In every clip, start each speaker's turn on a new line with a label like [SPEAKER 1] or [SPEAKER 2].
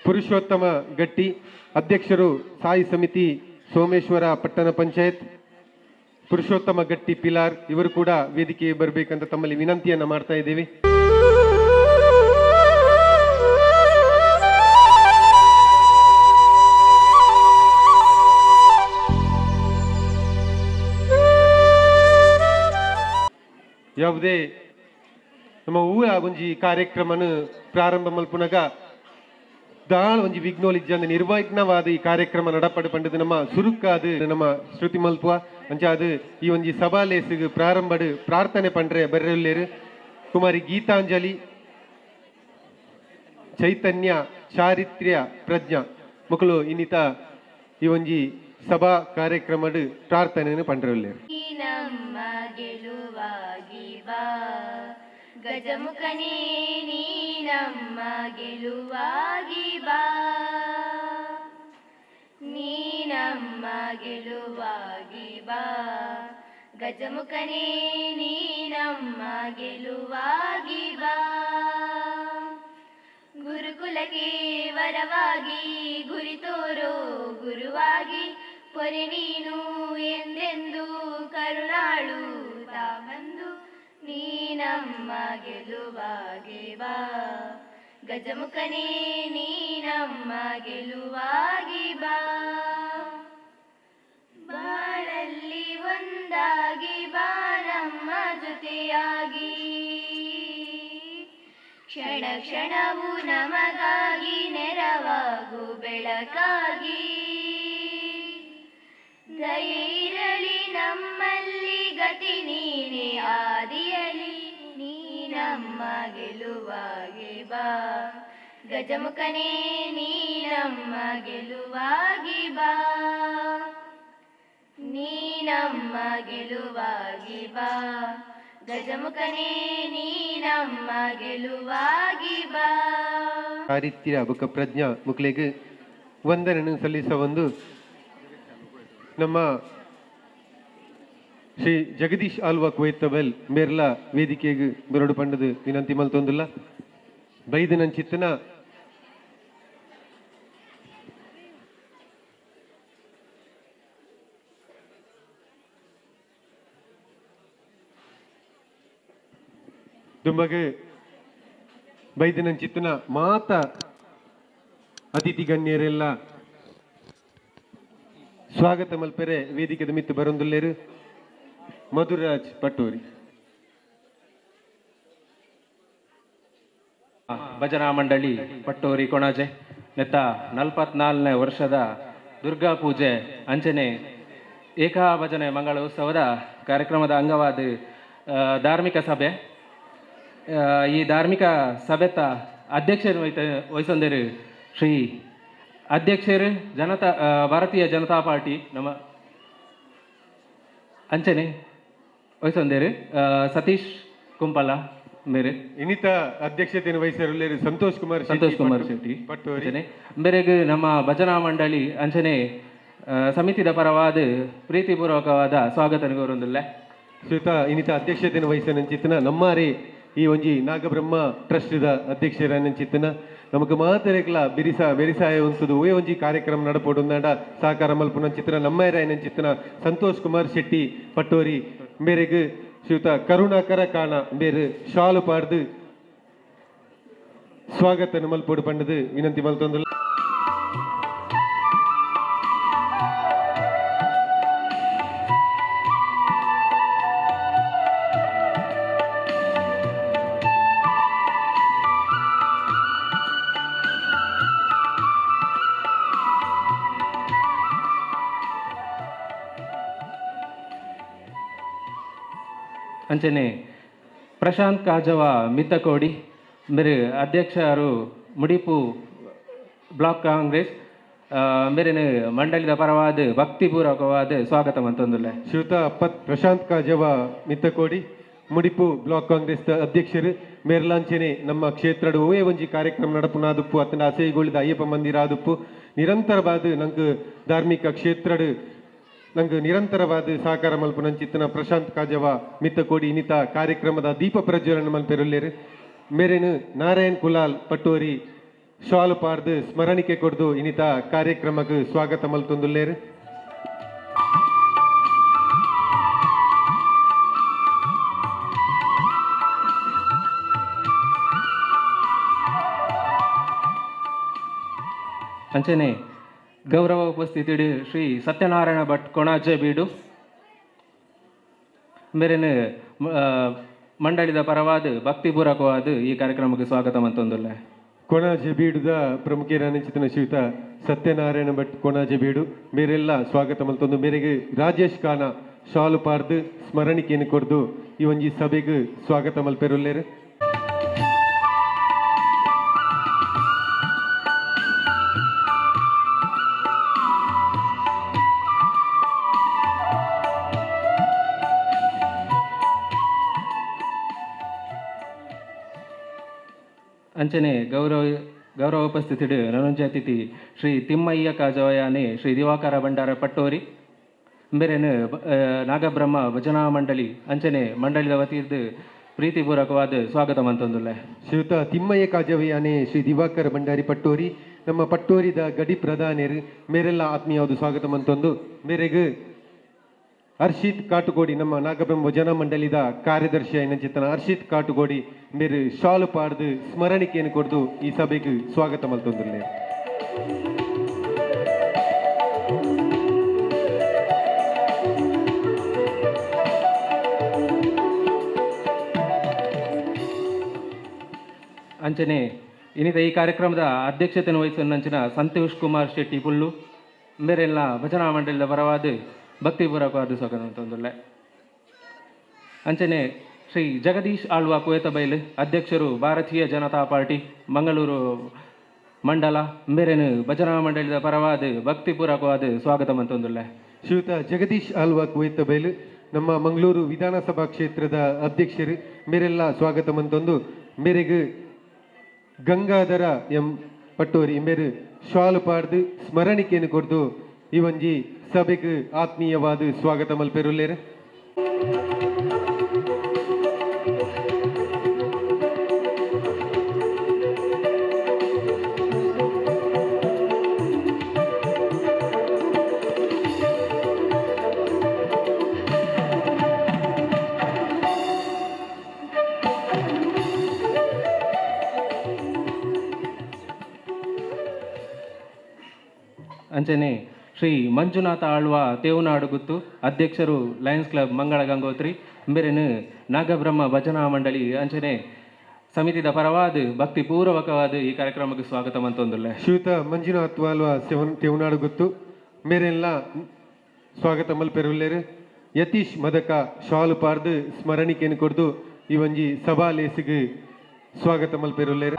[SPEAKER 1] ಪುರುಷೋತ್ತಮ ಗಟ್ಟಿ, ಅಧ್ಯಕ್ಷರು ಸಾಯಿ ಸಮಿತಿ ಸೋಮೇಶ್ವರ ಪಟ್ಟಣ ಪಂಚಾಯತ್, ಪುರುಷೋತ್ತಮ ಗಟ್ಟಿ ಪಿಲಾರ್ ಇವರು ಕೂಡ ವೇದಿಕೆ ಬರಬೇಕಂತ ತಮ್ಮಲ್ಲಿ ವಿನಂತಿಯನ್ನ ಮಾಡ್ತಾ ಇದ್ದೀವಿ. ಯಾವುದೇ ನಮ್ಮ ಊರ ಒಂಜಿ ಕಾರ್ಯಕ್ರಮನ ಪ್ರಾರಂಭ ಮಲ್ಪುನಗ ದಾಳ ಒಂಜಿ ವಿಘ್ನೋಲಿಜ್ಜಂದ ನಿರ್ವಿಘ್ನವಾದ ಈ ಕಾರ್ಯಕ್ರಮ ನಡಪಡು ಪಂಡದು ನಮ್ಮ ಸುರುಕಾದು ನಮ್ಮ ಶ್ರುತಿ ಮಲ್ಪುವ ಅಂಚಾದು ಈ ಒಂಜಿ ಸಭಾಲೇಸಿಗೆ ಪ್ರಾರಂಭಡು ಪ್ರಾರ್ಥನೆ ಪಂಡ್ರೆ ಬರ್ರೆಲ್ಲೇರು ಕುಮಾರಿ ಗೀತಾಂಜಲಿ ಚೈತನ್ಯ ಚಾರಿತ್ರ್ಯ ಪ್ರಜ್ಞಾ ಮಕ್ಕಳು ಇನ್ನಿತ ಈ ಒಂಜಿ ಸಭಾ ಕಾರ್ಯಕ್ರಮಡು ಪ್ರಾರ್ಥನೆಯನ್ನು ಪಂಡ್ರೆಲ್ಲೇರು.
[SPEAKER 2] ನಮ್ಮ ಗೆಲುವಾಗಿ ಬಾ ಗಜಮುಖನೇ, ನೀ ನಮ್ಮ ಗೆಲುವಾಗಿ ಬಾ, ನೀ ನಮ್ಮ ಗೆಲುವಾಗಿ ಬಾ ಗಜಮುಖನೇ, ನೀ ನಮ್ಮ ಗೆಲುವಾಗಿ ಬಾ. ಗುರುಕುಲಕ್ಕೆ ವರವಾಗಿ ಗುರಿ ತೋರೋ ಗುರುವಾಗಿ ಪೊರೆ ನೀನು ಎಂದೆಂದು ಕರುಣಾಳು ತಾ ಬಂದು ನೀ ನಮ್ಮ ಗೆಲುವಾಗಿ ಬಾ ಗಜಮುಖನೇ, ನೀ ನಮ್ಮ ಗೆಲುವಾಗಿ ಬಾ. ಬಾಳಲ್ಲಿ ಒಂದಾಗಿ ಬಾ ನಮ್ಮ ಜೊತೆಯಾಗಿ, ಕ್ಷಣ ಕ್ಷಣವೂ ನಮಗಾಗಿ ನೆರವಾಗು ಬೆಳಕಾಗಿ, ದಯೆ ಇರಲಿ ನಮ್ಮಲ್ಲಿ ಗತಿ ನೀನೇ ಆದಿಯಲಿ, ನೀ ನಮ್ಮ ಗೆಲುವಾಗಿ ಬಾ ಗಜಮುಖನೇ, ನೀ ನಮ್ಮ ಗೆಲುವಾಗಿ ಬಾ, ನೀ ನಮ್ಮ ಗೆಲುವಾಗಿ ಬಾ ಗಜಮುಖನೇ, ನೀ ನಮ್ಮ ಗೆಲುವಾಗಿ ಬಾ.
[SPEAKER 1] ಚಾರಿತ್ರ್ಯ ಬುಕ್ಕ ಪ್ರಜ್ಞಾ ಮುಕ್ಲೆಗ್ ವಂದನೆಯನ್ನು ಸಲ್ಲಿಸ ಒಂದು ನಮ್ಮ ಶ್ರೀ ಜಗದೀಶ್ ಆಲ್ವಾ ಕುವೈತಬೆಲ್ ಮೇರ್ಲ ವೇದಿಕೆಗೆ ಬರಡು ಪಂಡದು ವಿನಂತಿ ಮಲ್ತೊಂದುಲ್ಲ. ಬೈದನಂಚಿತ್ತನ ದುಂಬಗೆ ಬೈದನಂಚಿತ್ತನ ಮಾತ ಅತಿಥಿ ಗಣ್ಯರೆಲ್ಲ ಸ್ವಾಗತ ಮಲ್ಪೆರೆ ವೇದಿಕೆದ ಮಿತ್ತು ಬರೊಂದುಲ್ಲೇರು ಮಧುರಾಜ್ ಪಟ್ಟೂರಿ.
[SPEAKER 3] ಭಜನಾ ಮಂಡಳಿ ಪಟ್ಟೋರಿ ಕೊಣಾಜೆ ನೆತ್ತ 44ನೇ ವರ್ಷದ ದುರ್ಗಾ ಪೂಜೆ ಅಂಚನೆ ಏಕಾ ಭಜನೆ ಮಂಗಳ ಉತ್ಸವದ ಕಾರ್ಯಕ್ರಮದ ಅಂಗವಾದ ಧಾರ್ಮಿಕ ಸಭೆ. ಈ ಧಾರ್ಮಿಕ ಸಭೆತ ಅಧ್ಯಕ್ಷರು ವಹಿಸೊಂದಿರು ಶ್ರೀ ಅಧ್ಯಕ್ಷರು ಜನತಾ ಭಾರತೀಯ ಜನತಾ ಪಾರ್ಟಿ ನಮ್ಮ ಅಂಚನೆ ವಹಿಸೊಂದಿರು ಸತೀಶ್ ಕುಂಪಲ ಮೇರೆ.
[SPEAKER 1] ಇನ್ನಿತ ಅಧ್ಯಕ್ಷತೆಯನ್ನು ವಹಿಸರುಲ್ಲೇರು ಸಂತೋಷ್ ಕುಮಾರ್
[SPEAKER 3] ಸಂತೋಷ್ ಕುಮಾರ್ ಶೆಟ್ಟಿ
[SPEAKER 1] ಪಟ್ಟೋರಿ
[SPEAKER 3] ಅಂಚನೆ ಮೇರೆಗೆ ನಮ್ಮ ಭಜನಾ ಮಂಡಳಿ ಅಂಚನೆ ಸಮಿತಿದ ಪರವಾದ ಪ್ರೀತಿಪೂರ್ವಕವಾದ ಸ್ವಾಗತ ಕೋರೊಂದುಲ್ಲೆ.
[SPEAKER 1] ಶ್ವೇತ ಇನ್ನಿತ ಅಧ್ಯಕ್ಷತೆಯನ್ನು ವಹಿಸನಂಚಿತ್ತನ ನಮ್ಮಾರಿ ಈ ಒಂಜಿ ನಾಗಬ್ರಹ್ಮ ಟ್ರಸ್ಟ್ ಅಧ್ಯಕ್ಷರನಂಚಿತ್ತನ ನಮಕ್ ಮಾತೆರೆಗ್ಲ ಬಿರಿಸ ಬೆರಿಸಾಯ ಉಂತುದು ಒಯ್ ಒಂಜಿ ಕಾರ್ಯಕ್ರಮ ನಡಪೊಡುಂದಾಂಡ ಸಹಕಾರ ಮಲ್ಪುನಂಚಿತ್ತನ ನಮ್ಮೈರಾಯನಂಚಿತ್ತನ ಸಂತೋಷ್ ಕುಮಾರ್ ಶೆಟ್ಟಿ ಪಟ್ಟೋರಿ ಮೇರೆಗ್ ಶ್ರೀಯುತ ಕರುಣಾಕರ ಕಾಣ ಮೇರು ಶಾಲು ಪಾಡ್ದು ಸ್ವಾಗತ ಮಲ್ಪೊಡು ಪಂಡದು ವಿನಂತಿ ಮಲ್ತೊಂದುಲ್ಲ.
[SPEAKER 3] ಅಂಚನೆ ಪ್ರಶಾಂತ್ ಕಾಜವ ಮಿತ್ತಕೋಡಿ ಮೇರೆ ಅಧ್ಯಕ್ಷರು ಮುಡಿಪು ಬ್ಲಾಕ್ ಕಾಂಗ್ರೆಸ್ ಮೇರಿನ ಮಂಡಳಿದ ಪರವಾದ ಭಕ್ತಿಪೂರ್ವಕವಾದ ಸ್ವಾಗತ ಮಂತೊಂದುಲ್ಲೆ.
[SPEAKER 1] ಶ್ರೀಯುತ ಪ್ರಶಾಂತ್ ಕಾಜವ ಮಿತ್ತಕೋಡಿ ಮುಡಿಪು ಬ್ಲಾಕ್ ಕಾಂಗ್ರೆಸ್ ಅಧ್ಯಕ್ಷರು ಮೇರ್ಲಾಂಚನೆ ನಮ್ಮ ಕ್ಷೇತ್ರದ ಓಯೇ ಒಂಜಿ ಕಾರ್ಯಕ್ರಮ ನಡಪುನಾದುಪ್ಪು ಅತ್ತಂಡ ಅಸೈಗೊಳಿದ ಅಯ್ಯಪ್ಪ ಮಂದಿರ ಆದುಪ್ಪು ನಿರಂತರವಾದ ನಂಗೆ ಧಾರ್ಮಿಕ ಕ್ಷೇತ್ರಡ್ ನಂಗೆ ನಿರಂತರವಾದ ಸಹಕಾರ ಮಲ್ಪುನಂಚಿತ್ತನ ಪ್ರಶಾಂತ್ ಕಾಜವ ಮಿತ್ತಕೋಡಿ ಇನ್ನಿತ ಕಾರ್ಯಕ್ರಮದ ದೀಪ ಪ್ರಜ್ವಲನ ಮಲ್ಪೆರುಲ್ಲೇರು. ಮೇರೇನು ನಾರಾಯಣ್ ಕುಲಾಲ್ ಪಟ್ಟೋರಿ ಶಾಲು ಪಾರ್ದು ಸ್ಮರಣಿಕೆ ಕೊಡ್ದು ಇನಿತ ಕಾರ್ಯಕ್ರಮಕ್ಕೆ ಸ್ವಾಗತ ಮಲ್ತೊಂದುಲ್ಲೇರು.
[SPEAKER 3] ಅಂಚನೆ ಗೌರವ ಉಪಸ್ಥಿತಿ ಶ್ರೀ ಸತ್ಯನಾರಾಯಣ ಭಟ್ ಕೊಣಾಜೆ ಬೀಡು ಮೇರೆನು ಮಂಡಳಿದ ಪರವಾದ ಭಕ್ತಿಪೂರ್ವಕವಾದ ಈ ಕಾರ್ಯಕ್ರಮಕ್ಕೆ ಸ್ವಾಗತ ಮಂತೊಂದುಲ್ಲೆ.
[SPEAKER 1] ಕೊಣಾಜೆ ಬೀಡುದ ಪ್ರಮುಖ ಶ್ರೀಯುತ ಸತ್ಯನಾರಾಯಣ ಭಟ್ ಕೊಣಾಜೆ ಬೀಡು ಮೇರೆಲ್ಲ ಸ್ವಾಗತ ಮಲ್ತೊಂದು ಮೇರೆಗೆ ರಾಜೇಶ್ ಖಾನ ಶಾಲು ಪಾರ್ದು ಸ್ಮರಣಿಕೆಯನ್ನು ಕೊಡ್ದು ಈ ಒಂಜಿ ಸಭೆಗೆ ಸ್ವಾಗತ ಮಲ್ಪೆರುಲ್ಲೇರು.
[SPEAKER 3] ಅಂಚನೆ ಗೌರವ ಗೌರವ ಉಪಸ್ಥಿತಿ ನನೊಂಜಿ ಅತಿಥಿ ಶ್ರೀ ತಿಮ್ಮಯ್ಯ ಕಾಜವಯಾನೆ ಶ್ರೀ ದಿವಾಕರ ಭಂಡಾರ ಪಟ್ಟೋರಿ ಮೇರೆನು ನಾಗಬ್ರಹ್ಮ ಭಜನಾ ಮಂಡಳಿ ಅಂಚನೆ ಮಂಡಳಿದ ವತಿಯಿದ್ದು ಪ್ರೀತಿಪೂರ್ವಕವಾದ ಸ್ವಾಗತ ಮಂತೊಂದುಲ್ಲೆ.
[SPEAKER 1] ಶ್ರೀಯುತ ತಿಮ್ಮಯ್ಯ ಕಾಜವಯಾನೆ ಶ್ರೀ ದಿವಾಕರ ಭಂಡಾರಿ ಪಟ್ಟೋರಿ ನಮ್ಮ ಪಟ್ಟೋರಿದ ಗಡಿ ಪ್ರಧಾನರು ಮೇರೆಲ್ಲ ಆತ್ಮೀಯವಾದ ಸ್ವಾಗತ ಮಂತೊಂದು ಮೇರೆಗೆ ಹರ್ಷಿತ್ ಕಾಟುಗೋಡಿ ನಮ್ಮ ನಾಗಬ್ರಹ್ಮ ಭಜನಾ ಮಂಡಳಿದ ಕಾರ್ಯದರ್ಶಿ ಚಿತ್ತನ ಹರ್ಷಿತ್ ಕಾಟುಗೋಡಿ ಮೇರೆ ಶಾಲು ಪಾಡ್ದು ಸ್ಮರಣಿಕೆಯನ್ನು ಕೊಡ್ದು ಈ ಸಭೆಗೆ ಸ್ವಾಗತ ಮಲ್ತೊಂದುಲ್ಲೆ.
[SPEAKER 3] ಅಂಚನೆ ಇನ್ನಿತ ಈ ಕಾರ್ಯಕ್ರಮದ ಅಧ್ಯಕ್ಷತೆಯನ್ನು ವಹಿಸಿದ ಸಂತೋಷ್ ಕುಮಾರ್ ಶೆಟ್ಟಿ ಪುಲ್ಲು ಮೇರೆಲ್ಲ ಭಜನಾ ಮಂಡಳಿದ ಪರವಾದ ಭಕ್ತಿಪೂರ್ವಕವಾದ ಸ್ವಾಗತ ತೊಂದುಲ್ಲೆ. ಅಂಚನೆ ಶ್ರೀ ಜಗದೀಶ್ ಆಳ್ವಾ ಕುವೇತಬೈಲ್ ಅಧ್ಯಕ್ಷರು ಭಾರತೀಯ ಜನತಾ ಪಾರ್ಟಿ ಮಂಗಳೂರು ಮಂಡಲ ಮೇರೆನು ಭಜನಾ ಮಂಡಳಿದ ಪರವಾದ ಭಕ್ತಿಪೂರ್ವಕವಾದ ಸ್ವಾಗತ ಮಂತೊಂದುಲ್ಲೆ.
[SPEAKER 1] ಶ್ರೀಯುತ ಜಗದೀಶ್ ಆಳ್ವಾ ಕುವೇತಬೈಲ್ ನಮ್ಮ ಮಂಗಳೂರು ವಿಧಾನಸಭಾ ಕ್ಷೇತ್ರದ ಅಧ್ಯಕ್ಷರು ಮೇರೆಲ್ಲ ಸ್ವಾಗತ ಮಂತೊಂದು ಮೇರೆಗೆ ಗಂಗಾಧರ ಎಂ ಪಟ್ಟೋರಿ ಮೇರು ಶಾಲು ಪಾಡ್ದು ಸ್ಮರಣಿಕೆಯನ್ನು ಕೊಡ್ದು ಈ ಒಂಜಿ ಸಭೆಗೆ ಆತ್ಮೀಯವಾದ ಸ್ವಾಗತ ಮಲ್ಪೆರುಲ್ಲೇರು.
[SPEAKER 3] ಅಂಚನೆ ಶ್ರೀ ಮಂಜುನಾಥ ಆಳ್ವ ತೇವನಾಡು ಗುತ್ತು ಅಧ್ಯಕ್ಷರು ಲಯನ್ಸ್ ಕ್ಲಬ್ ಮಂಗಳ ಗಂಗೋತ್ರಿ ಮೇರೆನು ನಾಗಬ್ರಹ್ಮ ಭಜನಾ ಮಂಡಳಿ ಅಂಚನೆ ಸಮಿತಿದ ಪರವಾದ ಭಕ್ತಿಪೂರ್ವಕವಾದ ಈ ಕಾರ್ಯಕ್ರಮಕ್ಕೆ ಸ್ವಾಗತ ಮಂತೊಂದುಲ್ಲೆ.
[SPEAKER 1] ಶ್ರೀಯುತ ಮಂಜುನಾಥ್ ಆಳ್ವ ತೇವನಾಡು ಗುತ್ತು ಮೇರೆಲ್ಲ ಸ್ವಾಗತ ಮಲ್ಪೆರುಲ್ಲೇರು. ಯತೀಶ್ ಮದಕ ಶಾಲು ಪಾರ್ದು ಸ್ಮರಣಿಕೆಯನ್ನು ಕೊಡ್ದು ಈ ಒಂಜಿ ಸಭಾ ಲೇಸಿಗೆ ಸ್ವಾಗತ ಮಲ್ಪೆರುಲ್ಲೇರು.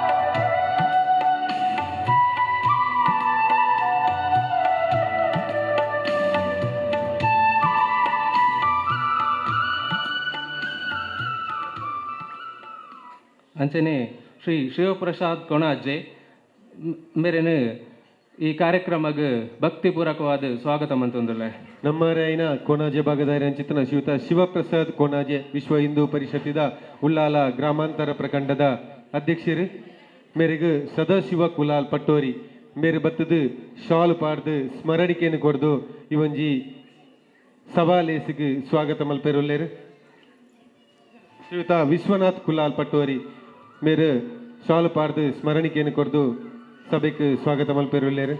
[SPEAKER 3] ಅಂಚನೆ ಶ್ರೀ ಶಿವಪ್ರಸಾದ್ ಕೊಣಾಜೆ ಮೇರೆನು ಈ ಕಾರ್ಯಕ್ರಮಕ್ಕೆ ಭಕ್ತಿಪೂರ್ವಕವಾದ ಸ್ವಾಗತ ಮಂತೊಂದುಲ್ಲೆ.
[SPEAKER 1] ನಮ್ಮ ರಾಯನ ಕೊಣಾಜೆ ಭಾಗದಾರಿ ಅಂಚಿತನ ಶ್ರೀಯುತ ಶಿವಪ್ರಸಾದ್ ಕೊಣಾಜೆ ವಿಶ್ವ ಹಿಂದೂ ಪರಿಷತ್ತಿದ ಉಲ್ಲಾಲ ಗ್ರಾಮಾಂತರ ಪ್ರಖಂಡದ ಅಧ್ಯಕ್ಷರು ಮೇರೆಗೆ ಸದಾಶಿವ ಕುಲಾಲ್ ಪಟ್ಟೋರಿ ಮೇರೆ ಬತ್ತದು ಶಾಲು ಪಾಡ್ದು ಸ್ಮರಣಿಕೆಯನ್ನು ಕೊಡ್ದು ಈ ಒಂಜಿ ಸಭಾಲೇಸಿಗೆ ಸ್ವಾಗತ ಮಲ್ಪೆರುಲ್ಲೇರು. ಶ್ರೀಯುತ ವಿಶ್ವನಾಥ್ ಕುಲಾಲ್ ಪಟ್ಟೋರಿ ಮೇರೆ ಶಾಲು ಪಾಡ್ದು ಸ್ಮರಣಿಕೆಯನ್ನು ಕೊಡ್ದು ಸಭೆಗೆ ಸ್ವಾಗತ ಮಲ್ಪೆರುಲ್ಲೇರು.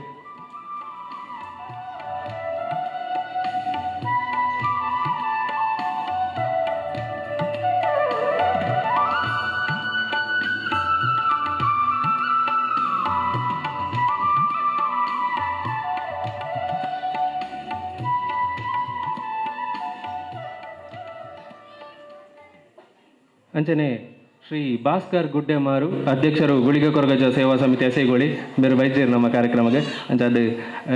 [SPEAKER 3] ಅಂಚನೆ ಶ್ರೀ ಭಾಸ್ಕರ್ ಗುಡ್ಡೆಮಾರು ಅಧ್ಯಕ್ಷರು ಗುಳಿಗ ಕೊರಗಜ ಸೇವಾ ಸಮಿತಿ ಎಸೆಗೋಳಿ ಬೇರೆ ವೈದ್ಯರು ನಮ್ಮ ಕಾರ್ಯಕ್ರಮಕ್ಕೆ ಅಂಚಾದ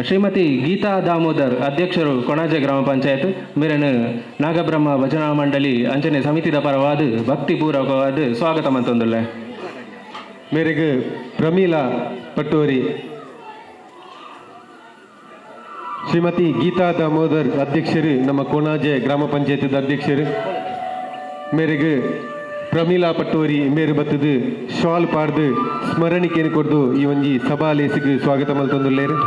[SPEAKER 3] ಶ್ರೀಮತಿ ಗೀತಾ ದಾಮೋದರ್ ಅಧ್ಯಕ್ಷರು ಕೊಣಾಜೆ ಗ್ರಾಮ ಪಂಚಾಯತ್ ಮೇರನು ನಾಗಬ್ರಹ್ಮ ಭಜನಾ ಮಂಡಳಿ ಅಂಚನೆ ಸಮಿತಿದ ಪರವಾದ ಭಕ್ತಿಪೂರ್ವಕವಾದ ಸ್ವಾಗತ ಮಂತೊಂದುಲ್ಲೆ.
[SPEAKER 1] ಮೇರೆಗೆ ಪ್ರಮೀಲಾ ಪಟ್ಟೋರಿ ಶ್ರೀಮತಿ ಗೀತಾ ದಾಮೋದರ್ ಅಧ್ಯಕ್ಷರು ನಮ್ಮ ಕೊಣಾಜೆ ಗ್ರಾಮ ಪಂಚಾಯತ್ ಅಧ್ಯಕ್ಷರು ಮೇರೆಗೆ ಪ್ರಮೀಳಾ ಪಟ್ಟೋರಿ ಮೇರು ಬತ್ತದು ಶಾಲ್ ಪಾಡ್ದು ಸ್ಮರಣಿಕೆಯನ್ನು ಕೊಡ್ದು ಈ ಒಂಜಿ ಸಭಾ ಲೇಸಿಗೆ ಸ್ವಾಗತ ಮಲ್ತೊಂದುಲ್ಲೇರು.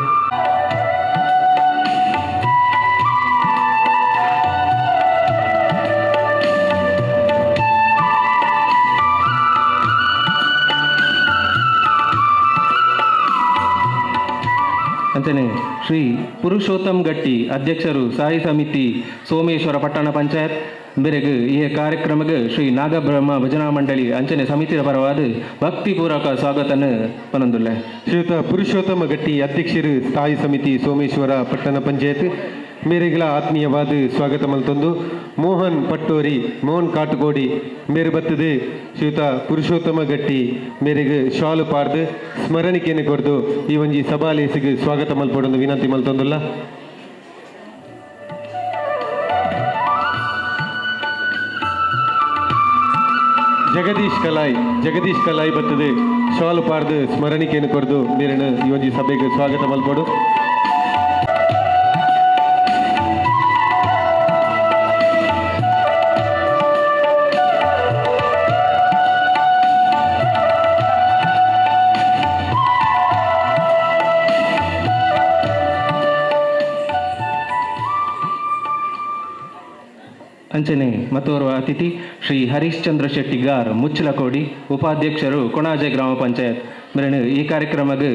[SPEAKER 3] ಅಂಚನೆ ಶ್ರೀ ಪುರುಷೋತ್ತಮ್ ಗಟ್ಟಿ ಅಧ್ಯಕ್ಷರು ಸಾಯಿ ಸಮಿತಿ ಸೋಮೇಶ್ವರ ಪಟ್ಟಣ ಪಂಚಾಯತ್ ಬೆರಗು ಈ ಕಾರ್ಯಕ್ರಮಕ್ಕೆ ಶ್ರೀ ನಾಗಬ್ರಹ್ಮ ಭಜನಾ ಮಂಡಳಿ ಅಂಚನೆ ಸಮಿತಿಯ ಪರವಾದ ಭಕ್ತಿಪೂರ್ವಕ ಸ್ವಾಗತನ ಪನೊಂದುಲ್ಲೆ.
[SPEAKER 1] ಶ್ರೀಯುತ ಪುರುಷೋತ್ತಮ ಗಟ್ಟಿ ಅಧ್ಯಕ್ಷರು ಸ್ಥಾಯಿ ಸಮಿತಿ ಸೋಮೇಶ್ವರ ಪಟ್ಟಣ ಪಂಚಾಯತ್ ಮೇರೆಗಳ ಆತ್ಮೀಯವಾದ ಸ್ವಾಗತ ಮಲ್ತೊಂದು ಮೋಹನ್ ಪಟ್ಟೋರಿ ಮೋಹನ್ ಕಾಟುಕೋಡಿ ಮೇರು ಬತ್ತದು ಶ್ರೀಯುತ ಪುರುಷೋತ್ತಮ ಗಟ್ಟಿ ಮೇರೆಗೆ ಶಾಲು ಪಾಡ್ದು ಸ್ಮರಣಿಕೆಯನ್ನು ಕೊಡ್ದು ಈ ಒಂಜಿ ಸಭಾಲೇಸಿಗೆ ಸ್ವಾಗತ ಮಲ್ಪೊಡೊಂದು ವಿನಂತಿ ಮಲ್ತೊಂದುಲ್ಲ. ಜಗದೀಶ್ ಕಲಾಯಿ ಬತ್ತದು ಶಾಲು ಪಾಡ್ದು ಸ್ಮರಣಿಕೆಯನ್ನು ಕೊಡ್ದು ಮೇರೆನ ಈ ಒಂಜಿ ಸಭೆಗೆ ಸ್ವಾಗತ ಮಲ್ಪೊಡು.
[SPEAKER 3] ಅಂಚನೆ ಮತ್ತೋರ್ವ ಅತಿಥಿ ಶ್ರೀ ಹರಿಶ್ಚಂದ್ರ ಶೆಟ್ಟಿಗಾರ್ ಮುಚ್ಚಲಕೋಡಿ ಉಪಾಧ್ಯಕ್ಷರು ಕೊಣಾಜೆ ಗ್ರಾಮ ಪಂಚಾಯತ್ ಮೇರೆನು ಈ ಕಾರ್ಯಕ್ರಮಕ್ಕೆ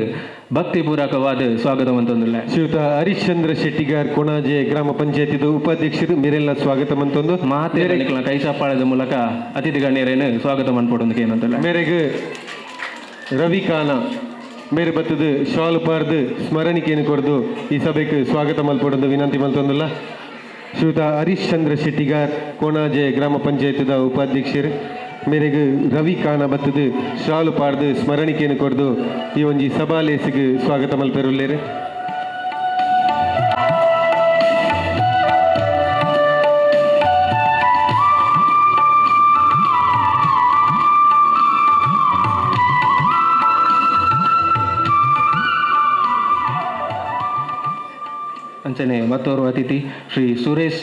[SPEAKER 3] ಭಕ್ತಿಪೂರ್ವಕವಾದ ಸ್ವಾಗತ ಮಂತೊಂದುಲ್ಲ.
[SPEAKER 1] ಶ್ರೀಯುತ ಹರಿಶ್ಚಂದ್ರ ಶೆಟ್ಟಿಗಾರ್ ಕೊಣಾಜೆ ಗ್ರಾಮ ಪಂಚಾಯತ್ ಉಪಾಧ್ಯಕ್ಷರು ಮೇರೆಲ್ಲ ಸ್ವಾಗತ ಮಂತೊಂದು
[SPEAKER 3] ಮಾತೆ ಕೈ ಚಪ್ಪಾಳದ ಮೂಲಕ ಅತಿಥಿ ಗಣ್ಯರೇನು ಸ್ವಾಗತ ಮನ್ಪೊಡೊಂದು ಏನಂತಲ್ಲ.
[SPEAKER 1] ಮೇರೆಗೆ ರವಿ ಕಾನ ಮೇರೆ ಬತ್ತದು ಶಾಲು ಪಾರ್ದು ಸ್ಮರಣಿಕೆಯನ್ನು ಕೊಡ್ದು ಈ ಸಭೆಗೆ ಸ್ವಾಗತ ಮಲ್ಪೊಡೊಂದು ವಿನಂತಿ ಮಲ್ತೊಂದುಲ್ಲ. ಶ್ರೀಯುತ ಹರಿಶ್ಚಂದ್ರ ಶೆಟ್ಟಿಗಾರ್ ಕೊಣಾಜೆ ಗ್ರಾಮ ಪಂಚಾಯತ್ದ ಉಪಾಧ್ಯಕ್ಷರು ಮೇರೆಗೆ ರವಿ ಕಾನ ಬತ್ತದು ಶಾಲು ಪಾಡ್ದು ಸ್ಮರಣಿಕೆಯನ್ನು ಕೊಡ್ದು ಈ ಒಂಜಿ ಸಭಾಲೇಸಿಗೆ ಸ್ವಾಗತ ಮಲ್ಪೆರುಲ್ಲೇರು.
[SPEAKER 3] ಅಂಚನೆ ಮತ್ತೋರ್ವ ಅತಿಥಿ ಶ್ರೀ ಸುರೇಶ್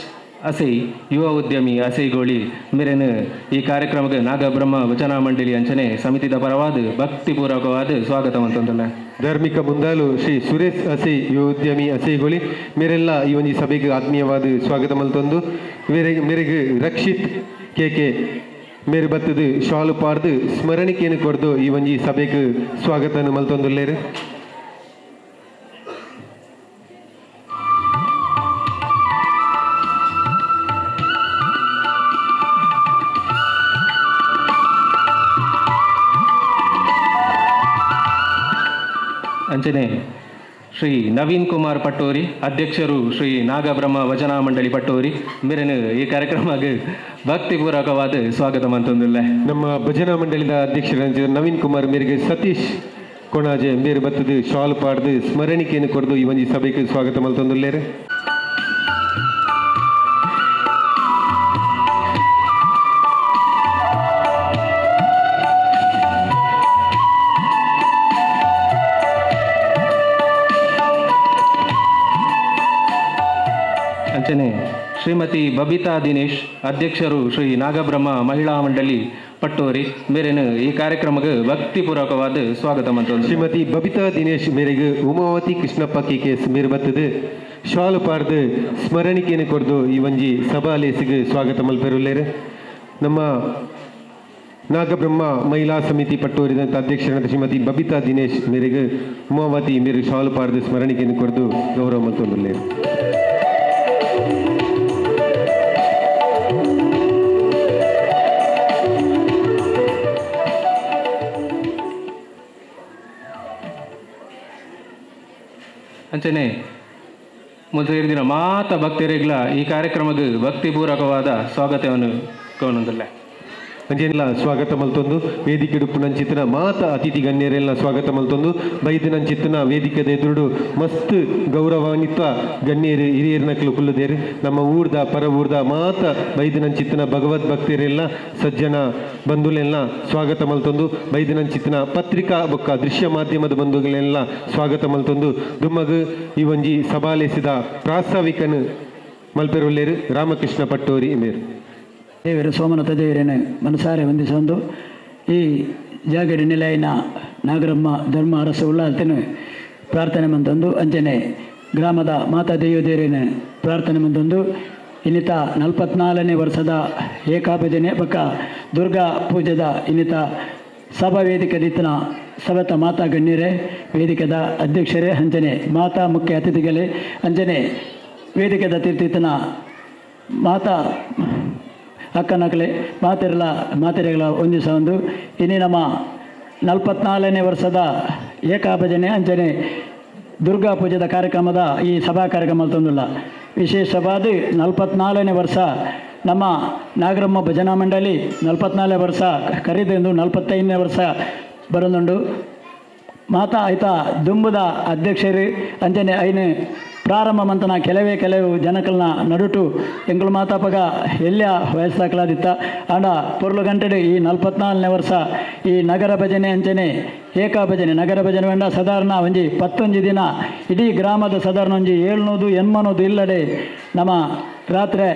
[SPEAKER 3] ಅಸೈ ಯುವ ಉದ್ಯಮಿ ಅಸೈಗೋಳಿ ಮೇರೆನು ಈ ಕಾರ್ಯಕ್ರಮಕ್ಕೆ ನಾಗಬ್ರಹ್ಮ ಭಜನಾ ಮಂಡಳಿ ಅಂಚನೆ ಸಮಿತಿದ ಪರವಾದ ಭಕ್ತಿಪೂರ್ವಕವಾದ ಸ್ವಾಗತ ಅಂತಂದಲ್ಲ.
[SPEAKER 1] ಧಾರ್ಮಿಕ ಮುಂದಾಲು ಶ್ರೀ ಸುರೇಶ್ ಅಸೈ ಯುವ ಉದ್ಯಮಿ ಅಸೈಗೋಳಿ ಮೇರೆಲ್ಲ ಈ ಒಂಜಿ ಸಭೆಗೆ ಆತ್ಮೀಯವಾದ ಸ್ವಾಗತ ಮಲ್ತೊಂದು ಮೇರೆಗೆ ರಕ್ಷಿತ್ ಕೆ ಕೆ ಮೇರೆ ಬತ್ತದು ಶಾಲು ಪಾಡ್ದು ಸ್ಮರಣಿಕೆಯನ್ನು ಕೊಡ್ದು ಈ ಒಂಜಿ ಸಭೆಗೆ ಸ್ವಾಗತ ಮಲ್ತೊಂದುಲ್ಲೇರು.
[SPEAKER 3] ಅಂಚನೆ ಶ್ರೀ ನವೀನ್ ಕುಮಾರ್ ಪಟ್ಟೋರಿ ಅಧ್ಯಕ್ಷರು ಶ್ರೀ ನಾಗಬ್ರಹ್ಮ ಭಜನಾ ಮಂಡಳಿ ಪಟ್ಟೋರಿ ಮೇರೆನು ಈ ಕಾರ್ಯಕ್ರಮಕ್ಕೆ ಭಕ್ತಿಪೂರ್ವಕವಾದ ಸ್ವಾಗತ ಮಂತೊಂದುಲ್ಲೆ.
[SPEAKER 1] ನಮ್ಮ ಭಜನಾ ಮಂಡಳಿದ ಅಧ್ಯಕ್ಷರ ನವೀನ್ ಕುಮಾರ್ ಮೇರೆಗೆ ಸತೀಶ್ ಕೊಣಾಜೆ ಮೇರು ಬತ್ತದು ಶಾಲು ಪಾಡ್ದು ಸ್ಮರಣಿಕೆಯನ್ನು ಕೊಡ್ದು ಈ ಒಂಜಿ ಸಭೆಗೆ ಸ್ವಾಗತ ಮಲ್ತೊಂದುಲ್ಲೇರು.
[SPEAKER 3] ಅಂಚನೆ ಶ್ರೀಮತಿ ಬಬಿತಾ ದಿನೇಶ್ ಅಧ್ಯಕ್ಷರು ಶ್ರೀ ನಾಗಬ್ರಹ್ಮ ಮಹಿಳಾ ಮಂಡಳಿ ಪಟ್ಟೋರಿ ಮೇರೆನು ಈ ಕಾರ್ಯಕ್ರಮಕ್ಕೆ ಭಕ್ತಿಪೂರ್ವಕವಾದ ಸ್ವಾಗತ ಮಂತೊಂದು.
[SPEAKER 1] ಶ್ರೀಮತಿ ಬಬಿತಾ ದಿನೇಶ್ ಮೇರೆಗೆ Umavathi Krishnappa K K S ಮೇರು ಬತ್ತದು ಶಾಲು ಪಾಡ್ದು ಸ್ಮರಣಿಕೆಯನ್ನು ಕೊಡ್ದು ಈ ಒಂಜಿ ಸಭಾಲೇಸಿಗೆ ಸ್ವಾಗತ ಮಲ್ಪೆರುಲ್ಲೇರು. ನಮ್ಮ ನಾಗಬ್ರಹ್ಮ ಮಹಿಳಾ ಸಮಿತಿ ಪಟ್ಟೋರಿದಂಥ ಅಧ್ಯಕ್ಷರಾದ ಶ್ರೀಮತಿ ಬಬಿತಾ ದಿನೇಶ್ ಮೇರೆಗೆ ಉಮಾವತಿ ಮೇರು ಶಾಲು ಪಾಡ್ದು ಸ್ಮರಣಿಕೆಯನ್ನು ಕೊಡ್ದು ಗೌರವ ಮಲ್ತೊಂದುಲ್ಲೇರು.
[SPEAKER 3] ಅಂಚನೆ ಮೊದಲ ದಿನ ಮಾತ ಭಕ್ತರಿಗ್ಲ ಈ ಕಾರ್ಯಕ್ರಮಕ್ಕೆ ಭಕ್ತಿಪೂರ್ವಕವಾದ ಸ್ವಾಗತವನ್ನು ಕೋನೊಂದುಲ್ಲೆ.
[SPEAKER 1] ಅಂಚೆಲ್ಲ ಸ್ವಾಗತ ಮಲ್ತೊಂದು ವೇದಿಕೆ ಡುಪ್ಪುನಂಚಿತ್ತಿನ ಮಾತ ಅತಿಥಿ ಗಣ್ಯರೆಲ್ಲ ಸ್ವಾಗತ ಮಲ್ತೊಂದು ಬೈದಿನಂಚಿತ್ತಿನ ವೇದಿಕೆದ ಎದುರುಡು ಮಸ್ತ್ ಗೌರವಾನ್ವಿತ ಗಣ್ಯರು ಹಿರಿಯರ್ನಕ್ಲು ಕುಲ್ಲುದೇರು. ನಮ್ಮ ಊರ್ದ ಪರ ಊರ್ದ ಮಾತ ಬೈದಿನಂಚಿತ್ತಿನ ಭಗವದ್ ಭಕ್ತರೆಲ್ಲ ಸಜ್ಜನ ಬಂಧುಲೆಲ್ಲ ಸ್ವಾಗತ ಮಲ್ತೊಂದು ಬೈದಿನಂಚಿತ್ತಿನ ಪತ್ರಿಕಾ ಬೊಕ್ಕ ದೃಶ್ಯ ಮಾಧ್ಯಮದ ಬಂಧುಗಳೆಲ್ಲ ಸ್ವಾಗತ ಮಲ್ತೊಂದು ದುಮ್ಮಗು ಈ ಒಂಜಿ ಸಭಾಲೇಸಿದ ಪ್ರಾಸ್ತಾವಿಕನು ಮಲ್ಪೆರುಲ್ಲೇರು ರಾಮಕೃಷ್ಣ ಪಟ್ಟೋರಿ ಮೇರು.
[SPEAKER 4] ದೇವರು ಸೋಮನಾಥ ದೇವರನ್ನು ಮನಸಾರೆ ವಂದಿಸೊಂದು ಈ ಜಾಗಡಿ ನಿಲಯನ ನಾಗರಮ್ಮ ಧರ್ಮ ಅರಸ ಉಳ್ಳಾಲ್ತಿನ ಪ್ರಾರ್ಥನೆ ಮಂತೊಂದು ಅಂಚನೆ ಗ್ರಾಮದ ಮಾತಾ ದೇವದೇವರನ್ನು ಪ್ರಾರ್ಥನೆ ಮಂತೊಂದು ಇನ್ನಿತ 44ನೇ ವರ್ಷದ ಏಕಾಭಜನೆ ಬಕ್ಕ ದುರ್ಗಾ ಪೂಜೆದ ಇನ್ನಿತ ಸಭಾ ವೇದಿಕೆದಿತ್ತನ ಸಭೆತ ಮಾತಾ ಗಣ್ಯರೇ, ವೇದಿಕೆದ ಅಧ್ಯಕ್ಷರೇ, ಅಂಚನೆ ಮಾತಾ ಮುಖ್ಯ ಅತಿಥಿಗಳೇ, ಅಂಚನೆ ವೇದಿಕೆದ ತೀರ್ಥಿತನ ಮಾತಾ ಅಕ್ಕನಕಲೆ ಮಾತೆರಲ ಮಾತೆರೆಗಳ ಒಂದಿಸ ಒಂದು ಇನ್ನು ನಮ್ಮ 44ನೇ ವರ್ಷದ ಏಕಾಭಜನೆ ಅಂಚನೆ ದುರ್ಗಾ ಪೂಜೆದ ಕಾರ್ಯಕ್ರಮದ ಈ ಸಭಾ ಕಾರ್ಯಕ್ರಮ ತಂದಿಲ್ಲ. ವಿಶೇಷವಾದ 44ನೇ ವರ್ಷ ನಮ್ಮ ನಾಗರಮ್ಮ ಭಜನಾ ಮಂಡಳಿ 44 ವರ್ಷ ಕರೆದೆಂದು 45ನೇ ವರ್ಷ ಬರನುಂಡು. ಮಾತಾ ಆಯ್ತಾ ದುಂಬುದ ಅಧ್ಯಕ್ಷರು ಅಂಚನೆ ಐನು ಪ್ರಾರಂಭ ಮಂತನ ಕೆಲವೇ ಕೆಲವು ಜನಕಲ್ನ ನಡುಟು ಎಂಕುಲು ಮಾತಾಪಗ ಎಲ್ಲ ವಯಸ್ಸಾಕಲಾದಿತ್ತ ಆಂಡ ಪೊರ್ಲು ಗಂಟೆಡು ಈ 44ನೇ ವರ್ಷ ಈ ನಗರ ಭಜನೆ ಅಂಚನೆ ಏಕಾ ಭಜನೆ ನಗರ ಭಜನೆ ವೇಂಡ ಸಾಧಾರಣ ಒಂಜಿ 11 ದಿನ ಇಡೀ ಗ್ರಾಮದ ಸಾಧಾರಣ ಒಂಜಿ 780 ಇಲ್ಲಡೆ ನಮ್ಮ ರಾತ್ರಿ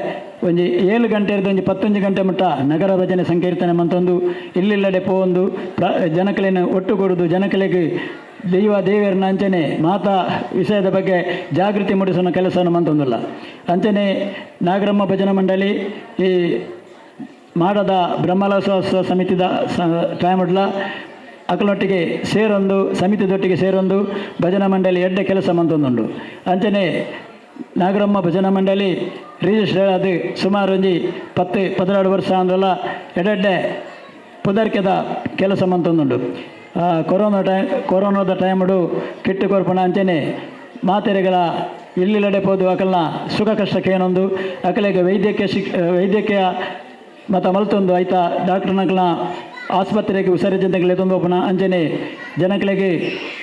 [SPEAKER 4] ಒಂಜಿ 7 ಗಂಟೆ ಒಂಜಿ 11 ಗಂಟೆ ಮುಟ್ಟ ನಗರ ಭಜನೆ ಸಂಕೀರ್ತನೆ ಮಂತೊಂದು ಇಲ್ಲಿಲ್ಲಡೆ ಪೋವೊಂದು ಜನಕಲೆನ ಒಟ್ಟುಗೂಡುದು ಜನಕಲೆಗೆ ದೈವ ದೇವರನ್ನ ಅಂಚನೆ ಮಾತಾ ವಿಷಯದ ಬಗ್ಗೆ ಜಾಗೃತಿ ಮೂಡಿಸುವ ಕೆಲಸವನ್ನು ಮಂತೊಂದಿಲ್ಲ. ಅಂಚನೆ ನಾಗರಮ್ಮ ಭಜನಾ ಮಂಡಳಿ ಈ ಮಾಡದ ಬ್ರಹ್ಮಲೋತ್ಸವ ಸಮಿತಿದ ಟೈಮುಡ್ಲ ಅಕಲೊಟ್ಟಿಗೆ ಸೇರೊಂದು ಸಮಿತಿದೊಟ್ಟಿಗೆ ಸೇರೊಂದು ಭಜನಾ ಮಂಡಳಿ ಎಡ್ಡೆ ಕೆಲಸ ಮಂತೊಂದುಂಡು. ಅಂಚನೆ ನಾಗರಮ್ಮ ಭಜನಾ ಮಂಡಳಿ ರಿಜಿಸ್ಟರ್ ಅದು ಸುಮಾರು ಒಂಜಿ 10-12 ವರ್ಷ ಅಂದ್ರಲ್ಲ ಎಡೆಡ್ಡೆ ಪುದರ್ಕೆದ ಕೆಲಸ ಮಂತೊಂದುಂಡು. ಕೊರೋನಾದ ಟೈಮುಡು ಕಿಟ್ಟು ಕೊರ್ಪಣ ಅಂಚನೆ ಮಾತೆರೆಗಳ ಇಲ್ಲಿಲ್ಲಡೆ ಪೋದು ಅಕಲ್ನ ಸುಖ ಕಷ್ಟಕ್ಕೇನೊಂದು ಅಕಲೆಗೆ ವೈದ್ಯಕೀಯ ಮತ್ತು ಮಲ್ತೊಂದು ಆಯ್ತಾ ಡಾಕ್ಟರ್ನಕಲ್ನ ಆಸ್ಪತ್ರೆಗೆ ಹುಷಾರಿ ಜನತೆಗಳು ಎತ್ತೊಂದು ಅಂಚನೆ ಜನಗಳಿಗೆ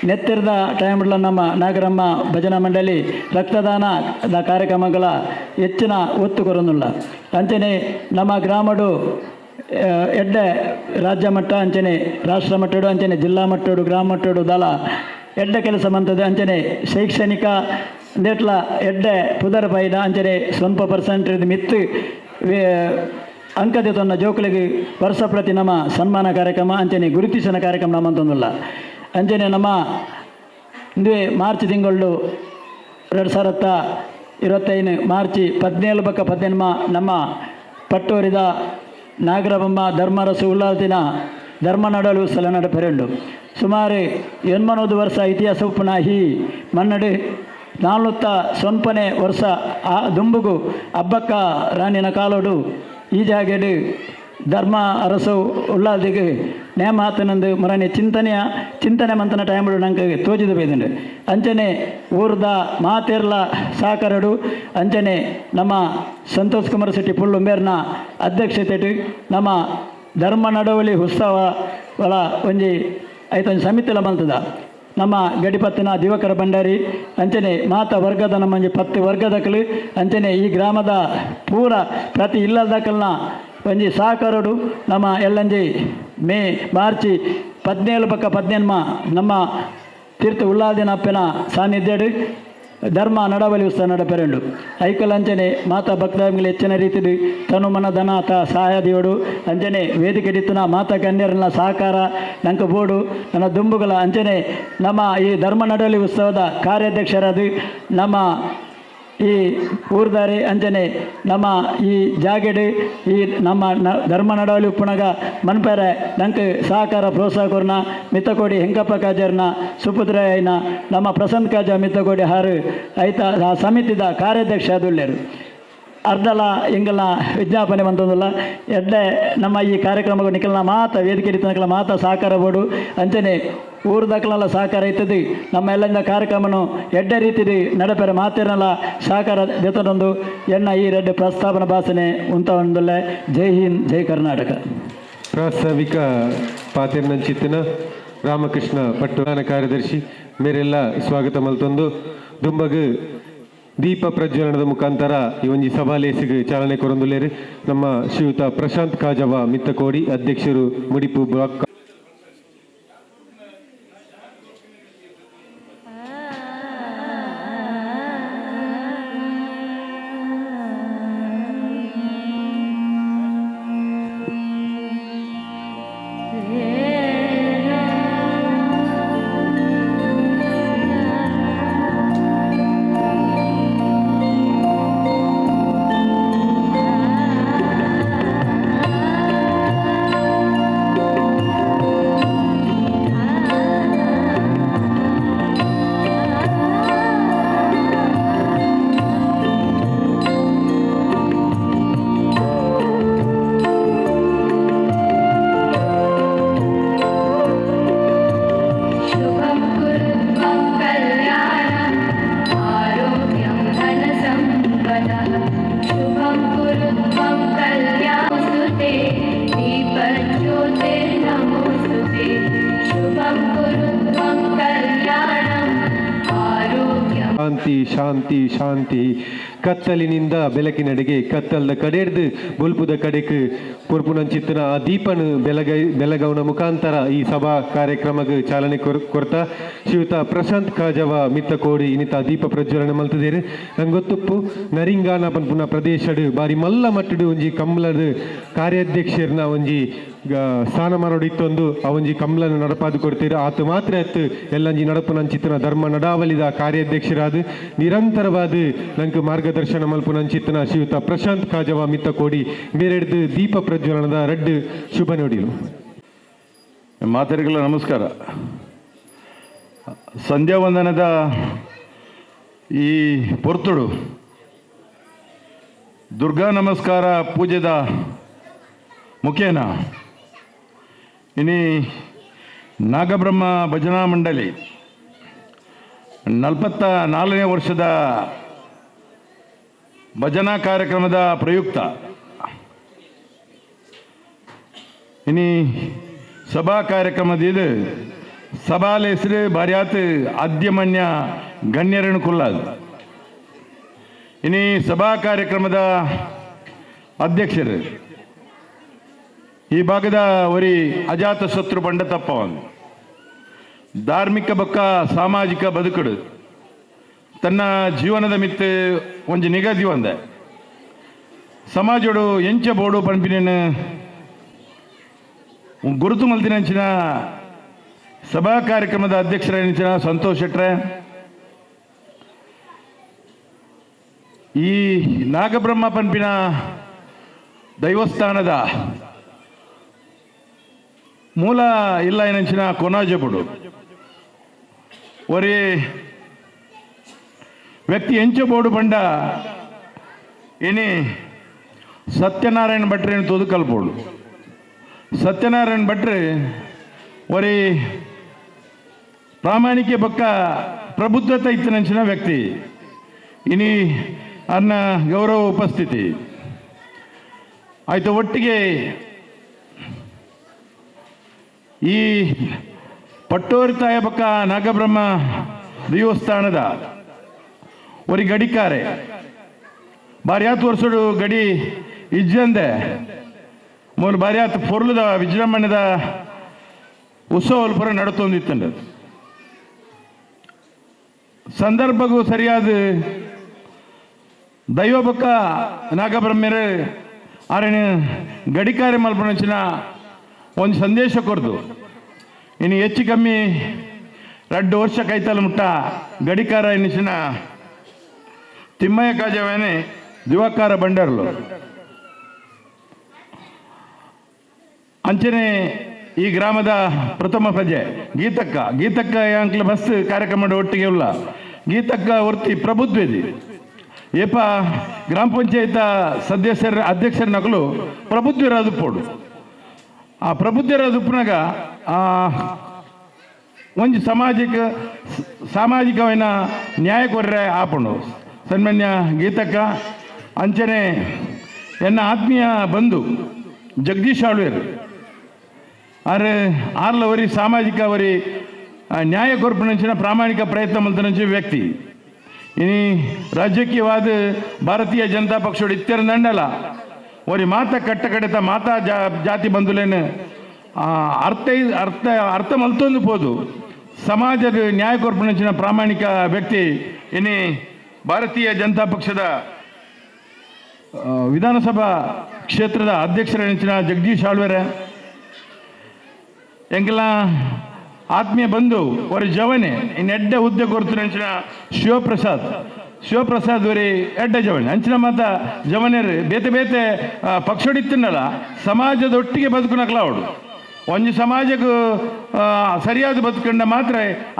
[SPEAKER 4] ನೆತ್ತಿರದ ಟೈಮ್ಲ ನಮ್ಮ ನಾಗರಮ್ಮ ಭಜನಾ ಮಂಡಳಿ ರಕ್ತದಾನದ ಕಾರ್ಯಕ್ರಮಗಳ ಹೆಚ್ಚಿನ ಒತ್ತು ಕೊರೊಂದುಲ್ಲ. ಅಂಚನೆ ನಮ್ಮ ಗ್ರಾಮಡು ಎಡ್ಡೆ ರಾಜ್ಯ ಮಟ್ಟ ಅಂಚನೆ ರಾಷ್ಟ್ರ ಮಟ್ಟಡು ಅಂಚನೆ ಜಿಲ್ಲಾ ಮಟ್ಟಡು ಗ್ರಾಮ ಮಟ್ಟಡು ದಲ ಎಡ್ಡೆ ಕೆಲಸ ಮಂತದೆ. ಅಂಚನೆ ಶೈಕ್ಷಣಿಕ ಅಂದೇಟ್ಲ ಎಡ್ಡೆ ಪುದರ್ ಪೈನ ಅಂಚನೆ ಸ್ವಲ್ಪ ಪರ್ಸೆಂಟ್ ಮಿತ್ತು ಅಂಕದ ತೊನ್ನ ಜೋಕುಲಿಗೆ ವರ್ಷ ಪ್ರತಿ ನಮ್ಮ ಸನ್ಮಾನ ಕಾರ್ಯಕ್ರಮ ಅಂಚನೆ ಗುರುತಿಸನ ಕಾರ್ಯಕ್ರಮ ನಮ್ಮಂತೊಂದಿಲ್ಲ. ಅಂಚನೆ ನಮ್ಮ ಇಂದುವೆ ಮಾರ್ಚ್ ತಿಂಗಳು 2025 ಮಾರ್ಚ್ 17 ಬಕ್ಕ 18 ನಮ್ಮ ಪಟ್ಟೋರಿದ ನಾಗರಬೊಮ್ಮ ಧರ್ಮರಸು ಉಲ್ಲಾಲ್ತಿನ ಧರ್ಮ ನಡಲು ಸಲ ನಡಪೆರೆಂಡು ಸುಮಾರು 80 ವರ್ಷ ಇತಿಹಾಸ ಉಪ್ಪುನ ಈ ಮನ್ನಡಿ 400 ವರ್ಷ ಆ ದುಂಬುಗು ಅಬ್ಬಕ್ಕ ರಾಣಿನ ಕಾಲೋಡು ಈ ಜಾಗೆಡು ಧರ್ಮ ಅರಸು ಉಳ್ಳಾದಿಗೆ ನೇಮಾತನಂದು ಮರನೆ ಚಿಂತನೆ ಮಂತನ ಟೈಮ್ಡು ನಂಗೆ ತೋಜಿದ ಬೈದಂಡು. ಅಂಚನೆ ಊರ್ದ ಮಾತೆರ್ಲ ಸಾಕರಡು ಅಂಚನೆ ನಮ್ಮ ಸಂತೋಷ್ ಕುಮಾರ್ ಶೆಟ್ಟಿ ಪುಳ್ಳುಂಬೇರ್ನ ಅಧ್ಯಕ್ಷತೆ ನಮ್ಮ ಧರ್ಮ ನಡವಳಿ ಉತ್ಸವ ಒಳ ಒಂಜಿ ಐತೊಂಜಿ ಸಮಿತಿಲ ಬಂತದ ನಮ್ಮ ಗಡಿಪತ್ತಿನ ದಿವಕರ ಭಂಡಾರಿ ಅಂಚನೆ ಮಾತಾ ವರ್ಗದ ನಮ್ಮಂಜಿ 10 ವರ್ಗದಕಲು ಅಂಚನೆ ಈ ಗ್ರಾಮದ ಪೂರ ಪ್ರತಿ ಇಲ್ಲದಕಲ್ನ ಒಂಜಿ ಸಾಕರಡು ನಮ್ಮ ಎಲ್ಲಂಜಿ ಮಾರ್ಚ್ 17 ಪಕ್ಕ 18 ನಮ್ಮ ತೀರ್ಥ ಉಳ್ಳಾದಿನ ಅಪ್ಪನ ಸಾನ್ನಿಧ್ಯಡು ಧರ್ಮ ನಡವಳಿ ಉತ್ಸವ ನಡಪೆರೆಂಡು. ಐಕಲ್ ಅಂಚನೆ ಮಾತಾ ಭಕ್ತಾದಿಗಳು ಹೆಚ್ಚಿನ ರೀತಿಯಲ್ಲಿ ತನು ಮನ ಧನ ತ ಸಹಾಯ ದೇವಡು ಅಂಚನೆ ವೇದಿಕೆ ಡಿತ್ತನ ಮಾತಾ ಗಣ್ಯರನ್ನ ಸಹಕಾರ ನಂಕ ಬೋಡು ನನ್ನ ದುಂಬುಗಳ ಅಂಚನೆ ನಮ್ಮ ಈ ಧರ್ಮ ನಡವಳಿ ಉತ್ಸವದ ಕಾರ್ಯಾಧ್ಯಕ್ಷರಾದ ನಮ್ಮ ಈ ಊರ್ದಾರಿ ಅಂಚನೆ ನಮ್ಮ ಈ ಜಾಗೆಡು ಈ ನಮ್ಮ ಧರ್ಮ ನಡವಳಿ ಉಪ್ಪುನಗ ಮನ್ಪೆರೆ ನಂಗೆ ಸಹಕಾರ ಪ್ರೋತ್ಸಾಹ ಕೊರ್ನ ಮಿತ್ತಕೋಡಿ ಹೆಂಕಪ್ಪ ಕಾಜರ್ನ ಸುಪುತ್ರಯ್ಯನ ನಮ್ಮ ಪ್ರಸನ್ನ ಕಾಜ ಮಿತ್ತಕೋಡಿ ಹಾರು ಐತ ಆ ಸಮಿತಿದ ಕಾರ್ಯಾಧ್ಯಕ್ಷ ಅದುಲ್ಲೇರು ಅರ್ಧಲ ಎಂಗಲ್ನ ವಿಜ್ಞಾಪನೆ ಬಂತಂದಿಲ್ಲ. ಎಡ್ಡೆ ನಮ್ಮ ಈ ಕಾರ್ಯಕ್ರಮಗಳು ನಿಖಲ್ನ ಮಾತ ವೇದಿಕೆ ತನಕಲ ಮಾತ ಸಹಕಾರ ಬೋಡು ಅಂಚನೆ ಊರ್ದಕ್ಲೆಲ್ಲ ಸಹಕಾರ ಇತ್ತದು ನಮ್ಮ ಎಲ್ಲ ಕಾರ್ಯಕ್ರಮನು ಎಡ್ಡೆ ರೀತಿದು ನಡಪೆರೆ ಮಾತಿರಲ್ಲ ಸಹಕಾರ ದೆತ್ತನೊಂದು ಎಣ್ಣ ಈ ರೆಡ್ಡೆ ಪ್ರಸ್ತಾಪನ ಭಾಷಣೆ ಉಂತ ಒಂದುಲ್ಲೆ. ಜೈ ಹಿಂದ್, ಜೈ ಕರ್ನಾಟಕ.
[SPEAKER 1] ಪ್ರಾಸ್ತಾವಿಕ ಪಾತಿರ್ನಂಚಿತ್ತಿನ ರಾಮಕೃಷ್ಣ ಪಟ್ಟಣ ಕಾರ್ಯದರ್ಶಿ ಮೇರೆಲ್ಲ ಸ್ವಾಗತ ಮಲ್ತೊಂದು ದುಂಬಗು ದೀಪ ಪ್ರಜ್ವಲನದ ಮುಖಾಂತರ ಈ ಒಂಜಿ ಸಭಾಲೇಸಿಗೆ ಚಾಲನೆ ಕೊರೊಂದುಲ್ಲೇರು ನಮ್ಮ ಶ್ರೀಯುತ ಪ್ರಶಾಂತ್ ಕಾಜವ ಮಿತ್ತಕೋಡಿ ಅಧ್ಯಕ್ಷರು ಮುಡಿಪು ಬ್ಲಾಕ್. ಶಾಂತಿ ಶಾಂತಿ ಶಾಂತಿ. ಕತ್ತಲಿನಿಂದ ಬೆಳಕಿನಡೆಗೆ, ಕತ್ತಲ್ದ ಕಡೆಡ್ದು ಬೊಲ್ಪುದ ಕಡೆಕ್ ಪೊರ್ಪುನಂಚಿತ್ತಿನ ಆ ದೀಪನು ಬೆಳಗವನ ಮುಖಾಂತರ ಈ ಸಭಾ ಕಾರ್ಯಕ್ರಮಕ್ಕೆ ಚಾಲನೆ ಕೊರ್ತ ಶ್ರೀಯುತ ಪ್ರಶಾಂತ್ ಕಾಜವ ಮಿತ್ತಕೋಡಿ ಇನ್ನಿತ ದೀಪ ಪ್ರಜ್ವಲನೆ ಮಲ್ತದೇರು. ನಂಗೆ ಗೊತ್ತುಪ್ಪು ನರಿಂಗಾನ ಪನ್ಪುನ ಪ್ರದೇಶಡ್ ಬಾರಿ ಮಲ್ಲ ಮಟ್ಟಡು ಒಂಜಿ ಕಮ್ಲದ ಕಾರ್ಯಾಧ್ಯಕ್ಷರ್ನ ಒಂಜಿ ಸ್ಥಾನಮಾನೋಡು ಇತ್ತೊಂದು ಆ ಒಂಜಿ ಕಮ್ಲನ್ನು ನಡಪಾದು ಕೊಡ್ತೀರು. ಆತು ಮಾತ್ರ ಎತ್ತು ಎಲ್ಲಂಜಿ ನಡಪುನಂಚಿತ್ತಿನ ಧರ್ಮ ನಡಾವಳಿದ ಕಾರ್ಯಾಧ್ಯಕ್ಷರಾದ ನಿರಂತರವಾದ ನಂಗೆ ಮಾರ್ಗದರ್ಶನ ಮಲ್ಪುನಂಚಿತ್ತಿನ ಶ್ರೀಯುತ ಪ್ರಶಾಂತ್ ಕಾಜವ ಮಿತ್ತಕೋಡಿ ಬೇರೆಡ್ದು ದೀಪ ಪ್ರಜ್ವಲನದ ರಡ್ಡು ಶುಭ ನುಡಿಲು.
[SPEAKER 5] ಮಾತರಿಗಳ ನಮಸ್ಕಾರ. ಸಂಧ್ಯಾ ವಂದನದ ಈ ಪೊರ್ತುಡು ದುರ್ಗಾ ನಮಸ್ಕಾರ ಪೂಜೆದ ಮುಖೇನ ಇನಿ ನಾಗಬ್ರಹ್ಮ ಭಜನಾ ಮಂಡಳಿ 44ನೇ ವರ್ಷದ ಭಜನಾ ಕಾರ್ಯಕ್ರಮದ ಪ್ರಯುಕ್ತ ಇನಿ ಸಭಾ ಕಾರ್ಯಕ್ರಮದ ಇದು ಸಭಾಲ ಹೆಸರು ಬಾರ್ಯಾತ್ ಆದ್ಯಮಾನ್ಯ ಗಣ್ಯರನ್ನು ಕುಲ್ಲಾದು. ಇನಿ ಸಭಾ ಕಾರ್ಯಕ್ರಮದ ಅಧ್ಯಕ್ಷರು ಈ ಭಾಗದ ಒರಿ ಅಜಾತ ಶತ್ರು ಬಂಡತಪ್ಪವನು ಧಾರ್ಮಿಕ ಬಕ್ಕ ಸಾಮಾಜಿಕ ಬದುಕುಡು ತನ್ನ ಜೀವನದ ಮಿತ್ತು ಒಂಜಿ ನಿಗದಿ ಒಂದೆ ಸಮಾಜೋಡು ಎಂಚ ಬೋಡು ಪಂಪಿನೇನು ಗುರುತು ಮಲ್ತಿನಂಚಿನ ಸಭಾ ಕಾರ್ಯಕ್ರಮದ ಅಧ್ಯಕ್ಷರ ಸಂತೋಷ್ ಶೆಟ್ರೆ, ಈ ನಾಗಬ್ರಹ್ಮ ಪಂಪಿನ ದೈವಸ್ಥಾನದ ಮೂಲ ಇಲ್ಲ ಏನಂಚಿನ ಕೊನಾಜಪುಡು ಒರಿ ವ್ಯಕ್ತಿ ಎಂಚ ಬೋಡು ಬಂಡ ಇನಿ ಸತ್ಯನಾರಾಯಣ ಭಟ್ರೇನು ತೋದು ಕಲ್ಪೋಡು. ಸತ್ಯನಾರಾಯಣ ಭಟ್ರೆ ಒರಿ ಪ್ರಾಮಾಣಿಕ ಬಕ್ಕ ಪ್ರಬುದ್ಧತೆ ಇತ್ತಿನಂಚಿನ ವ್ಯಕ್ತಿ. ಇನಿ ಅನ್ನ ಗೌರವ ಉಪಸ್ಥಿತಿ ಆಯಿತು. ಒಟ್ಟಿಗೆ ಈ ಪಟ್ಟೋರಿ ತಾಯಬಕ್ಕ ನಾಗಬ್ರಹ್ಮ ದೇವಸ್ಥಾನದ ಒರಿ ಗಡಿಕಾರೆ ಬಾರ್ಯಾತ್ ವರ್ಷಡು ಗಡಿ ಇಜ್ಜಂದೆ ಮೂಲ ಬಾರ್ಯಾತ್ ಪೊರ್ಲದ ವಿಜೃಂಭಣೆದ ಉತ್ಸವ ಪುರ ನಡತೊಂದಿತ್ತಂಡ ಸಂದರ್ಭಗೂ ಸರಿಯಾದ ದೈವಬಕ್ಕ ನಾಗಬ್ರಹ್ಮರು ಆರಣ ಗಡಿಕಾರೆ ಮಲ್ಪನಂಚಿನ ಒಂದು ಸಂದೇಶ ಕೊರ್ದು. ಇನ್ನು ಹೆಚ್ಚು ಕಮ್ಮಿ 2 ವರ್ಷ ಕೈತಲ ಮುಟ್ಟ ಗಡಿಕಾರ ಎನ್ನಿಸಿನ ತಿಮ್ಮಯ್ಯ ಕಾಜವೇನೆ ದಿವಾಕಾರ ಬಂಡರ್ಲು ಅಂಚನೆ ಈ ಗ್ರಾಮದ ಪ್ರಥಮ ಪ್ರಜೆ ಗೀತಕ್ಕ ಗೀತಕ್ಕ ಯಾಂಕ್ಲ ಬಸ್ ಕಾರ್ಯಕ್ರಮದ ಒಟ್ಟಿಗೆ ಉಲ್ಲ ಗೀತಕ್ಕ ವರ್ತಿ ಪ್ರಬುದ್ಧಿ ಏಪ ಗ್ರಾಮ ಪಂಚಾಯತ ಸದಸ್ಯರ ಅಧ್ಯಕ್ಷರ ನಕಲು ಪ್ರಬುದ್ಧರಾದ ಪೋಡು. ಆ ಪ್ರಬುದ್ಧರಾದ ಉಪ್ಪನಾಗ ಒಂಜಿ ಸಾಮಾಜಿಕವೈನ ನ್ಯಾಯ ಕೊರ್ರೆ ಆಪುಂಡು. ಸನ್ಮಾನ್ಯ ಗೀತಕ್ಕ ಅಂಚನೆ ಎನ್ನ ಆತ್ಮೀಯ ಬಂಧು ಜಗದೀಶ್ ಆಳ್ವೇರು ಆರ್ ಆರ್ಲವರಿ ಸಾಮಾಜಿಕ ಅವರಿ ನ್ಯಾಯ ಕೊರ್ಪುನಂಚಿನ ಪ್ರಾಮಾಣಿಕ ಪ್ರಯತ್ನ ಮಲ್ತನಂಚಿನ ವ್ಯಕ್ತಿ. ಇನಿ ರಾಜಕೀಯವಾದ ಭಾರತೀಯ ಜನತಾ ಪಕ್ಷ ಇತ್ತೆರಂದಂಡಲ ಒರಿ ಮಾತ ಕಟ್ಟ ಕಡೆತ ಮಾತಾ ಜಾತಿ ಬಂಧುಲೇನು ಅರ್ಥ ಅರ್ಥ ಅರ್ಥ ಮಲ್ತೊಂದು ಪೋದು ಸಮಾಜದ ನ್ಯಾಯ ಕೊರ್ಪುನಂಚಿನ ಪ್ರಾಮಾಣಿಕ ವ್ಯಕ್ತಿ. ಇನಿ ಭಾರತೀಯ ಜನತಾ ಪಕ್ಷದ ವಿಧಾನಸಭಾ ಕ್ಷೇತ್ರದ ಅಧ್ಯಕ್ಷರ ಜಗದೀಶ್ ಆಳ್ವೆರೆ ಎಂಕೆಲ್ಲ ಆತ್ಮೀಯ ಬಂಧು ಒರಿ ಜವನೆ ಇನ್ನು ಎಡ್ಡೆ ಹುದ್ದೆ ಕೊರ್ತು ಶಿವಪ್ರಸಾದ್ ಶಿವಪ್ರಸಾದ್ ಒರಿ ಎಡ್ಡೆ ಜವನೆ ಅಂಚಿನ ಮಾತ ಜವನೆರು ಬೇತೆ ಬೇತೆ ಪಕ್ಷಡಿತ್ತಿನಲ್ಲ ಸಮಾಜದೊಟ್ಟಿಗೆ ಬದುಕುನಕ್ಲ ಅವಡು ಒಂಜಿ ಸಮಾಜಕ್ಕೂ ಸರಿಯಾದ ಬದುಕಂಡ ಮಾತ್ರ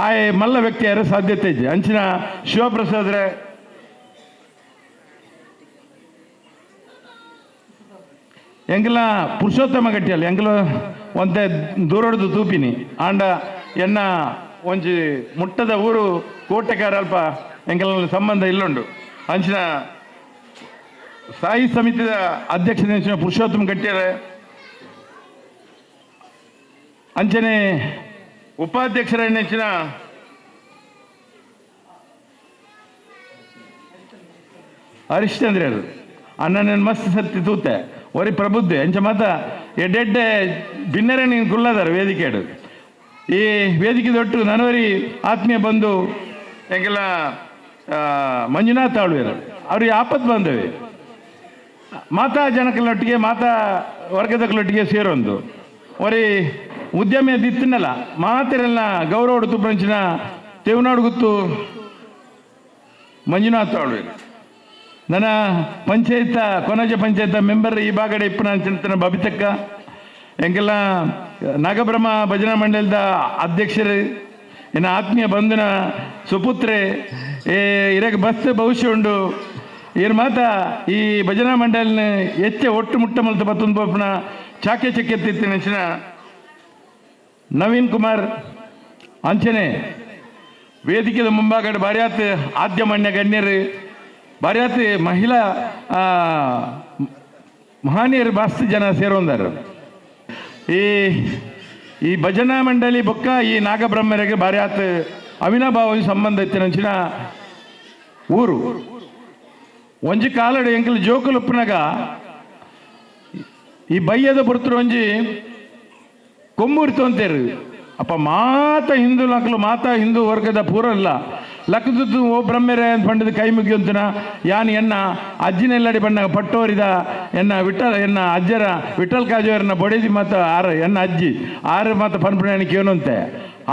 [SPEAKER 5] ಆ ಮಲ್ಲ ವ್ಯಕ್ತಿ ಯಾರು ಸಾಧ್ಯತೆ ಇದೆ. ಅಂಚಿನ ಶಿವಪ್ರಸಾದ್ರೆ ಎಂಗೆಲ್ಲ ಪುರುಷೋತ್ತಮ ಗಟ್ಟಿಯಲ್ಲ ಎಂಗಲ ಒಂತೆ ದೂರೊಡ್ದು ತೂಪಿನಿ ಆಂಡ ಎನ್ನ ಒಂಜಿ ಮುಟ್ಟದ ಊರು ಕೋಟೆಕಾರ ಅಲ್ಪ ಎಂಗೆಲ್ಲ ಸಂಬಂಧ ಇಲ್ಲುಂಡು. ಅಂಚಿನ ಸಾಯಿ ಸಮಿತಿಯ ಅಧ್ಯಕ್ಷ ಪುರುಷೋತ್ತಮ ಗಟ್ಟಿಯರೇ ಅಂಚನೆ ಉಪಾಧ್ಯಕ್ಷರ ನೆಚ್ಚಿನ ಹರಿಶ್ಚಂದ್ರರು ಅಣ್ಣನ ಮಸ್ತ್ ಸತ್ತಿ ತೂತೆ ಒರಿ ಪ್ರಬುದ್ಧೆ ಅಂಚ ಮಾತ ಎಡ್ಡೆಡ್ಡೆ ಬಿನ್ನರೆ ನೀನು ಕುಲ್ಲದಾರ ವೇದಿಕೆಡು. ಈ ವೇದಿಕೆ ದೊಟ್ಟು ನನವರಿ ಆತ್ಮೀಯ ಬಂಧು ಎಂಗೆಲ್ಲ ಮಂಜುನಾಥ್ ಆಳ್ವೇರು ಅವ್ರಿಗೆ ಆಪತ್ತು ಬಂದವೆ ಮಾತಾ ಜನಕಲೊಟ್ಟಿಗೆ ಮಾತಾ ವರ್ಗದಕ್ಲೊಟ್ಟಿಗೆ ಸೇರೊಂದು ಒರಿ ಉದ್ಯಮ ದಿತ್ತಿನಲ್ಲ ಮಾತೆರೆಲ್ಲ ಗೌರವ ತುಪ್ಪಂಚಿನ ತೇವನಾಡು ಗುತ್ತು ಮಂಜುನಾಥ್ ಆಳ್ವೇರು. ನನ್ನ ಪಂಚಾಯತ ಕೊನಜ ಪಂಚಾಯತ ಮೆಂಬರ್ ಈ ಭಾಗಡೆ ಇಪ್ಪನ ಚಿಂತನ ಬಬಿತಕ್ಕ ಎಂಗೆಲ್ಲ ನಾಗಬ್ರಹ್ಮ ಭಜನಾ ಮಂಡಲದ ಅಧ್ಯಕ್ಷರು ಎನ್ನ ಆತ್ಮೀಯ ಬಂಧುನ ಸುಪುತ್ರೆ ಏ ಇರಕ್ಕೆ ಬಸ್ ಭವಿಷ್ಯ ಉಂಡು ಏನು ಮಾತ ಈ ಭಜನಾ ಮಂಡಲಿನ ಹೆಚ್ಚೆ ಒಟ್ಟು ಮುಟ್ಟ ಮಲ್ತ ಬತ್ತೊಂದು ಪೋಪುನ ಚಾಕೆ ಚಕ್ಕೆತ್ತಿತ್ತಿನ ನವೀನ್ ಕುಮಾರ್ ಅಂಚನೆ ವೇದಿಕೆದ ಮುಂಭಾಗಡೆ ಬಾರ್ಯಾತ್ ಆದ್ಯಮಾನ್ಯ ಗಣ್ಯರು ಬಾರ್ಯಾತ್ ಮಹಿಳಾ ಮಹಾನೀಯರು ಬಾಸ್ತಿ ಜನ ಸೇರೊಂದಾರು. ಈ ಈ ಭಜನಾ ಮಂಡಳಿ ಬೊಕ್ಕ ಈ ನಾಗಬ್ರಹ್ಮರಿಗೆ ಬಾರ್ಯಾತ್ ಅವಿನಾಭಾವ ಸಂಬಂಧ ಇತ್ತಿನಂಚಿನ ಊರು. ಒಂಜಿ ಕಾಲಡು ಎಂಕಲ್ ಜೋಕುಲುಪ್ಪನಾಗ ಈ ಬಯ್ಯದ ಬರ್ತರು ಒಂಜಿ ಕೊಮ್ಮೂರಿ ತೊಂತೇರು. ಅಪ್ಪ ಮಾತ ಹಿಂದೂ ಲಕ್ಲು ಮಾತಾ ಹಿಂದೂ ವರ್ಗದ ಪೂರಲ್ಲ ಲಕ್ಕದ್ದು ಓ ಬ್ರಹ್ಮೆರೆ ಅಂತ ಪಂಡದ ಕೈ ಮುಗಿಯಂತನ ಯಾನ್ ಎನ್ನ ಅಜ್ಜಿನೆಲ್ಲಡಿ ಬಣ್ಣ ಪಟ್ಟೋರಿದ ಎನ್ನ ವಿಠಲ್ ಎನ್ನ ಅಜ್ಜರ ವಿಠಲ್ ಕಾಜೋರನ್ನ ಬೊಡೆದಿ ಮಾತ ಆರು ಎನ್ನ ಅಜ್ಜಿ ಆರು ಮಾತ ಪನ್ಪುಣಕ್ಕೆ ಏನಂತೆ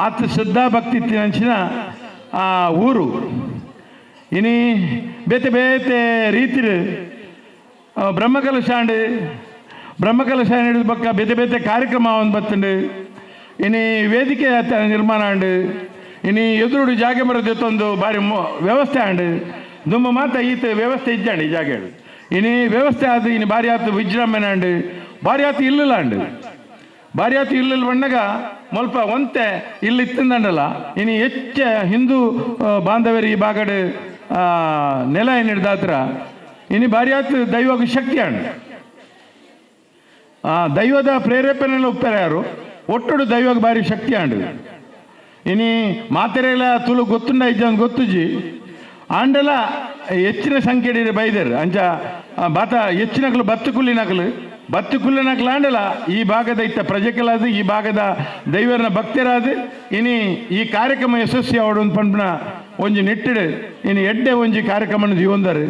[SPEAKER 5] ಆತ ಶ್ರದ್ಧಾ ಭಕ್ತಿ ಇತ್ತಿನಂಚಿನ ಆ ಊರು. ಇನಿ ಬೇತೆ ಬೇತೆ ರೀತಿ ಬ್ರಹ್ಮಕಲಶಾಂಡು ಬ್ರಹ್ಮಕಲಶ ಹಿಡಿದ ಪಕ್ಕ ಬೇತೆ ಬೇತೆ ಕಾರ್ಯಕ್ರಮ ಒಂದು ಬತ್ತಂಡು. ಇನಿ ವೇದಿಕೆ ನಿರ್ಮಾಣ ಆಂಡು ಇನಿ ಎದುರುಡು ಜಾಗೆ ಮರದ ಬಾರಿ ವ್ಯವಸ್ಥೆ ಆಂಡು ದುಮ್ಮ ಮಾತ ಈತ ವ್ಯವಸ್ಥೆ ಇಜ್ಜಾಂಡು ಈ ಜಾಗೆ ಇನಿ ವ್ಯವಸ್ಥೆ ಆದ ಇನಿ ಬಾರಿ ಆತು ವಿಜೃಂಭಣೆ ಆಂಡು ಬಾರಿ ಆತು ಇಲ್ಲಲ್ಲ ಆಂಡು ಬಾರಿ ಆತು ಇಲ್ಲಲ್ ಬಣ್ಣಗ ಮೊಲ್ಪ ಒಂತೆ ಇಲ್ಲಿ ಇತ್ತಿಂದಂಡಲ್ಲ ಇನಿ ಹೆಚ್ಚ ಹಿಂದೂ ಬಾಂಧವರು ಈ ಭಾಗಡು ನೆಲ ಏನಿಡ್ದಾತ್ರ ಇನಿ ಬಾರಿ ಆತು ದೈವಕ್ಕೆ ಶಕ್ತಿ ಆಂಡು. ದೈವದ ಪ್ರೇರೇಪಣೆ ಒಪ್ಪಾರ ಯಾರು ಒಟ್ಟುಡು ದೈವಕ್ಕೆ ಬಾರಿ ಶಕ್ತಿ ಆಂಡು. ಇನಿ ಮಾತೆರೆಲ್ಲ ತುಳು ಗೊತ್ತುಂಡ ಇಜ್ಜ ಗೊತ್ತುಜಿ ಆಂಡಲ ಹೆಚ್ಚಿನ ಸಂಖ್ಯೆ ಬೈದರು ಅಂಚ ಬಾತ ಹೆಚ್ಚಿನಕಲು ಬತ್ತು ಕುಲ್ಲಿನಕಲು ಬತ್ತು ಕುಲ್ಲಿನಕಲು ಆಂಡಲ ಈ ಭಾಗದ ಇತ್ತ ಪ್ರಜೆಕಲಾದ ಈ ಭಾಗದ ದೈವರನ ಭಕ್ತರಾದ ಇನಿ ಈ ಕಾರ್ಯಕ್ರಮ ಯಶಸ್ವಿ ಅವಡು ಪಂಪನ ಒಂಜಿ ನಿಟ್ಟಿಡು ಇನಿ ಎಡ್ಡೆ ಒಂಜಿ ಕಾರ್ಯಕ್ರಮ ಜೀವಂದರು.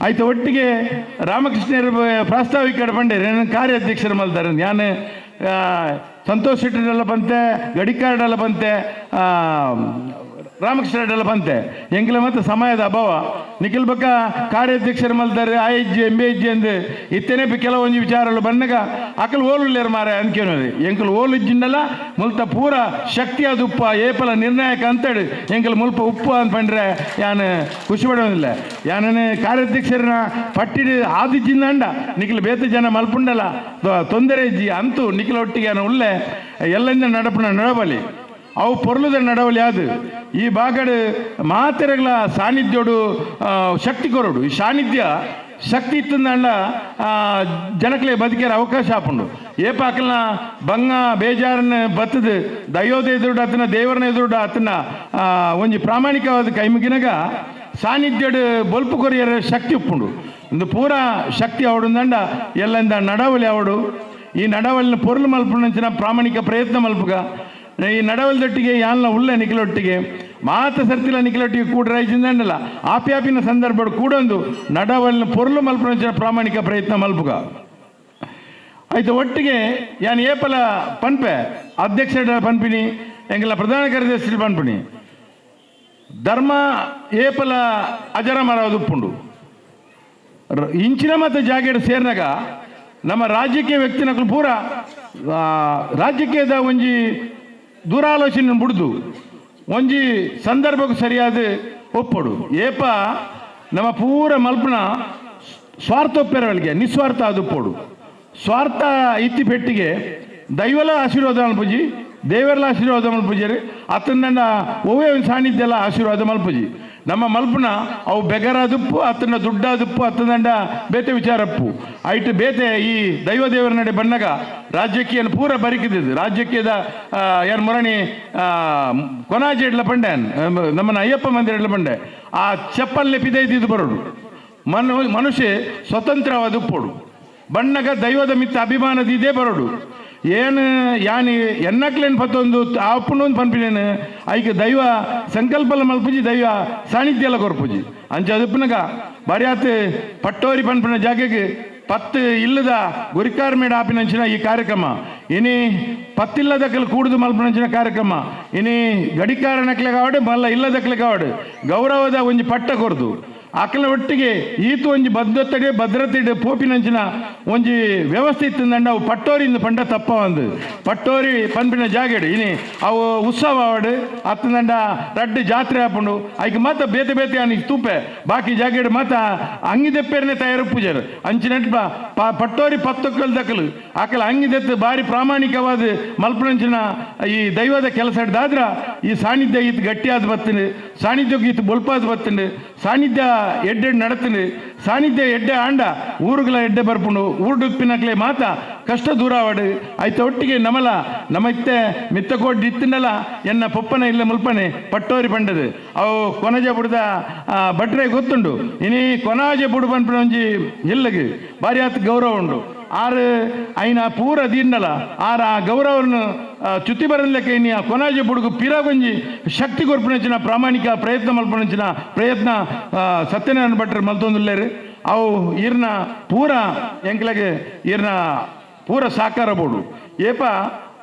[SPEAKER 5] ಆಯ್ತು ಒಟ್ಟಿಗೆ ರಾಮಕೃಷ್ಣರು ಪ್ರಾಸ್ತಾವಿಕ ಬಂಡೆ ಕಾರ್ಯಾಧ್ಯಕ್ಷರು ಮಲ್ತಾರೆ ನಾನು ಸಂತೋಷ್ ಶೆಟ್ಟಿಡೆಲ್ಲ ಬಂತೆ ಗಡಿಕಾರ್ಡೆಲ್ಲ ಬಂತೆ ರಾಮಕೃಷ್ಣ ರೆಡ್ಡೆಲ್ಲ ಬಂತೆ ಎಂಕಲ ಮತ್ತು ಸಮಯದ ಅಭಾವ ನಿಖಿಲ್ ಬಕ್ಕ ಕಾರ್ಯಾಧ್ಯಕ್ಷರು ಮಲ್ತಾರೆ I G M B G ಅಂದು ಇತ್ತನೇ ಕೆಲವೊಂದು ವಿಚಾರಗಳು ಬಂದಾಗ ಅಕಲ್ ಓಲುಲ್ಲೇರು ಮಾರ ಅನ್ಕೇನೋದು ಎಂಕಲ್ ಓಲು ಇಜ್ಜಿಂಡಲ್ಲ ಮುಲ್ತ ಪೂರ ಶಕ್ತಿ ಅದು ಉಪ್ಪ ಏಪಲ ನಿರ್ಣಾಯಕ ಅಂತೇಳಿ ಎಂಕಲ್ ಮುಲ್ಪ ಉಪ್ಪು ಅಂದ್ಪಂಡ್ರೆ ಯಾನು ಖುಷಿ ಪಡೋದಿಲ್ಲ ಯಾನೇ ಕಾರ್ಯಾಧ್ಯಕ್ಷರನ್ನ ಪಟ್ಟಿಡು ಆದಿಜ್ಜಿಂದ ನಿಖಿಲ್ ಬೇತ ಜನ ಮಲ್ಪುಂಡಲ್ಲ ತೊಂದರೆ ಇಜ್ಜಿ ಅಂತೂ ನಿಖಿಲ ಒಟ್ಟಿಗೆ ಯಾನು ಉಳ್ಳೆ ಎಲ್ಲಂದ ನಡಪುನ ನಡಬಲಿ ಅವು ಪೊರ್ಲುದ ನಡವಲಿ ಅದು ಈ ಭಾಗಡು ಮಾತೆರೆಗಳ ಸಾನ್ನಿಧ್ಯೋಡು ಶಕ್ತಿ ಕೊರಡು ಈ ಸಾನ್ನಿಧ್ಯ ಶಕ್ತಿ ಇತ್ತಂದ ಜನಕ್ಲೆ ಬದುಕಿರ ಅವಕಾಶ ಆಪುಂಡು ಏಪಾಕಲ್ನ ಬಂಗ ಬೇಜಾರನ್ನ ಬತ್ತದ ದೈವದ ಎದುರುಡು ಆತನ ದೇವರನ್ನ ಎದುರುಡು ಆತನ ಒಂಜಿ ಪ್ರಾಮಾಣಿಕವಾದ ಕೈಮುಗಿನಾಗ ಸಾನ್ನಿಧ್ಯಡು ಬೊಲ್ಪು ಕೊರಿಯರ ಶಕ್ತಿ ಉಪ್ಪುಂಡು ಒಂದು ಪೂರಾ ಶಕ್ತಿ ಅವಡುಂದಂಡ ಎಲ್ಲಂದ ನಡವಲಿ ಅವಡು ಈ ನಡವಲಿನ ಪೊರ್ಲು ಮಲ್ಪುನಂಚಿನ ಪ್ರಾಮಾಣಿಕ ಪ್ರಯತ್ನ ಮಲ್ಪುಗ ಈ ನಡವಲ್ದೊಟ್ಟಿಗೆ ಯಾನ್ಲ ಉಳ್ಳೆ ನಿಖಿಲೊಟ್ಟಿಗೆ ಮಾತ ಸರ್ತಿಲ ನಿಖಿಲೊಟ್ಟಿಗೆ ಕೂಡ ರೈಜಿಂದಂಡಲ್ಲ ಆಪ್ಯಾಪಿನ ಸಂದರ್ಭ ಕೂಡೊಂದು ನಡವಲಿನ ಪೊರ್ಲು ಮಲ್ಪುನಂಚಿನ ಪ್ರಾಮಾಣಿಕ ಪ್ರಯತ್ನ ಮಲ್ಪುಗ. ಆಯ್ತು ಒಟ್ಟಿಗೆ ಯಾನ್ ಏಪಲ ಪನ್ಪೆ ಅಧ್ಯಕ್ಷರ ಪನ್ಪಿನಿ ಎಂಗೆಲ್ಲ ಪ್ರಧಾನ ಕಾರ್ಯದರ್ಶಿ ಪನ್ಪಿನಿ ಧರ್ಮ ಏಪಲ ಅಜರಮರ ಉಪ್ಪುಂಡು ಇಂಚಿನ ಮತ್ತು ಜಾಗೆಡ್ ಸೇರಿನಾಗ ನಮ್ಮ ರಾಜಕೀಯ ವ್ಯಕ್ತಿನಕಲು ಪೂರ ರಾಜಕೀಯದ ಒಂಜಿ ದೂರಾಲೋಚನೆ ಬಿಡ್ದು ಒಂಜಿ ಸಂದರ್ಭಕ್ಕೂ ಸರಿಯಾದ ಒಪ್ಪಡು ಏಪ ನಮ್ಮ ಪೂರ ಮಲ್ಪನ ಸ್ವಾರ್ಥ ಒಪ್ಪೆರವಳಿಗೆ ನಿಸ್ವಾರ್ಥ ಅದು ಸ್ವಾರ್ಥ ಇತ್ತಿ ಪೆಟ್ಟಿಗೆ ದೈವಲ ಆಶೀರ್ವಾದ ಮಲ್ಪುಜಿ ದೇವರಲ ಆಶೀರ್ವಾದ ಮಲ್ಪುಜರಿ ಅತನ ಒವ್ವೇ ಒಂದು ಸಾನ್ನಿಧ್ಯಲ ಆಶೀರ್ವಾದ ಮಲ್ಪುಜಿ ನಮ್ಮ ಮಲ್ಪುನ ಅವು ಬೆಗರಾದುಪ್ಪು ಅತನ ದುಡ್ಡಾದುಪ್ಪು ಅತ್ತದಂಡ ಬೇತೆ ವಿಚಾರಪ್ಪು ಐಟ್ ಬೇತೆ ಈ ದೈವ ದೇವರ ನಡೆ ಬಣ್ಣಗ ರಾಜಕೀಯ ಪೂರ ಬರಿಕಿದ್ದು ರಾಜಕೀಯದ ಯಾರು ಮುರಣಿ ಕೊನಾಜಿ ಇಡ್ಲ ಪಂಡೆ ನಮ್ಮನ್ನ ಅಯ್ಯಪ್ಪ ಮಂದಿರ ಇಡ್ಲ ಪಂಡೆ ಆ ಚಪ್ಪಲ್ಲೆ ಪಿದೈದಿದ್ದು ಬರೋಡು ಮನುಷ್ಯ ಸ್ವತಂತ್ರವಾದ ಪೋಡು ಬಣ್ಣಗ ದೈವದ ಮಿತ್ತ ಅಭಿಮಾನದ ಇದೇ ಬರೋಡು ಏನು ಯಾನಿ ಎನ್ನಕ್ಲೇನು ಪತ್ತೊಂದು ಆಪುಂಡು ಪನ್ಪಿನೇನು ಐಕೆ ದೈವ ಸಂಕಲ್ಪಲ ಮಲ್ಪುಜಿ ದೈವ ಸಾನ್ನಿಧ್ಯ ಎಲ್ಲ ಕೊರ್ಪುಜಿ ಅಂಚ ಅದಪ್ಪನಗ ಬರಿಯಾತ್ ಪಟ್ಟೋರಿ ಪನ್ಪಿನ ಜಾಗೆಗೆ ಪತ್ತು ಇಲ್ಲದ ಗುರಿಕಾರ ಮೇಡ ಆಪಿನಂಚಿನ ಈ ಕಾರ್ಯಕ್ರಮ ಇನಿ ಪತ್ತಿಲ್ಲದಕ್ಕಲು ಕೂಡುದು ಮಲ್ಪನಂಚಿನ ಕಾರ್ಯಕ್ರಮ ಇನಿ ಗಡಿಕಾರ ನಕ್ಲೆ ಕಾವಡು ಮಲ್ಲ ಇಲ್ಲದಕ್ಲೆ ಕಾವಡು ಗೌರವದ ಒಂಜಿ ಪಟ್ಟ ಕೊರ್ದು ಅಕಲ ಒಟ್ಟಿಗೆ ಈತು ಒಂಜಿ ಭದ್ರತೆ ಭದ್ರತೆ ಪೋಪಿನಂಚಿನ ಒಂಜಿ ವ್ಯವಸ್ಥೆ ಇತ್ತಂದಂಡ ಅವು ಪಟ್ಟೋರಿಂದ ಪಂಡ ತಪ್ಪ ಒಂದು ಪಟ್ಟೋರಿ ಪನ್ಪಿನ ಜಾಗೆಡು ಇನಿ ಅವು ಉತ್ಸವ ಆವಡು ಅತ್ತಂದಂಡ ರಡ್ಡು ಜಾತ್ರೆ ಆಪುಂಡು ಐಕ್ ಮಾತ ಬೇತೆ ಬೇತೆ ಅನಿಗೆ ತೂಪೆ ಬಾಕಿ ಜಾಗೆಡು ಮಾತ ಅಂಗಿದೆಪ್ಪೇರನೆ ತಯಾರು ಪೂಜಾರು ಅಂಚಿನಟ್ಪ ಪಟ್ಟೋರಿ ಪತ್ತೊಕ್ಕಲ್ ದಕ್ಕಲು ಆಕಲ ಅಂಗಿದೆತ್ತು ಬಾರಿ ಪ್ರಾಮಾಣಿಕವಾದ ಮಲ್ಪನಂಚಿನ ಈ ದೈವದ ಕೆಲಸ ಹಿಡ್ದಾದ್ರ ಈ ಸಾನ್ನಿಧ್ಯ ಈತ ಗಟ್ಟಿಯಾದ ಬತ್ತಿನ ಸಾನ್ನಿಧ್ಯಕ್ಕೆ ಈತ ಬೊಲ್ಪಾದ ಬತ್ತಿನ ಸಾನ್ನಿಧ್ಯ ಎಡ್ಡೆ ನಡತಿನಿ ಸಾನ್ನಿಧ್ಯ ಎಡ್ಡೆ ಆಂಡ ಊರುಗಳ ಎಡ್ಡೆ ಬರ್ಪುಂಡು ಊರುಡುಪ್ಪಿನಕ್ಲೆ ಮಾತ ಕಷ್ಟ ದೂರಾವಡು ಆಯ್ತ ಒಟ್ಟಿಗೆ ನಮಲ ನಮ್ಮ ಇತ್ತೆ ಮಿತ್ತಕೋಡ್ ಇತ್ತಿನಲ್ಲ ಎನ್ನ ಪೊಪ್ಪನ ಇಲ್ಲ ಮುಲ್ಪನೆ ಪಟ್ಟೋರಿ ಪಂಡದು ಅವು ಕೊನಜ ಬುಡ್ದ ಭಟ್ರೆ ಗೊತ್ತುಂಡು ಇನಿ ಕೊನಾಜೆ ಬುಡು ಪನ್ಪಿನ ಒಂಜಿ ಇಲ್ಲಗೆ ಭಾರಿ ಆತ್ ಗೌರವ ಉಂಡು ಆರು ಐನ ಪೂರ ದೀರ್ನಲ ಆರ ಆ ಗೌರವವನ್ನು ಚ್ಯುತಿ ಬರಲಿಕ್ಕೆ ಇನಿ ಆ ಕೊನಾಜೆ ಬುಡುಗು ಪಿರಾಗೊಂಜಿ ಶಕ್ತಿ ಕೊರ್ಪುನಂಚಿನ ಪ್ರಾಮಾಣಿಕ ಪ್ರಯತ್ನ ಮಲ್ಪನಂಚಿನ ಪ್ರಯತ್ನ ಸತ್ಯನಾರಾಯಣ ಭಟ್ರು ಮಲ್ತೊಂದುಲ್ಲೇರು ಅವು ಈರ್ನ ಪೂರ ಎಂಕ್ಲಗೆ ಈರ್ನ ಪೂರ ಸಾಕಾರ ಬೋಡು ಏಪ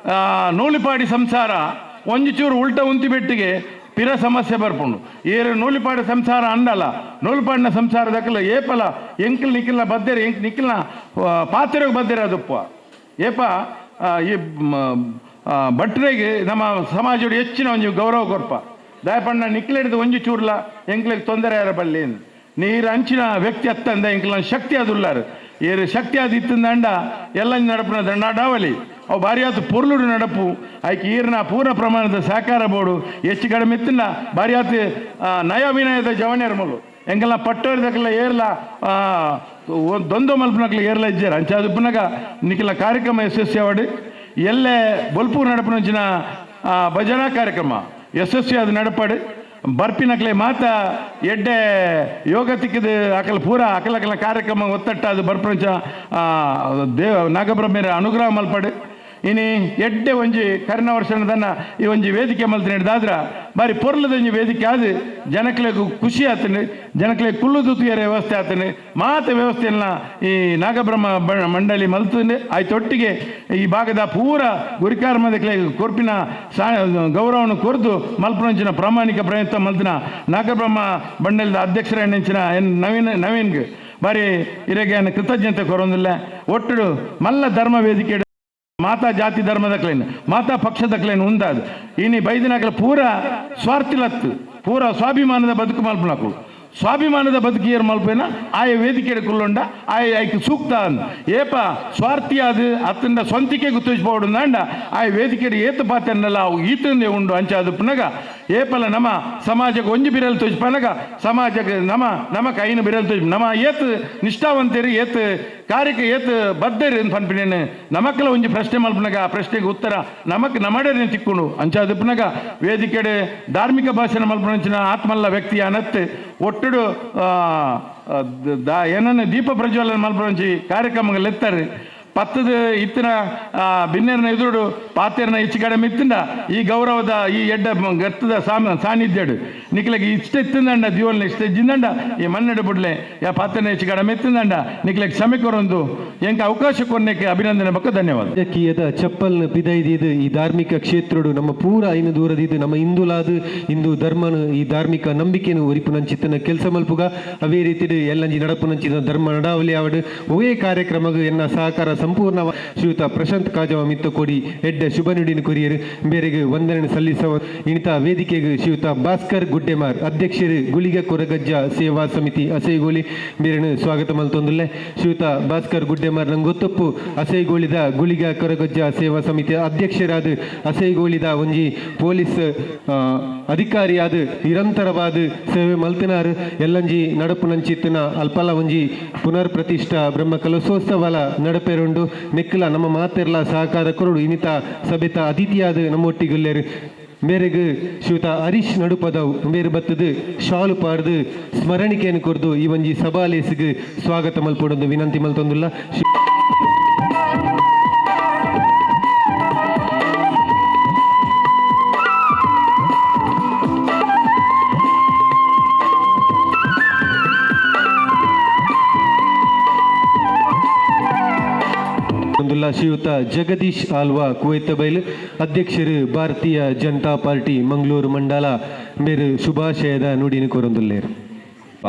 [SPEAKER 5] ನೂಲಿಪಾಡಿ ಸಂಸಾರ ಒಂಜಿ ಚೂರು ಉಲ್ಟ ಉಂತಿ ಬೆಟ್ಟಿಗೆ ಪಿರ ಸಮಸ್ಯೆ ಬರ್ಪುಂಡು ಏರು ನೂಲಿಪಾಡಿ ಸಂಸಾರ ಅಂಡಲ್ಲ ನೂಲಿಪಾಡಿನ ಸಂಸಾರ ದಕ್ಕಲ ಏಪಲ ಎಂಕಿಲ್ ನಿಕ್ಕಿಲ್ನ ಬದ್ದೇರು ಎಂಕ್ ನಿಕ್ಕಿಲ್ನ ಪಾತ್ರೆಗೆ ಬದ್ದೇರು ಅದಪ್ಪ ಏಪ ಈ ಭಟ್ರಿಗೆ ನಮ್ಮ ಸಮಾಜದ ಹೆಚ್ಚಿನ ಒಂಜಿ ಗೌರವ ಕೊರ್ಪ ದಯಪಣ್ಣ ನಿಕ್ಲೆಡ್ದು ಒಂಜಿ ಚೂರ್ಲ ಎಂಕ್ಲೆಗ್ ತೊಂದರೆ ಯಾರ ಬಲ್ಲಿ ನೀರು ಅಂಚಿನ ವ್ಯಕ್ತಿ ಅತ್ತಂದ ಎಂಕ್ಲ ಶಕ್ತಿ ಅದುಲ್ಲಾರು ಏರು ಶಕ್ತಿ ಅದು ಇತ್ತಂದಂಡ ಎಲ್ಲ ನಡಪುನ ದಂಡಾಡಾವಲಿ ಅವು ಭಾರಿ ಆತು ಪೊರ್ಲುಡು ನಡಪು ಐಕೆ ಈರ್ನ ಪೂರ್ಣ ಪ್ರಮಾಣದ ಸಹಕಾರ ಬೋಡು ಹೆಚ್ಚು ಕಡಿಮೆ ಇತ್ತಿನ ಭಾರಿ ಆತು ನಯ ವಿನಯದ ಜವನಿಯರ್ ಮೂಲು ಎಂಗೆಲ್ಲ ಪಟ್ಟೋರ್ದಕ್ಕೆಲ್ಲ ಏರ್ಲ ದೊಂದೊ ಮಲ್ಪನಕ್ಲೆ ಏರ್ಲ ಇಜ್ಜಾರ ಅಂಚಾದ ಪುನಗ ನಿಖಿಲ ಕಾರ್ಯಕ್ರಮ ಯಶಸ್ವಿ ಆವಡು ಎಲ್ಲೆ ಬೊಲ್ಪೂರು ನಡಪುನಂಚಿನ ಭಜನಾ ಕಾರ್ಯಕ್ರಮ ಯಶಸ್ವಿ ಅದು ನಡಪಾಡು ಬರ್ಪಿನಕ್ಲೆ ಮಾತ ಎಡ್ಡೆ ಯೋಗ ತಿಕ್ಕಿದ ಅಕಲ ಪೂರ ಅಕಲಕಲ ಕಾರ್ಯಕ್ರಮ ಒತ್ತಟ್ಟ ಅದು ಬರ್ಪಂಚ ದೇವ ನಾಗಬ್ರಹ್ಮರ ಅನುಗ್ರಹ ಮಲ್ಪಡು ಇನಿ ಎಡ್ಡೆ ಒಂಜಿ ಕರ್ಣ ವರ್ಷದನ್ನ ಈ ಒಂಜಿ ವೇದಿಕೆ ಮಲ್ತಿನ ಹಿಡ್ದಾದ್ರ ಬಾರಿ ಪೊರ್ಲದ ಒಂಜಿ ವೇದಿಕೆ ಆದು ಜನಕ್ಲೆಗ್ ಖುಷಿ ಆತನೆ ಜನಕ್ಲೆ ಕುಳ್ಳು ತುತ್ತಿಯರ ವ್ಯವಸ್ಥೆ ಆತನೆ ಮಾತ ವ್ಯವಸ್ಥೆಯನ್ನ ಈ ನಾಗಬ್ರಹ್ಮ ಮಂಡಳಿ ಮಲ್ತನೆ ಆಯ್ತೊಟ್ಟಿಗೆ ಈ ಭಾಗದ ಪೂರ ಗುರಿಕಾರ ಮದಕ್ಲೆ ಕೊರ್ಪಿನ ಗೌರವವನ್ನು ಕೊರ್ದು ಮಲ್ಪನಂಚಿನ ಪ್ರಾಮಾಣಿಕ ಪ್ರಯತ್ನ ಮಲ್ತಿನ ನಾಗಬ್ರಹ್ಮ ಮಂಡಳಿದ ಅಧ್ಯಕ್ಷರ ನೆಂಚಿನ ಎನ್ ನವೀನ್ಗೆ ಬಾರಿ ಇರೆಗೆ ಕೃತಜ್ಞತೆ ಕೊರೊಂದಿಲ್ಲ. ಒಟ್ಟು ಮಲ್ಲ ಧರ್ಮ ವೇದಿಕೆ ಮಾತಾ ಜಾತಿ ಧರ್ಮದ ಕ್ಲೇನ್ ಮಾತಾ ಪಕ್ಷದ ಕ್ಲೇನ್ ಉಂದಾದ ಇನಿ ಬೈದಿನಕಲ ಪೂರ ಸ್ವಾರ್ಥಿಲತ್ತು ಪೂರ ಸ್ವಾಭಿಮಾನದ ಬದುಕು ಮಲ್ಪನಕು ಸ್ವಾಭಿಮಾನದ ಬದುಕಿಯರ್ ಮಲ್ಪೇನ ಆಯ ವೇದಿಕೆ ಕುಲ್ಲೊಂಡ ಆಯ ಐಕ್ ಸೂಕ್ತ ಅಂದ್ ಏಪ ಸ್ವಾರ್ಥಿಯಾದ ಅತ್ತಂಡ ಸ್ವಂತಿಕೆ ಗುತ್ತಿಸ್ಬೋಡು ಅಂಡ ಆಯ ವೇದಿಕೆ ಏತ ಪಾತೆನ್ನಲ್ಲ ಅವು ಈತಂದೆ ಉಂಡು ಅಂಚಾದ ಪುನಗ ಏಪಲ ನಮ್ಮ ಸಮಾಜಕ್ಕೆ ಒಂಜಿ ಬಿರಲ್ ತೋಜ್ಪನಗ ಸಮಾಜಕ್ಕೆ ನಮ್ಮ ನಮ್ಮ ಕೈನ ಬಿರಲ್ ತೋಜ್ ನಮ್ಮ ಏತ್ ನಿಷ್ಠಾವಂತರಿ ಏತ್ ಕಾರ್ಯಕ್ಕೆ ಏತ್ ಬದ್ಧರಿ ಅಂತ ಪನ್ಪಿನೇನು ನಮಕ್ಕೆಲ್ಲ ಒಂಜಿ ಪ್ರಶ್ನೆ ಮಲ್ಪನಗ ಆ ಪ್ರಶ್ನೆಗೆ ಉತ್ತರ ನಮಕ್ ನಮಡನೆ ತಿಕ್ಕೊಂಡು ಅಂಚಾದ ಪುನಗ ವೇದಿಕೆಡೆ ಧಾರ್ಮಿಕ ಭಾಷಣ ಮಲ್ಪನಂಚಿನ ಆತ್ಮಲ್ಲ ವ್ಯಕ್ತಿಯ ಅನತ್ತೆ ಒಟ್ಟುಡು ಏನನ್ನ ದೀಪ ಪ್ರಜ್ವಲನ ಮಲ್ಪನಂಚಿ ಕಾರ್ಯಕ್ರಮಗಳು ಎತ್ತಾರೆ ಪತ್ತದ ಇತ್ತಿನ ಬಿನ್ನೆರ್ನ ಎದುರುಡು ಪಾತೆರ್ನ ಹೆಚ್ಚು ಕಡಿಮೆ ಇತ್ತಿಂದ ಈ ಗೌರವದ ಈ ಎಡ್ಡ ಗತ್ತದ ಸಾನ್ನಿಧ್ಯಡು ನಿಕ್ಲೆಗ್ ಇಷ್ಟ ಇತ್ತಿಂದಂಡ ದಿವಲ್ನ ಇಷ್ಟ ಇಜ್ಜಿಂದಂಡ ಈ ಮಣ್ಣೆಡು ಬುಡ್ಲೆ ಯಾ ಪಾತೆರ್ನ ಹೆಚ್ಚು ಕಡಿಮೆ ಇತ್ತಿಂದಂಡ ನಿಕ್ಲೆಗ್ ಕ್ಷಮೆ ಕೊರೊಂದು ಎಂಕ ಅವಕಾಶ ಕೊನ್ನೆಕ್ಕೆ ಅಭಿನಂದನೆ ಬಕ್ಕ ಧನ್ಯವಾದ.
[SPEAKER 1] ರಾಜಕೀಯದ ಚಪ್ಪಲ್ನ ಪಿದೈದಿದ್ದು ಈ ಧಾರ್ಮಿಕ ಕ್ಷೇತ್ರಡು ನಮ್ಮ ಪೂರ ಐನು ದೂರದಿದ್ದು ನಮ್ಮ ಹಿಂದೂಲಾದ ಹಿಂದೂ ಧರ್ಮನು ಈ ಧಾರ್ಮಿಕ ನಂಬಿಕೆನು ಒರಿಪುನಂಚಿತ್ತನ ಕೆಲಸ ಮಲ್ಪುಗ ಅವೇ ರೀತಿ ಎಲ್ಲಂಜಿ ನಡಪುನಂಚಿನ ಧರ್ಮ ನಡಾವಲಿ ಆವಡು ಒವೇ ಕಾರ್ಯಕ್ರಮಗ ಎನ್ನ ಸಹಕಾರ ಸಂಪೂರ್ಣ ಶ್ರೀಯುತ ಪ್ರಶಾಂತ್ ಕಾಜವ ಮಿತ್ತ ಕೊಡಿ ಎಡ್ಡೆ ಶುಭ ನುಡಿನ ಕೊರಿಯರು ಬೇರೆಗೆ ವಂದನೆ ಸಲ್ಲಿಸುವ ಇಣಿತ ವೇದಿಕೆಗೆ ಶ್ರೀಯುತ ಭಾಸ್ಕರ್ ಗುಡ್ಡೆಮಾರ್ ಅಧ್ಯಕ್ಷರು ಗುಳಿಗ ಕೊರಗಜ್ಜ ಸೇವಾ ಸಮಿತಿ ಅಸೈಗೋಳಿ ಬೇರೆನು ಸ್ವಾಗತ ಮಲ್ತೊಂದುಲ್ಲೆ. ಶ್ರೀಯುತ ಭಾಸ್ಕರ್ ಗುಡ್ಡೆಮಾರ್ ನಂಗೆ ಗೊತ್ತಪ್ಪು ಅಸೈಗೋಳಿದ ಗುಳಿಗ ಕೊರಗಜ್ಜ ಸೇವಾ ಸಮಿತಿ ಅಧ್ಯಕ್ಷರಾದ ಅಸೈಗೋಳಿದ ಒಂಜಿ ಪೊಲೀಸ್ ಅಧಿಕಾರಿಯಾದ ನಿರಂತರವಾದ ಸೇವೆ ಮಲ್ತಿನಾರು ಎಲ್ಲಂಜಿ ನಡಪು ನಂಚಿತ್ತಿನ ಅಲ್ಪಲ ಒಂಜಿ ಪುನರ್ ಪ್ರತಿಷ್ಠಾ ಬ್ರಹ್ಮ ಕಲಶೋತ್ಸವಲ ನಡಪೇರುಂಡು ನೆಕ್ಕಲ ನಮ್ಮ ಮಾತೆರ್ಲ ಸಹಕಾರ ಕೊರಡು ಇನ್ನಿತ ಸಭೆತ ಅತಿಥಿಯಾದ ನಮ್ಮೊಟ್ಟಿಗುಲ್ಲೇರು. ಮೇರೆಗ್ ಶ್ರೀಯುತ ಹರೀಶ್ ನಡುಪದವ್ ಮೇರು ಬತ್ತದು ಶಾಲು ಪಾಡ್ದು ಸ್ಮರಣಿಕೆಯನ್ನು ಕೊರ್ದು ಈ ಒಂಜಿ ಸಭಾಲೇಸಿಗೆ ಸ್ವಾಗತ ಮಲ್ಪೊಡೊಂದು ವಿನಂತಿ ಮಲ್ತೊಂದುಲ್ಲ. ಶ್ರೀಯುತ ಜಗದೀಶ್ ಆಲ್ವಾ ಕುವೈತ ಬೈಲ್ ಅಧ್ಯಕ್ಷರು ಭಾರತೀಯ ಜನತಾ ಪಾರ್ಟಿ ಮಂಗಳೂರು ಮಂಡಲ ಮೇರು ಶುಭಾಶಯದ ನುಡಿನ ಕೋರೊಂದುಲ್ಲೇರು.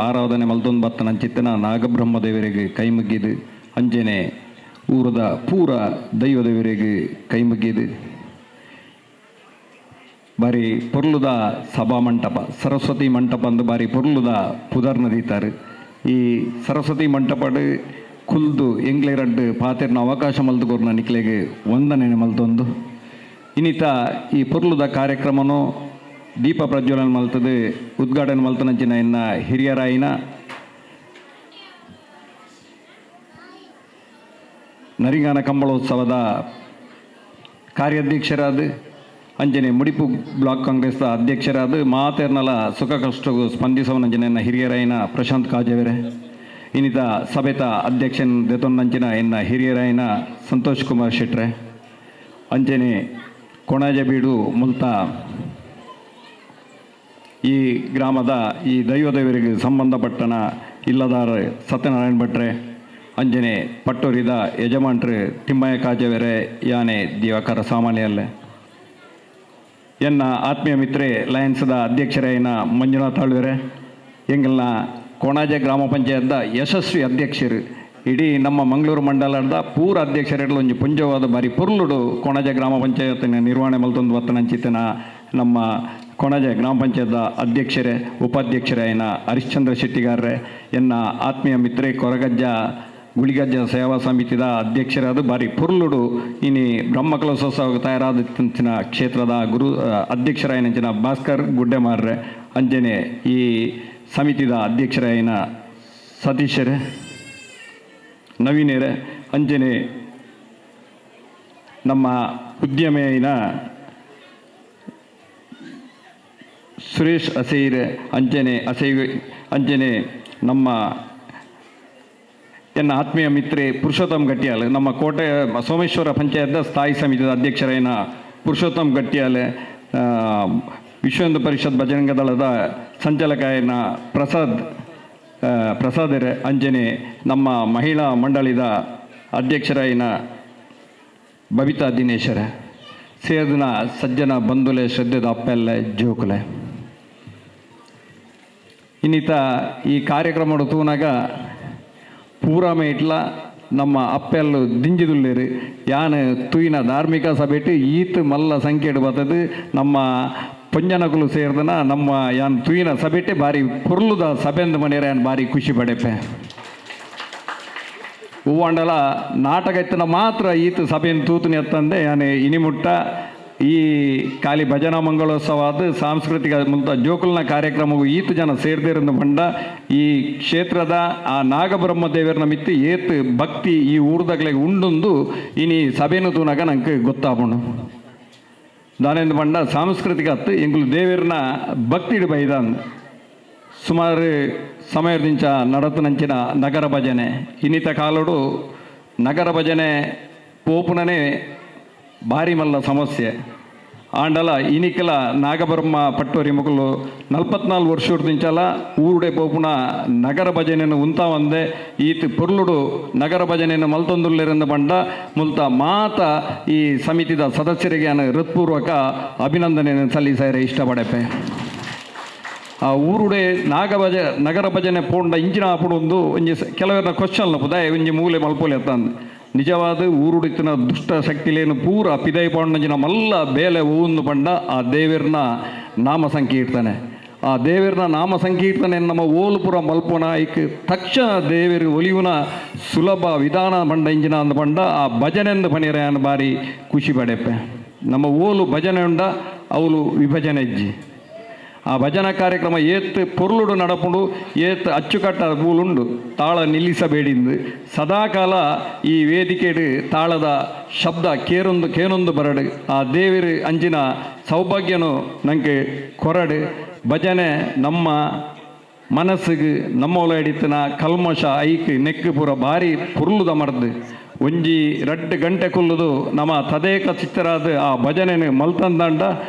[SPEAKER 6] ಆರಾಧನೆ ಮಲ್ತೊಂದು ಬತ್ತನ ಚಿತ್ತನ ನಾಗಬ್ರಹ್ಮದೇವರಿಗೆ ಕೈ ಮುಗಿದು ಅಂಜನೆ ಊರದ ಪೂರ ದೈವದೇವರಿಗೆ ಕೈ ಮುಗಿದು ಬಾರಿ ಪೊರ್ಲುದ ಸಭಾ ಮಂಟಪ ಸರಸ್ವತಿ ಮಂಟಪ ಅಂದು ಬಾರಿ ಪೊರ್ಲುದ ಪುದರ್ನ ದೀತಾರೆ. ಈ ಸರಸ್ವತಿ ಮಂಟಪಡು ಕುಲ್ದು ಎಂಗ್ಲೇರಡ್ಡು ಪಾತೆರ್ನ ಅವಕಾಶ ಮಲ್ತುಕೊರ್ನ ನಿಕ್ಲೆಗೆ ವಂದನೆ ಮಲ್ತೊಂದು ಇನ್ನಿತ ಈ ಪೊರ್ಲುದ ಕಾರ್ಯಕ್ರಮನು ದೀಪ ಪ್ರಜ್ವಲನ ಮಲ್ತದೆ ಉದ್ಘಾಟನೆ ಮಲ್ತನಂಚಿನ ಎನ್ನ ಹಿರಿಯರಾಯಿನ ನರಿಂಗಾನ ಕಂಬಳೋತ್ಸವದ ಕಾರ್ಯಾಧ್ಯಕ್ಷರಾದ ಅಂಜನೆ ಮುಡಿಪು ಬ್ಲಾಕ್ ಕಾಂಗ್ರೆಸ್ದ ಅಧ್ಯಕ್ಷರಾದ ಮಾತೆರ್ನಲ ಸುಖ ಕಷ್ಟಗೂ ಸ್ಪಂದಿಸವನಂಚಿನ ಹಿರಿಯರಾಯಿನ ಪ್ರಶಾಂತ್ ಕಾಜವೆರೆ ಇನ್ನಿತ ಸಭೆತ ಅಧ್ಯಕ್ಷನ್ ದೆತೊನ್ನಂಚಿನ ಎನ್ನ ಹಿರಿಯರಾಯಿನ ಸಂತೋಷ್ ಕುಮಾರ್ ಶೆಟ್ರೆ ಅಂಜನೆ ಕೊಣಾಜಬೀಡು ಮುಲ್ತ ಈ ಗ್ರಾಮದ ಈ ದೈವದೇವರಿಗೆ ಸಂಬಂಧಪಟ್ಟನ ಇಲ್ಲದಾರ ಸತ್ಯನಾರಾಯಣ ಭಟ್ರೆ ಅಂಜನೆ ಪಟ್ಟೂರಿದ ಯಜಮಾನ್ರು ತಿಮ್ಮಯ್ಯ ಕಾಜವೆರೆ ಯಾನೆ ದಿವಾಕರ ಸಾಮಾನ್ಯಲ್ಲೇ ಎನ್ನ ಆತ್ಮೀಯ ಮಿತ್ರೆ ಲಯನ್ಸ್ದ ಅಧ್ಯಕ್ಷರಾಯಿನ ಮಂಜುನಾಥ್ ಆಳ್ವೆರೆ ಎಂಗಲ್ನ ಕೊಣಾಜೆ ಗ್ರಾಮ ಪಂಚಾಯತ್ದ ಯಶಸ್ವಿ ಅಧ್ಯಕ್ಷರು ಇಡೀ ನಮ್ಮ ಮಂಗಳೂರು ಮಂಡಲದ ಪೂರ ಅಧ್ಯಕ್ಷರೆಲ್ಲ ಒಂಜಿ ಪುಂಜವಾದ ಬಾರಿ ಪೊರ್ಲುಡು ಕೊಣಾಜೆ ಗ್ರಾಮ ಪಂಚಾಯತ್ನ ನಿರ್ವಹಣೆ ಮಲ್ತೊಂದು ಬತ್ತನಂಚಿತನ ನಮ್ಮ ಕೊಣಾಜೆ ಗ್ರಾಮ ಪಂಚಾಯತ್ದ ಅಧ್ಯಕ್ಷರೇ ಉಪಾಧ್ಯಕ್ಷರಾಯಿನ ಹರಿಶ್ಚಂದ್ರ ಶೆಟ್ಟಿಗಾರ್ರೆ ಎನ್ನ ಆತ್ಮೀಯ ಮಿತ್ರೆ ಕೊರಗಜ್ಜ ಗುಳಿಗಜ್ಜ ಸೇವಾ ಸಮಿತಿದ ಅಧ್ಯಕ್ಷರಾದ ಬಾರಿ ಪೊರ್ಲುಡು ಇನಿ ಬ್ರಹ್ಮಕಲಶೋತ್ಸವ ತಯಾರಾದ ಕ್ಷೇತ್ರದ ಗುರು ಅಧ್ಯಕ್ಷರಾಯಿನಂಚಿನ ಭಾಸ್ಕರ್ ಗುಡ್ಡೆಮಾರ್ರೆ ಅಂಜನೆ ಈ ಸಮಿತಿದ ಅಧ್ಯಕ್ಷರಾಯಿನ ಸತೀಶರೇ ನವೀನರೇ ಅಂಜನೆ ನಮ್ಮ ಉದ್ಯಮಿಯೈನ ಸುರೇಶ್ ಅಸೈರೆ ಅಂಜನೆ ಅಸೈ ಅಂಜನೆ ನಮ್ಮ ಎನ್ನ ಆತ್ಮೀಯ ಮಿತ್ರೆ ಪುರುಷೋತ್ತಮ್ ಗಟ್ಟಿಯಾಲ್ ನಮ್ಮ ಕೋಟೆ ಸೋಮೇಶ್ವರ ಪಂಚಾಯತ್ದ ಸ್ಥಾಯಿ ಸಮಿತಿಯ ಅಧ್ಯಕ್ಷರಾಯಿನ ಪುರುಷೋತ್ತಮ್ ಗಟ್ಟಿಯಾಲೆ ವಿಶ್ವ ಹಿಂದೂ ಪರಿಷತ್ ಬಜರಂಗ ದಳದ ಸಂಚಾಲಕನ ಪ್ರಸಾದ್ ಪ್ರಸಾದರೆ ಅಂಜನೆ ನಮ್ಮ ಮಹಿಳಾ ಮಂಡಳಿದ ಅಧ್ಯಕ್ಷರಾಯಿನ ಬಬಿತಾ ದಿನೇಶರ ಸೇರಿನ ಸಜ್ಜನ ಬಂಧುಲೆ ಶ್ರದ್ಧೆದ ಅಪ್ಪೆಲ್ಲೆ ಜೋಕುಲೆ ಇನ್ನಿತ ಈ ಕಾರ್ಯಕ್ರಮ ತೂನಾಗ ಪೂರಾಮೆ ಇಟ್ಲ ನಮ್ಮ ಅಪ್ಪೆಲ್ಲು ದಿಂಜಿದುಲ್ಲೇರು ಯಾನ್ ತೂಯಿನ ಧಾರ್ಮಿಕ ಸಭೆಟ್ ಈತ್ ಮಲ್ಲ ಸಂಖ್ಯೆಡು ಬರ್ತದೆ ನಮ್ಮ ಪಂಜನಕುಲು ಸೇರಿದನ ನಮ್ಮ ಯಾನ್ ತೂಯಿನ ಸಭೆಟೆ ಬಾರಿ ಪೊರ್ಲುದ ಸಭೆಂದ ಮನೆಯರ ಯಾನ್ ಬಾರಿ ಖುಷಿ ಪಡೆಪೆ ಹೂವಾಂಡಲ ನಾಟಕ ಇತ್ತನ ಮಾತ್ರ ಈತ ಸಭೆಯನ್ನು ತೂತುನಿ ಎತ್ತಂದೆ ಯಾನ್ ಇನಿಮುಟ್ಟ ಈ ಖಾಲಿ ಭಜನಾ ಮಂಗಳೋತ್ಸವ ಅದು ಸಾಂಸ್ಕೃತಿಕ ಮುಲ್ತ ಜೋಕುಲ್ನ ಕಾರ್ಯಕ್ರಮವು ಈತ ಜನ ಸೇರ್ದಿರಂದು ಬಂಡ ಈ ಕ್ಷೇತ್ರದ ಆ ನಾಗಬ್ರಹ್ಮ ದೇವರನ ಮಿತ್ತು ಏತ್ ಭಕ್ತಿ ಈ ಊರ್ದಗ್ಲೆಗ್ ಉಂಡೊಂದು ಇನಿ ಸಭೆನು ತೂನಾಗ ನಂಗೆ ಗೊತ್ತಾಪುಂಡು ದಾನೆಂದು ಬಂಡ ಸಾಂಸ್ಕೃತಿಕ ಅತ್ತು ಎಂಗುಲು ದೇವರನ ಭಕ್ತಿ ಬೈದಾನ್ ಸುಮಾರು ಸಮಯದಿಂಚ ನಡತನಂಚಿನ ನಗರ ಭಜನೆ ಇನ್ನಿತ ಕಾಲೋಡು ನಗರ ಭಜನೆ ಪೋಪುನನೇ ಭಾರಿ ಮಲ್ಲ ಸಮಸ್ಯೆ ಆಂಡಲ ಇನಿಕಲ ನಾಗಬ್ರಹ್ಮ ಪಟ್ಟೋರಿ ಮುಕುಲು 44 ವರ್ಷದಿಂಚಲ ಊರುಡೆ ಪೋಪುನ ನಗರ ಭಜನೆಯನ್ನು ಉಂತ ಒಂದೆ ಈತ ಪೊರ್ಲುಡು ನಗರ ಭಜನೆಯನ್ನು ಮಲ್ತೊಂದುಲ್ಲೆರೆಂದು ಬಂಡ ಮುಲ್ತ ಮಾತ ಈ ಸಮಿತಿದ ಸದಸ್ಯರಿಗೆ ನಾನು ಹೃತ್ಪೂರ್ವಕ ಅಭಿನಂದನೆಯನ್ನು ಸಲ್ಲಿಸರೆ ಇಷ್ಟಪಡೆಪೆ. ಆ ಊರುಡೆ ನಾಗಭಜ ನಗರ ಭಜನೆ ಪೋಂಡ ಇಂಜಿನ ಆಪುಡೊಂದು ಒಂಜಿ ಕೆಲವರ ಕ್ವಶನ್ ಪುದಾಯ ಒಂಜಿ ಮೂಲೆ ಮಲ್ಪೊಲೆ ತಂದು ನಿಜವಾದ ಊರುಡಿತ್ತಿನ ದುಷ್ಟ ಶಕ್ತಿಲೇನು ಪೂರ ಪಿದೈ ಪಾಂಡಂಜಿನ ಮಲ್ಲ ಬೇಲೆ ಹೂವನ್ನು ಪಂಡ ಆ ದೇವರನ ನಾಮ ಸಂಕೀರ್ತನೆ ಆ ದೇವರನ ನಾಮ ಸಂಕೀರ್ತನೆ ನಮ್ಮ ಓಲುಪುರ ಮಲ್ಪುನ ಐಕ್ ತಕ್ಷಣ ದೇವರು ಒಲಿಯುನ ಸುಲಭ ವಿಧಾನ ಬಂಡ ಇಂಜಿನ ಅಂದ ಪಂಡ ಆ ಭಜನೆಂದು ಪನಿರ ಬಾರಿ ಖುಷಿ ಪಡೆಪೆ. ನಮ್ಮ ಓಲು ಭಜನೆ ಉಂಡ ಅವಳು ವಿಭಜನೆ ಇಜ್ಜಿ. ಆ ಭಜನಾ ಕಾರ್ಯಕ್ರಮ ಏತ್ ಪೊರ್ಲುಡು ನಡಪುಂಡು, ಏತ್ ಅಚ್ಚುಕಟ್ಟ ಮೂಲುಂಡು, ತಾಳ ನಿಲ್ಲಿಸಬೇಡಿಂದು ಸದಾಕಾಲ ಈ ವೇದಿಕೆಡು ತಾಳದ ಶಬ್ದ ಕೇರೊಂದು ಕೇನೊಂದು ಬರಡು. ಆ ದೇವಿರು ಅಂಚಿನ ಸೌಭಾಗ್ಯನು ನಂಗೆ ಕೊರಡು. ಭಜನೆ ನಮ್ಮ ಮನಸ್ಸಿಗೆ ನಮ್ಮ ಒಳಡಿತನ ಕಲ್ಮಶ ಐಕ್ ನೆಕ್ಕು ಪೂರ ಭಾರಿ ಪುರ್ಲುದ ಮರ್ದು. ಒಂಜಿ ರಡ್ಡು ಗಂಟೆ ಕುಲ್ಲುದು ನಮ್ಮ ತದೇಕ ಚಿತ್ತರಾದ ಆ ಭಜನೆನು ಮಲ್ತಂದಾಂಡ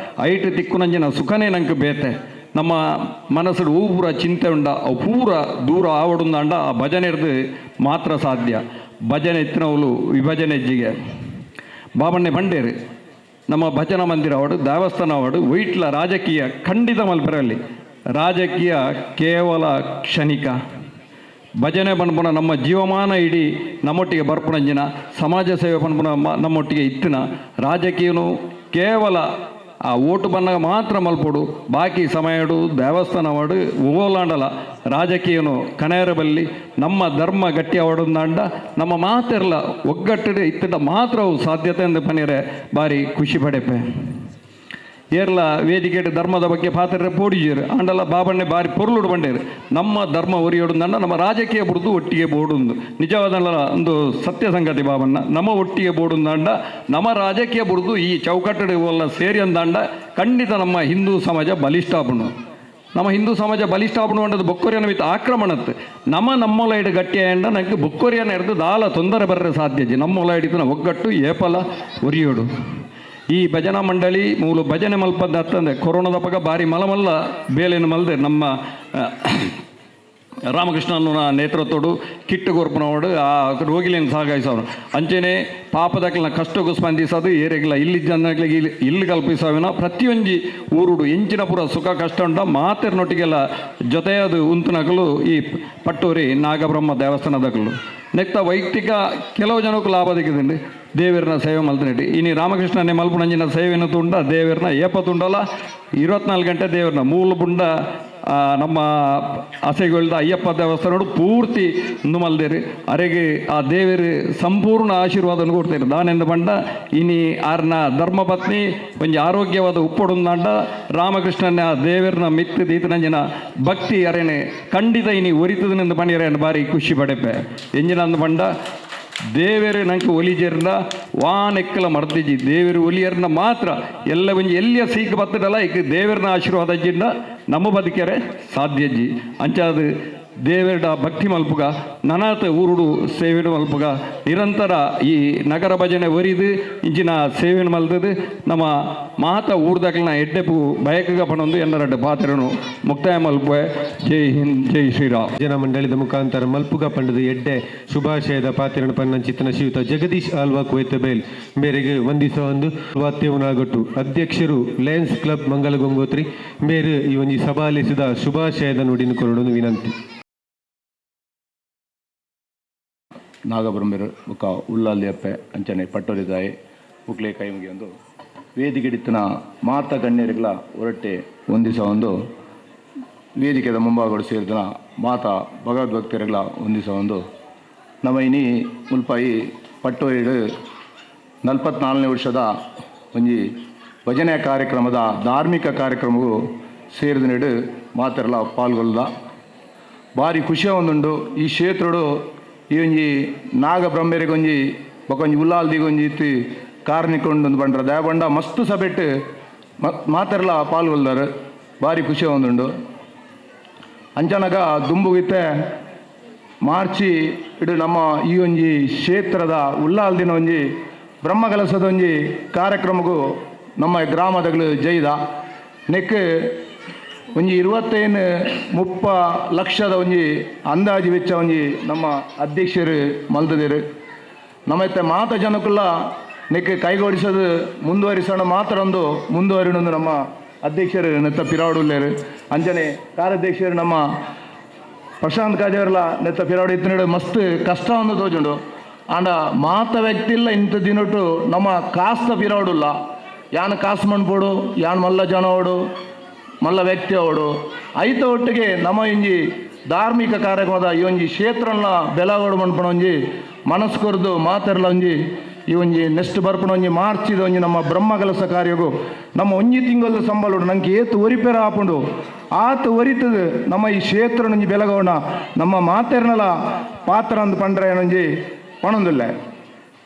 [SPEAKER 6] ಐಟು ತಿಕ್ಕುನಂಜಿನ ಸುಖನೇ ನಂಗೆ ಬೇತೆ. ನಮ್ಮ ಮನಸ್ಸು ಹೂ ಪೂರ ಚಿಂತೆ ಉಂಡ ಅವು ಪೂರ ದೂರ ಆವಡುಂದಾಂಡ ಆ ಭಜನೆ ಇರ್ದು ಮಾತ್ರ ಸಾಧ್ಯ. ಭಜನೆ ಇತ್ತಿನವಳು ವಿಭಜನೆ ಹೆಜ್ಜಿಗೆ ಬಾಬಣ್ಣೆ ಬಂಡೇರು ನಮ್ಮ ಭಜನಾ ಮಂದಿರ ಅವಡು ದೇವಸ್ಥಾನ ಅವಡು ವೈಟ್ಲ ರಾಜಕೀಯ ಖಂಡಿತ ಮಲ್ಪೆರಲ್ಲಿ. ರಾಜಕೀಯ ಕೇವಲ ಕ್ಷಣಿಕ. ಭಜನೆ ಪನ್ಪುನ ನಮ್ಮ ಜೀವಮಾನ ಇಡೀ ನಮ್ಮೊಟ್ಟಿಗೆ ಬರ್ಪುನಂಜಿನ ಸಮಾಜ ಸೇವೆ ಪನ್ಪುನ ನಮ್ಮೊಟ್ಟಿಗೆ ಇತ್ತಿನ ರಾಜಕೀಯನು ಕೇವಲ ಆ ಓಟು ಬನ್ನಾಗ ಮಾತ್ರ ಮಲ್ಪೊಡು, ಬಾಕಿ ಸಮಯಡು ದೇವಸ್ಥಾನ ಅವಡು ಓಲಾಂಡಲ ರಾಜಕೀಯನು ಕಣೇರ ಬಲ್ಲಿ. ನಮ್ಮ ಧರ್ಮ ಗಟ್ಟಿ ಅವಡುಂದಾಂಡ ನಮ್ಮ ಮಾತೆರ್ಲ ಒಗ್ಗಟ್ಟು ಇತ್ತಿಡ ಮಾತ್ರ ಅವು ಸಾಧ್ಯತೆ ಎಂದು ಪನೀರೆ ಭಾರಿ ಖುಷಿ ಪಡೆಪೆ. ಏರ್ಲ ವೇದಿಕೆ ಧರ್ಮದ ಬಗ್ಗೆ ಪಾತ್ರೆ ಪೋಡಿಜೇರು ಆಂಡಲ ಬಾಬಣ್ಣೆ ಬಾರಿ ಪೊರ್ಲುಡು ಬಂಡೇರು. ನಮ್ಮ ಧರ್ಮ ಒರಿಯೋಡುಂದಂಡ ನಮ್ಮ ರಾಜಕೀಯ ಬುಡ್ದು ಒಟ್ಟಿಗೆ ಬೋಡುಂದು ನಿಜವಾದ ಒಂದು ಸತ್ಯ ಸಂಗತಿ ಬಾಬಣ್ಣ. ನಮ್ಮ ಒಟ್ಟಿಗೆ ಬೋಡುಂದಾಂಡ ನಮ್ಮ ರಾಜಕೀಯ ಬುಡ್ದು ಈ ಚೌಕಟ್ಟಡು ಎಲ್ಲ ಸೇರಿ ಅಂದಾಂಡ ಖಂಡಿತ ನಮ್ಮ ಹಿಂದೂ ಸಮಾಜ ಬಲಿಷ್ಠ ಆಪುಂಡು. ನಮ್ಮ ಹಿಂದೂ ಸಮಾಜ ಬಲಿಷ್ಠ ಆಪುಂಡು ಅಂಡದು ಬೊಕ್ಕೊರಿಯನ ವಿತ್ ಆಕ್ರಮಣತ್ತು ನಮ್ಮ ನಮ್ಮೊಲ ಇಡು ಗಟ್ಟಿ ಆಂಡ ನಂಗೆ ಬೊಕ್ಕೊರಿಯನ ಹಿಡ್ದು ದಾಲ ತೊಂದರೆ ಬರ್ರೆ ಸಾಧ್ಯ. ನಮ್ಮೊಲ ಹಿಡಿದು ಒಗ್ಗಟ್ಟು ಏಪಲ ಒರಿಯೋಡು. ಈ ಭಜನಾ ಮಂಡಳಿ ಮೂಲು ಭಜನೆ ಮಲ್ಪದ ಅತ್ತಂದೆ ಕೊರೋನಾದ ಪಗ ಭಾರಿ ಮಲಮಲ್ಲ ಬೇಲೆನು ಮಲ್ದೆ ನಮ್ಮ ರಾಮಕೃಷ್ಣನ ನೇತೃತ್ವಡು ಕಿಟ್ಟು ಗೊರ್ಪನವಡು ಆ ರೋಗಿಲೇನು ಸಾಗಾಯಿಸವನು. ಅಂಚೆನೆ ಪಾಪದಕ್ಲಿನ ಕಷ್ಟಕ್ಕೂ ಸ್ಪಂದಿಸೋದು ಏರೆಗಿಲ್ಲ ಇಲ್ಲಿ ಜನಗಳಿಗೆ ಇಲ್ಲಿ ಇಲ್ಲಿ ಕಲ್ಪಿಸವಿನ ಪ್ರತಿಯೊಂಜಿ ಊರುಡು ಎಂಚಿನ ಪುರ ಸುಖ ಕಷ್ಟ ಉಂಟ ಮಾತೆರ್ನೊಟ್ಟಿಗೆಲ್ಲ ಜೊತೆಯಾದ ಉಂತುನಕಲು ಈ ಪಟ್ಟೂರಿ ನಾಗಬ್ರಹ್ಮ ದೇವಸ್ಥಾನದಕಲು. ನೆಕ್ತ ವೈಯಕ್ತಿಕ ಕೆಲವು ಜನಕ್ಕೂ ಲಾಭ ದಿಕ್ಕದಂడి ದೇವರನ್ನ ಸೇವೆ ಮಲ್ತನಿಟ್ಟು. ಇನಿ ರಾಮಕೃಷ್ಣನೇ ಮಲ್ಪುನಂಜಿನ ಸೇವೆಯನ್ನು ತುಂಡ ದೇವರನ್ನ ಏಪ ತುಂಡಲ್ಲ 24 ಗಂಟೆ ದೇವರನ್ನ ಮೂಲ ಬುಂಡ ನಮ್ಮ ಆಸೆಗಳ್ದ ಅಯ್ಯಪ್ಪ ದೇವಸ್ಥಾನ ಪೂರ್ತಿ ಮಲ್ದೇರು. ಅರೆಗೆ ಆ ದೇವರು ಸಂಪೂರ್ಣ ಆಶೀರ್ವಾದವನ್ನು ಕೊಡ್ತಾರೆ. ದಾನೆಂದು ಬಂಡ ಇನಿ ಆರ್ನ ಧರ್ಮಪತ್ನಿ ಒಂಜಿ ಆರೋಗ್ಯವಾದ ಉಪ್ಪೊಡುಂದಾಂಡ ರಾಮಕೃಷ್ಣನ ಆ ದೇವರನ್ನ ಮಿತ್ತು ದೀತನಂಜಿನ ಭಕ್ತಿ ಅರೆನೆ ಖಂಡಿತ ಇನಿ ಒರಿತದನೆಂದು ಪಣಿಯರೆ ಭಾರಿ ಖುಷಿ ಪಡೆಪೆ. ಎಂಜಿನಂದು ಬಂಡ ದೇವರು ನಂಗೆ ಒಲಿಜೇರ್ನ ವಾನೆಕ್ಕಲ ಮರ್ದಿಜಿ ದೇವರು ಒಲಿಯರ್ನ ಮಾತ್ರ ಎಲ್ಲ ಒಂಜಿ ಎಲ್ಲಿಯ ಸೀಕ ಬತ್ತಡಲ್ಲ ಈಗ ದೇವರನ್ನ ಆಶೀರ್ವಾದ ಅಜ್ಜಿಂದ ನಮ್ಮ ಬದುಕೆರೆ ಸಾಧ್ಯಜ್ಜಿ. ಅಂಚಾದ ದೇವರ ಭಕ್ತಿ ಮಲ್ಪುಗ ನನಾತ ಊರುಡು ಸೇವೆಡು ಮಲ್ಪುಗ ನಿರಂತರ ಈ ನಗರ ಭಜನೆ ಒರಿದು ಇಂಚಿನ ಸೇವೆನು ಮಲ್ತದು ನಮ್ಮ ಮಾತ ಊರ್ದಕ್ಲಿನ ಎಡ್ಡೆಪು ಬಯಕಗ ಪಣೊಂದು ಎನ್ನರಡ್ಡ ಪಾತ್ರನು ಮುಕ್ತಾಯ ಮಲ್ಪುವೆ. ಜೈ ಹಿಂದ್, ಜೈ ಶ್ರೀರಾಮ್.
[SPEAKER 1] ಭಜನಾ ಮಂಡಳಿದ ಮುಖಾಂತರ ಮಲ್ಪುಗ ಪಂಡದ ಎಡ್ಡೆ ಶುಭಾಶಯದ ಪಾತ್ರನ ಪನ್ನಂಚಿತನ ಶ್ರೀಯುತ ಜಗದೀಶ್ ಆಲ್ವಾ ಕುವೈತಬೇಲ್ ಮೇರೆಗೆ ವಂದಿಸ ಒಂದು ವಾದ್ಯವನಾಗಟ್ಟು ಅಧ್ಯಕ್ಷರು ಲಯನ್ಸ್ ಕ್ಲಬ್ ಮಂಗಲ ಗಂಗೋತ್ರಿ ಮೇರೆ ಈ ಒಂಜಿ ಸಭಾಲಿಸಿದ ಶುಭಾಶಯದ ನುಡಿನ ಕೊರಡನ್ನು ವಿನಂತಿ.
[SPEAKER 5] ನಾಗಬ್ರಹ್ಮರು ಬೊಕ್ಕ ಉಳ್ಳಾಲ್ದಿ ಅಪ್ಪೆ ಅಂಚನೆ ಪಟ್ಟೋರಿದಾಯಿ ಉಕ್ಲೆ ಕೈ ಮುಗಿಯೊಂದು ವೇದಿಕೆಡಿತ್ತನ ಮಾತ ಗಣ್ಯರಿಗಳ ಹೊರಟೆ ಒಂದಿಸ ಒಂದು ವೇದಿಕೆದ ಮುಂಭಾಗಗಳು ಸೇರಿದನ ಮಾತ ಭಗವದ್ಭಕ್ತರುಗಳ ಒಂದಿಸ ಒಂದು ನಮ್ಮ ಇನಿ ಮುಲ್ಪಾಯಿ ಪಟ್ಟೋರಿಡು 44ನೇ ವರ್ಷದ ಒಂಜಿ ಭಜನೆ ಕಾರ್ಯಕ್ರಮದ ಧಾರ್ಮಿಕ ಕಾರ್ಯಕ್ರಮವು ಸೇರಿದ ನೀಡು ಮಾತೆರಲ ಪಾಲ್ಗೊಳ್ದ ಭಾರಿ ಖುಷಿಯ ಒಂದುಂಡು. ಈ ಕ್ಷೇತ್ರಡು ಈ ಒಂಜಿ ನಾಗಬ್ರಹ್ಮರಿಗೊಂಜಿ ಬೊಕೊಂಜಿ ಉಲ್ಲಾಲ್ದಿಗೊಂಜಿ ಇತ್ತು ಕಾರ್ನಿಕೊಂಡು ಬಂಡ್ರ ದಯಬಂಡ ಮಸ್ತ್ ಸಬೆಟ್ಟು ಮಾತೆರಲ ಪಾಲ್ಗೊಳ್ದಾರು ಭಾರಿ ಖುಷಿ ಒಂದುಂಡು. ಅಂಚನಗ ದುಂಬುಗಿತ್ತೆ ಮಾರ್ಚಿ ಇಡು ನಮ್ಮ ಈ ಒಂಜಿ ಕ್ಷೇತ್ರದ ಉಲ್ಲಾಲ್ದಿನ ಒಂಜಿ ಬ್ರಹ್ಮಕಲಸದ ಒಂಜಿ ಕಾರ್ಯಕ್ರಮಕ್ಕೂ ನಮ್ಮ ಗ್ರಾಮದಗಳು ಜೈದ ನೆಕ್ ಒಂಜಿ 25-30 ಲಕ್ಷದ ಒಂಜಿ ಅಂದಾಜು ವೆಚ್ಚ ಒಂಜಿ ನಮ್ಮ ಅಧ್ಯಕ್ಷರು ಮಲ್ತದಿರು. ನಮ್ಮತ್ತೆ ಮಾತ ಜನಕ್ಕಲ್ಲ ನೆಕ್ ಕೈಗೂಡಿಸೋದು ಮುಂದುವರಿಸೋಣ ಮಾತ್ರ ಒಂದು ಮುಂದುವರಿನೊಂದು ನಮ್ಮ ಅಧ್ಯಕ್ಷರು ನೆತ್ತ ಪಿರಾಡುಲ್ಲೇರು. ಅಂಚನೆ ಕಾರ್ಯಾಧ್ಯಕ್ಷರು ನಮ್ಮ ಪ್ರಶಾಂತ್ ಕಾಜವರ್ಲ ನೆತ್ತ ಪಿರಾಡು ಇತ್ತಿನಡು ಮಸ್ತ್ ಕಷ್ಟ ಒಂದು ತೋಜುಂಡು. ಆಂಡ ಮಾತ ವ್ಯಕ್ತಿ ಇಲ್ಲ ಇಂಥ ದಿನೊಟ್ಟು ನಮ್ಮ ಕಾಸ್ತ ಪಿರಾಡುಲ್ಲ ಯಾನ್ ಕಾಸು ಮಣ್ಪೋಡು ಯಾನ್ ಮಲ್ಲ ಜನ ಅವಡು ಮಲ್ಲ ವ್ಯಕ್ತಿ ಅವಡು ಐತ ಒಟ್ಟಿಗೆ ನಮ್ಮ ಇಂಜಿ ಧಾರ್ಮಿಕ ಕಾರ್ಯಕ್ರಮದ ಈ ಒಂಜಿ ಕ್ಷೇತ್ರನ ಬೆಲಗೋಡು ಮಣ್ಪಣ ಒಂಜಿ ಮನಸ್ಸು ಕೊರ್ದು ಮಾತೆರ್ಲ ಒಂಜಿ ಈ ಒಂಜಿ ನೆಕ್ಸ್ಟ್ ಬರ್ಪುನ ಒಂಜಿ ಮಾರ್ಚಿದ ಒಂಜಿ ನಮ್ಮ ಬ್ರಹ್ಮ ಕೆಲಸ ಕಾರ್ಯಗು ನಮ್ಮ ಒಂಜಿ ತಿಂಗಳ ಸಂಬಳಡು ನಂಗೆ ಏತು ಒರಿಪೇರ ಆಪುಂಡು ಆತ ಒರಿತದು ನಮ್ಮ ಈ ಕ್ಷೇತ್ರ ಒಂಜಿ ಬೆಲಗವಣ ನಮ್ಮ ಮಾತೆರ್ನಲ ಪಾತ್ರ ಅಂದ್ ಪಂಡ್ರೆ ಒಂಜಿ ಪಣೊಂದುಲ್ಲೆ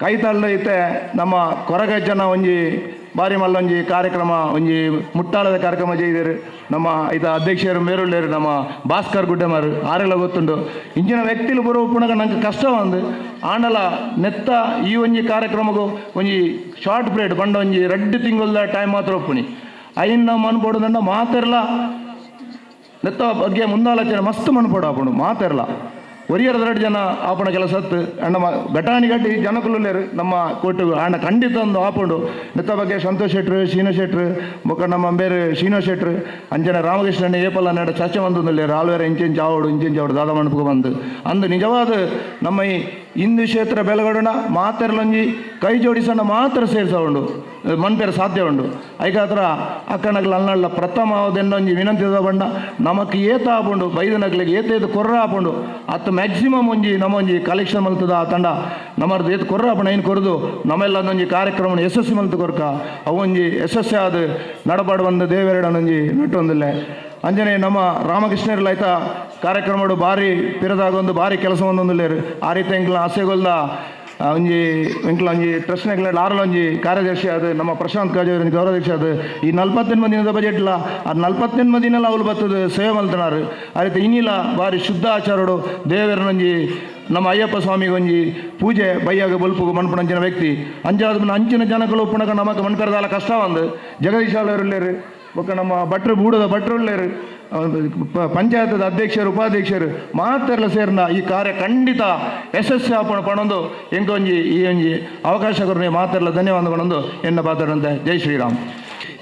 [SPEAKER 5] ಕೈತಳ್ಳ ಇತ್ತೆ ನಮ್ಮ ಕೊರಗಜ್ಜನ ಒಂಜಿ ಬಾರಿ ಮಲ್ಲೊಂಜಿ ಕಾರ್ಯಕ್ರಮ ಒಂಜಿ ಮುಟ್ಟಾಳದ ಕಾರ್ಯಕ್ರಮ ചെയ്ದರು ನಮ್ಮ ಐತ ಅಧ್ಯಕ್ಷರು ಮೇರುಳ್ಳೇರು ನಮ್ಮ ಭಾಸ್ಕರ್ ಗುಡ್ಡೆಮಾರು ಆರೆಲ್ಲ ಗೊತ್ತುಂಡು ಇಂಚಿನ ವ್ಯಕ್ತಿಲು ಬರೋ ಪುನಗ ನಂಗೆ ಕಷ್ಟ ಒಂದು ಆಂಡಲ ನೆತ್ತ ಈ ಒಂಜಿ ಕಾರ್ಯಕ್ರಮಗೂ ಒಂಜಿ ಶಾರ್ಟ್ ಪೀರಿಯಡ್ ಬಂಡ ಒಂಜಿ ರಡ್ಡು ತಿಂಗಳ ಟೈಮ್ ಮಾತ್ರ ಒಪ್ಪುನಿ ಐನ್ ನಮ್ಮ ಅನ್ಬೋಡುದಂಡ ಮಾತೆರ್ಲ ನೆತ್ತ ಬಗ್ಗೆ ಮುಂದಾಲೋಚನೆ ಮಸ್ತ್ ಮನ್ಪೋಡು ಆಪುಂಡು ಮಾತೆರ್ಲ ಒರಿಯರ್ ಎರಡು ಜನ ಆಪಣ ಕೆಲಸ ಅಣ್ಣ ಘಟಾನಿ ಗಟ್ಟಿ ಜನಕುಲುಲ್ಲೇರು ನಮ್ಮ ಕೋಟು ಅಣ್ಣ ಖಂಡಿತ ಒಂದು ಆಪುಂಡು ನೆತ್ತ ಬಗ್ಗೆ ಸಂತೋಷ್ ಶೆಟ್ರು ಶೀನೋ ಶೆಟ್ರು ಬೊಕ್ಕ ನಮ್ಮ ಬೇರೆ ಶೀನೋ ಶೆಟ್ರು ಅಂಜನ ರಾಮಕೃಷ್ಣಣ್ಣ ಏಪಲ್ಲ ನಡ ಚರ್ಚೆ ಬಂದು ಆಲ್ವೇರ ಇಂಚಿಂಚ್ ಆವಡು ಇಂಚಿಂಚ್ ಆವಡು ದಾದ ಮಣಪು ಬಂದು ಅಂದು ನಿಜವಾದ ನಮ್ಮ ಈ ಹಿಂದೂ ಕ್ಷೇತ್ರ ಬೆಳಗಡೋಣ ಮಾತೆರ್ಲೊಂಜಿ ಕೈ ಜೋಡಿಸೋಣ ಮಾತ್ರ ಸೇರಿಸೋಂಡು ಮನ್ಪೇರ ಸಾಧ್ಯ ಉಂಡು ಐಕಾತ್ರ ಅಕ್ಕನಗ್ಲ ಅಲ್ನಳ್ಳ ಪ್ರಥಮ ಒಂಜಿ ವಿನಂತಿ ಬಣ್ಣ ನಮಕ್ ಏತ ಆಪುಂಡು ಬೈದನಗ್ಲಿಗೆ ಏತ ಏತ ಕೊರ್ರ ಆಪುಂಡು ಅತ್ತ ಮ್ಯಾಕ್ಸಿಮಮ್ ಒಂಜಿ ನಮ್ಮ ಒಂಜಿ ಕಲೆಕ್ಷನ್ ಮಲ್ತದ ಆ ತಂಡ ನಮ್ಮರ್ದು ಏತ್ ಕೊರ್ರ ಆಪುಂಡು ಐನ್ ಕೊರದು ನಮ್ಮೆಲ್ಲ ಒಂಜಿ ಕಾರ್ಯಕ್ರಮ ಯಶಸ್ವಿ ಮಲ್ತು ಕೊರ್ಕ ಅವೊಂಜಿ ಯಶಸ್ವಿ ಆದ ನಡಪಾಡು ಬಂದ ದೇವೆರಡನೊಂಜಿ ನಟ್ಟು ಒಂದಿಲ್ಲ ಅಂಜನೆ ನಮ್ಮ ರಾಮಕೃಷ್ಣರ್ಲ ಆಯ್ತಾ ಕಾರ್ಯಕ್ರಮಡು ಭಾರಿ ಪಿರದಾಗ ಒಂದು ಭಾರಿ ಕೆಲಸ ಒಂದೊಂದುಲ್ಲೇರು ಆ ರೀತಿ ಎಂಕ್ಲ ಆಸೆಗೊಲ್ದ ಒಂಜಿ ಎಂಕ್ಲ ಒಂಜಿ ಟ್ರಸ್ಟ್ನೆಗ್ಲ ಆರಲ ಒಂಜಿ ಕಾರ್ಯದರ್ಶಿ ಅದು ನಮ್ಮ ಪ್ರಶಾಂತ್ ಕಾಜೇರಿ ಗೌರವಾಧ್ಯಕ್ಷ ಅದು ಈ 48 ದಿನದ ಬಜೆಟ್ಲ ಆ 48 ದಿನಲ ಅವಳು ಬರ್ತದೆ ಸೇವೆ ಮಲ್ತನಾರು ಆ ರೀತಿ ಇನ್ನಿಲ್ಲ ಭಾರಿ ಶುದ್ಧ ಆಚಾರಡು ದೇವರನೊಂಜಿ ನಮ್ಮ ಅಯ್ಯಪ್ಪ ಸ್ವಾಮಿಗೆ ಒಂಜಿ ಪೂಜೆ ಬೈಯಾಗ ಬೊಲ್ಪುಗು ಮನ್ಪುಣಂಚಿನ ವ್ಯಕ್ತಿ ಅಂಚಾದ ಅಂಚಿನ ಜನಗಳು ಪುಣಕ ನಮಕ್ ಮನ್ಪೆರದಾಲ ಕಷ್ಟ ಒಂದು ಜಗದೀಶ್ ಅವರುಳ್ಳೇರು ಬೊಕ್ಕ ನಮ್ಮ ಭಟ್ರು ಬೂಡದ ಭಟ್ರುಳ್ಳೇರು ಪಂಚಾಯತ್ದ ಅಧ್ಯಕ್ಷರು ಉಪಾಧ್ಯಕ್ಷರು ಮಾತೆರ್ಲ ಸೇರ್ನ ಈ ಕಾರ್ಯ ಖಂಡಿತ ಯಶಸ್ವಿ ಆಪಣ ಪಣೊಂದು ಎಂಕೊಂಜಿ ಈ ಒಂಜಿ ಅವಕಾಶ ಕೊರ್ನೆ ಮಾತೆರ್ಲ ಧನ್ಯವಾದ ಪಣೊಂದು ಎನ್ನ ಪಾತ್ರರಂತೆ. ಜೈ ಶ್ರೀರಾಮ್.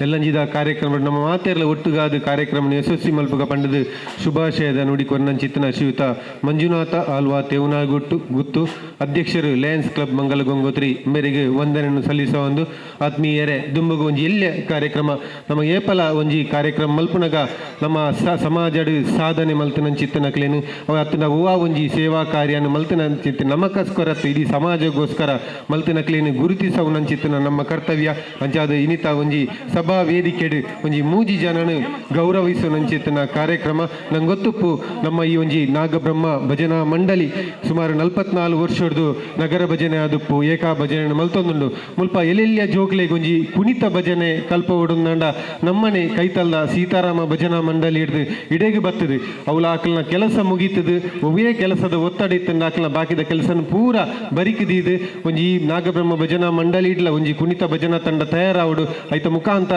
[SPEAKER 1] ಎಲ್ಲಂಜಿದ ಕಾರ್ಯಕ್ರಮ ನಮ್ಮ ಮಾತೆರ್ಲ ಒಟ್ಟುಗಾದ ಕಾರ್ಯಕ್ರಮ ಯಶಸ್ವಿ ಮಲ್ಪುಗ ಪಂಡದು ಶುಭಾಶಯದ ನುಡಿ ಕೊರ್ನಂಚಿತ್ತನ ಶ್ರೀಯುತ ಮಂಜುನಾಥ ಆಲ್ವಾ ತೇವನಾಗುಟ್ಟು ಗುತ್ತು ಅಧ್ಯಕ್ಷರು ಲಯನ್ಸ್ ಕ್ಲಬ್ ಮಂಗಲ ಗಂಗೋತ್ರಿ ಮೇರೆಗೆ ವಂದನೆಯನ್ನು ಸಲ್ಲಿಸುವ ಒಂದು ಆತ್ಮೀಯರೇ ದುಂಬಗು ಒಂಜಿ ಎಲ್ಲೆ ಕಾರ್ಯಕ್ರಮ ನಮ್ಮ ಏಪಲ ಒಂಜಿ ಕಾರ್ಯಕ್ರಮ ಮಲ್ಪುನಗ ನಮ್ಮ ಸಮಾಜಡ್ ಸಾಧನೆ ಮಲ್ತನಂಚಿತ್ತನಕ್ಲೇನು ಅವ ಅತ್ತನ ಹೂವ ಒಂಜಿ ಸೇವಾ ಕಾರ್ಯನ ಮಲ್ತನಂಚಿತ್ತ ನಮಕಸ್ಕರ ಇಡೀ ಸಮಾಜಗೋಸ್ಕರ ಮಲ್ತನಕ್ಲೇನು ಗುರುತಿಸವನಂಚಿತ್ತನ ನಮ್ಮ ಕರ್ತವ್ಯ. ಅಂಚಾದ ಇನಿತ ಒಂಜಿ ಸಭಾ ವೇದಿಕೆಡು ಒಂಜಿ ಮೂಜಿ ಜನನು ಗೌರವಿಸುವ ಕಾರ್ಯಕ್ರಮ. ನಂಗೊತ್ತುಪ್ಪು ನಮ್ಮ ಈ ಒಂಜಿ ನಾಗಬ್ರಹ್ಮ ಭಜನಾ ಮಂಡಳಿ ಸುಮಾರು 44 ವರ್ಷದ್ದು ನಗರ ಭಜನೆ ಆದುಪ್ಪು ಏಕಾ ಭಜನೆ ಮಲ್ತೊಂದುಂಡು. ಮುಲ್ಪ ಎಲ್ಲೆಲ್ಲಿಯ ಜೋಕ್ಲೆಗ್ ಒಂಜಿ ಕುಣಿತ ಭಜನೆ ಕಲ್ಪ ಒಡುಂದಾಂಡ ನಮ್ಮನೆ ಕೈತಲ್ದ ಸೀತಾರಾಮ ಭಜನಾ ಮಂಡಳಿ ಹಿಡ್ದು ಇಡೇಗೆ ಬರ್ತದೆ. ಅವಳ ಆಕಲ್ನ ಕೆಲಸ ಮುಗೀತದು, ಒವ್ವೇ ಕೆಲಸದ ಒತ್ತಡ ಇತ್ತಂಡ ಆಕಲ್ನ ಬಾಕಿದ ಕೆಲಸನ ಪೂರ ಬರಿಕಿದೀದು ಒಂಜಿ ನಾಗಬ್ರಹ್ಮ ಭಜನಾ ಮಂಡಳಿ ಇಡ್ಲ ಒಂಜಿ ಕುಣಿತ ಭಜನಾ ತಂಡ ತಯಾರಾವಡು ಐತ ಮುಖಾಂತರ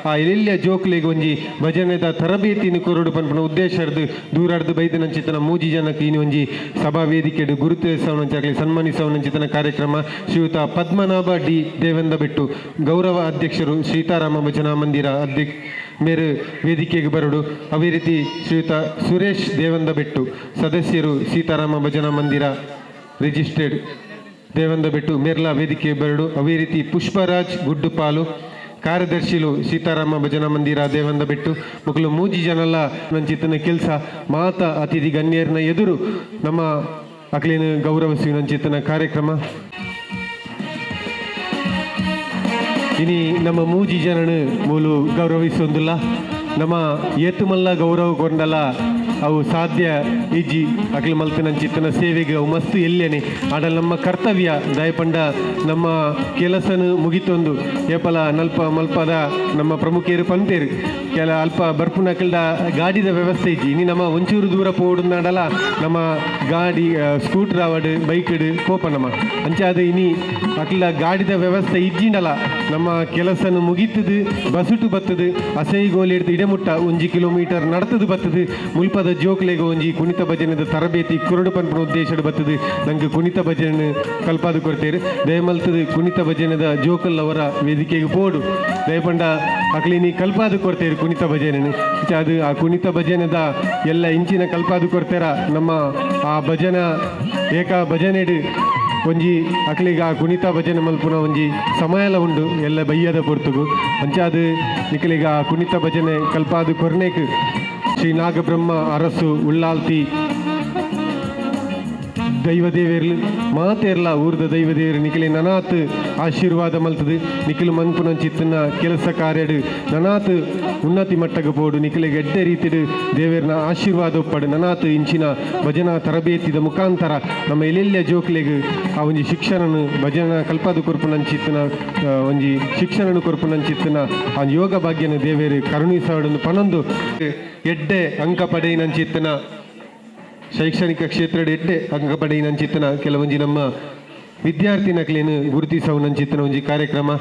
[SPEAKER 1] ಆ ಎಲ್ಲೆಲ್ಲಿಯ ಜೋಕ್ಲೆಗ್ ಒಂಜಿ ಭಜನೆದ ತರಬೇತಿನ ಕೊರಡು ಪನ್ಪುನ ಉದ್ದೇಶರ್ದು ದೂರಾರ್ದು ಬೈದನಂಚಿತನ ಮೂಜಿ ಜನಕ್ಕೆ ಇನ್ನು ಒಂಜಿ ಸಭಾ ವೇದಿಕೆಡು ಗುರುತಿಸವನಂಚಾಗಲಿ ಸನ್ಮಾನಿಸವನಂಚಿತನ ಕಾರ್ಯಕ್ರಮ. ಶ್ರೀಯುತ ಪದ್ಮನಾಭ ಡಿ ದೇವೇಂದ್ರ ಬೆಟ್ಟು ಗೌರವ ಅಧ್ಯಕ್ಷರು ಸೀತಾರಾಮ ಭಜನಾ ಮಂದಿರ ಅಧ್ಯಕ್ಷ ಮೇರು ವೇದಿಕೆಗೆ ಬರಡು. ಅದೇ ರೀತಿ ಶ್ರೀಯುತ ಸುರೇಶ್ ದೇವಂದ ಬೆಟ್ಟು ಸದಸ್ಯರು ಸೀತಾರಾಮ ಭಜನಾ ಮಂದಿರ ರಿಜಿಸ್ಟರ್ಡ್ ದೇವಂದ ಬೆಟ್ಟು ಮೇರ್ಲಾ ವೇದಿಕೆ ಬರಡು. ಅದೇ ರೀತಿ ಪುಷ್ಪರಾಜ್ ಗುಡ್ಡುಪಾಲು ಕಾರ್ಯದರ್ಶಿಲು ಸೀತಾರಾಮ ಭಜನಾ ಮಂದಿರ ದೇವಂದ ಬೆಟ್ಟು ಮಕ್ಕಳು ಮೂಜಿ ಜನಲ ನಂಚಿತನ ಕೆಲಸ ಮಾತಾ ಅತಿಥಿ ಗಣ್ಯರನ ಎದುರು ನಮ್ಮ ಅಕ್ಲೇನು ಗೌರವಿಸುವ ನಂಚಿತನ ಕಾರ್ಯಕ್ರಮ. ಇನಿ ನಮ್ಮ ಮೂಜಿ ಜನನು ಮೂಲು ಗೌರವಿಸೊಂದಿಲ್ಲ. ನಮ್ಮ ಏತುಮಲ್ಲ ಗೌರವ ಕೊಂಡಲ್ಲ ಅವು ಸಾಧ್ಯ ಇಜ್ಜಿ ಅಕ್ಲು ಮಲ್ತನಂಚಿತ್ತನ ಸೇವೆಗೆ ಅವು ಮಸ್ತು ಎಲ್ಲೇನೆ ಆಡಲ್ ನಮ್ಮ ಕರ್ತವ್ಯ ದಯಪಂಡ ನಮ್ಮ ಕೆಲಸನು ಮುಗಿತೊಂದು ಏಪಲ ನಲ್ಪ ಮಲ್ಪದ ನಮ್ಮ ಪ್ರಮುಖರು ಪಂತೇರು ಕೆಲ ಅಲ್ಪ ಬರ್ಪುನಕಲ್ದ ಗಾಡಿದ ವ್ಯವಸ್ಥೆ ಇಜ್ಜಿ. ಇನಿ ನಮ್ಮ ಒಂಚೂರು ದೂರ ಪೋಡುಂದಾಡಲ ನಮ್ಮ ಗಾಡಿ ಸ್ಕೂಟರ್ ಆವಡು ಬೈಕ್ಡು ಪೋಪ ನಮ್ಮ ಅಂಚಾದ ಇನಿ ಅಕ್ಲ ಗಾಡಿದ ವ್ಯವಸ್ಥೆ ಇಜ್ಜಿಂಡಲ ನಮ್ಮ ಕೆಲಸನು ಮುಗಿತದು ಬಸುಟು ಬತ್ತದು ಅಸೈಗೋಲಿ ಹಿಡ್ದು ಇಡಮುಟ್ಟ ಒಂಜಿ ಕಿಲೋಮೀಟರ್ ನಡತದು ಬತ್ತದು ಮುಲ್ಪದ ಜೋಕ್ಲೆಗ್ ಒಂಜಿ ಕುಣಿತ ಭಜನೆದ ತರಬೇತಿ ಕುರುಡು ಪನ್ಪುನ ಉದ್ದೇಶಡ್ ಬತ್ತದು ನಂಗೆ ಕುಣಿತ ಭಜನೆ ಕಲ್ಪಾದು ಕೊಡ್ತೇರು. ದಯಮಲ್ತದು ಕುಣಿತ ಭಜನೆದ ಜೋಕಲ್ ಅವರ ವೇದಿಕೆಗೆ ಪೋಡು ದಯಪಂಡ ಅಕ್ಲಿನಿ ಕಲ್ಪಾದು ಕೊಡ್ತೇರು ಕುಣಿತ ಭಜನೆ. ಅದು ಆ ಕುಣಿತ ಭಜನೆದ ಎಲ್ಲ ಇಂಚಿನ ಕಲ್ಪಾದು ಕೊಡ್ತೇರ ನಮ್ಮ ಆ ಭಜನ ಏಕ ಭಜನೆಡು ಒಂಜಿ ಅಕ್ಲಿಗ ಆ ಕುಣಿತ ಭಜನೆ ಮಲ್ಪುನ ಒಂಜಿ ಸಮಯಲ ಉಂಡು ಎಲ್ಲ ಬಯ್ಯದ ಪೊರ್ತುಗು. ಅಂಚಾದ ನಿಕಲಿಗ ಆ ಕುಣಿತ ಭಜನೆ ಕಲ್ಪಾದು ಕೊರ್ನೇಕ್ ಶ್ರೀ ನಾಗಬ್ರಹ್ಮ ಅರಸು ಉಳ್ಳಾಲ್ತಿ ದೈವ ದೇವೇರ್ಲು ಮಾತೇರ್ಲ ಊರ್ದ ದೈವ ದೇವರು ನಿಖಿಲೆ ನನಾತ್ ಆಶೀರ್ವಾದ ಮಲ್ತದು ನಿಖಿಲು ಮನ್ಪುನಂಚಿತ್ತಿನ ಕೆಲಸ ಕಾರ್ಯಡು ನನಾತ್ ಉನ್ನತಿ ಮಟ್ಟಕ್ಕೆ ಪೋಡು ನಿಖಿಲೆ ಗೆಡ್ಡೆ ರೀತಿಡು ದೇವೇರ್ನ ಆಶೀರ್ವಾದ ಒಪ್ಪಡು ನನಾತ್ ಇಂಚಿನ ಭಜನಾ ತರಬೇತಿದ ಮುಖಾಂತರ ನಮ್ಮ ಎಲ್ಲೆಲ್ಲ ಜೋಕ್ಲೆಗ್ ಆ ಒಂಜಿ ಶಿಕ್ಷಣನು ಭಜನಾ ಕಲ್ಪಾದ ಕೊರ್ಪುನಂಚಿತ್ತಿನ ಒಂಜಿ ಶಿಕ್ಷಣನು ಕೊರ್ಪುನಂಚಿತ್ತಿನ ಆ ಯೋಗ ಭಾಗ್ಯನ ದೇವೇರು ಕರುಣಿಸಾಡನ್ನು ಪನೊಂದು ಎಡ್ಡೆ ಅಂಕ ಪಡೆಯಿನಂಚಿತ್ತಿನ ಶೈಕ್ಷಣಿಕ ಕ್ಷೇತ್ರದ ಎಡ್ಡೆ ಅಂಕ ಪಡೆಯಿನಂಚಿತ್ತಿನ ಕೆಲವೊಂಜಿ ನಮ್ಮ ವಿದ್ಯಾರ್ಥಿ ನಕ್ಲೇನು ಗುರುತಿಸವನಂಚಿತ್ತಿನ ಒಂಜಿ ಕಾರ್ಯಕ್ರಮ.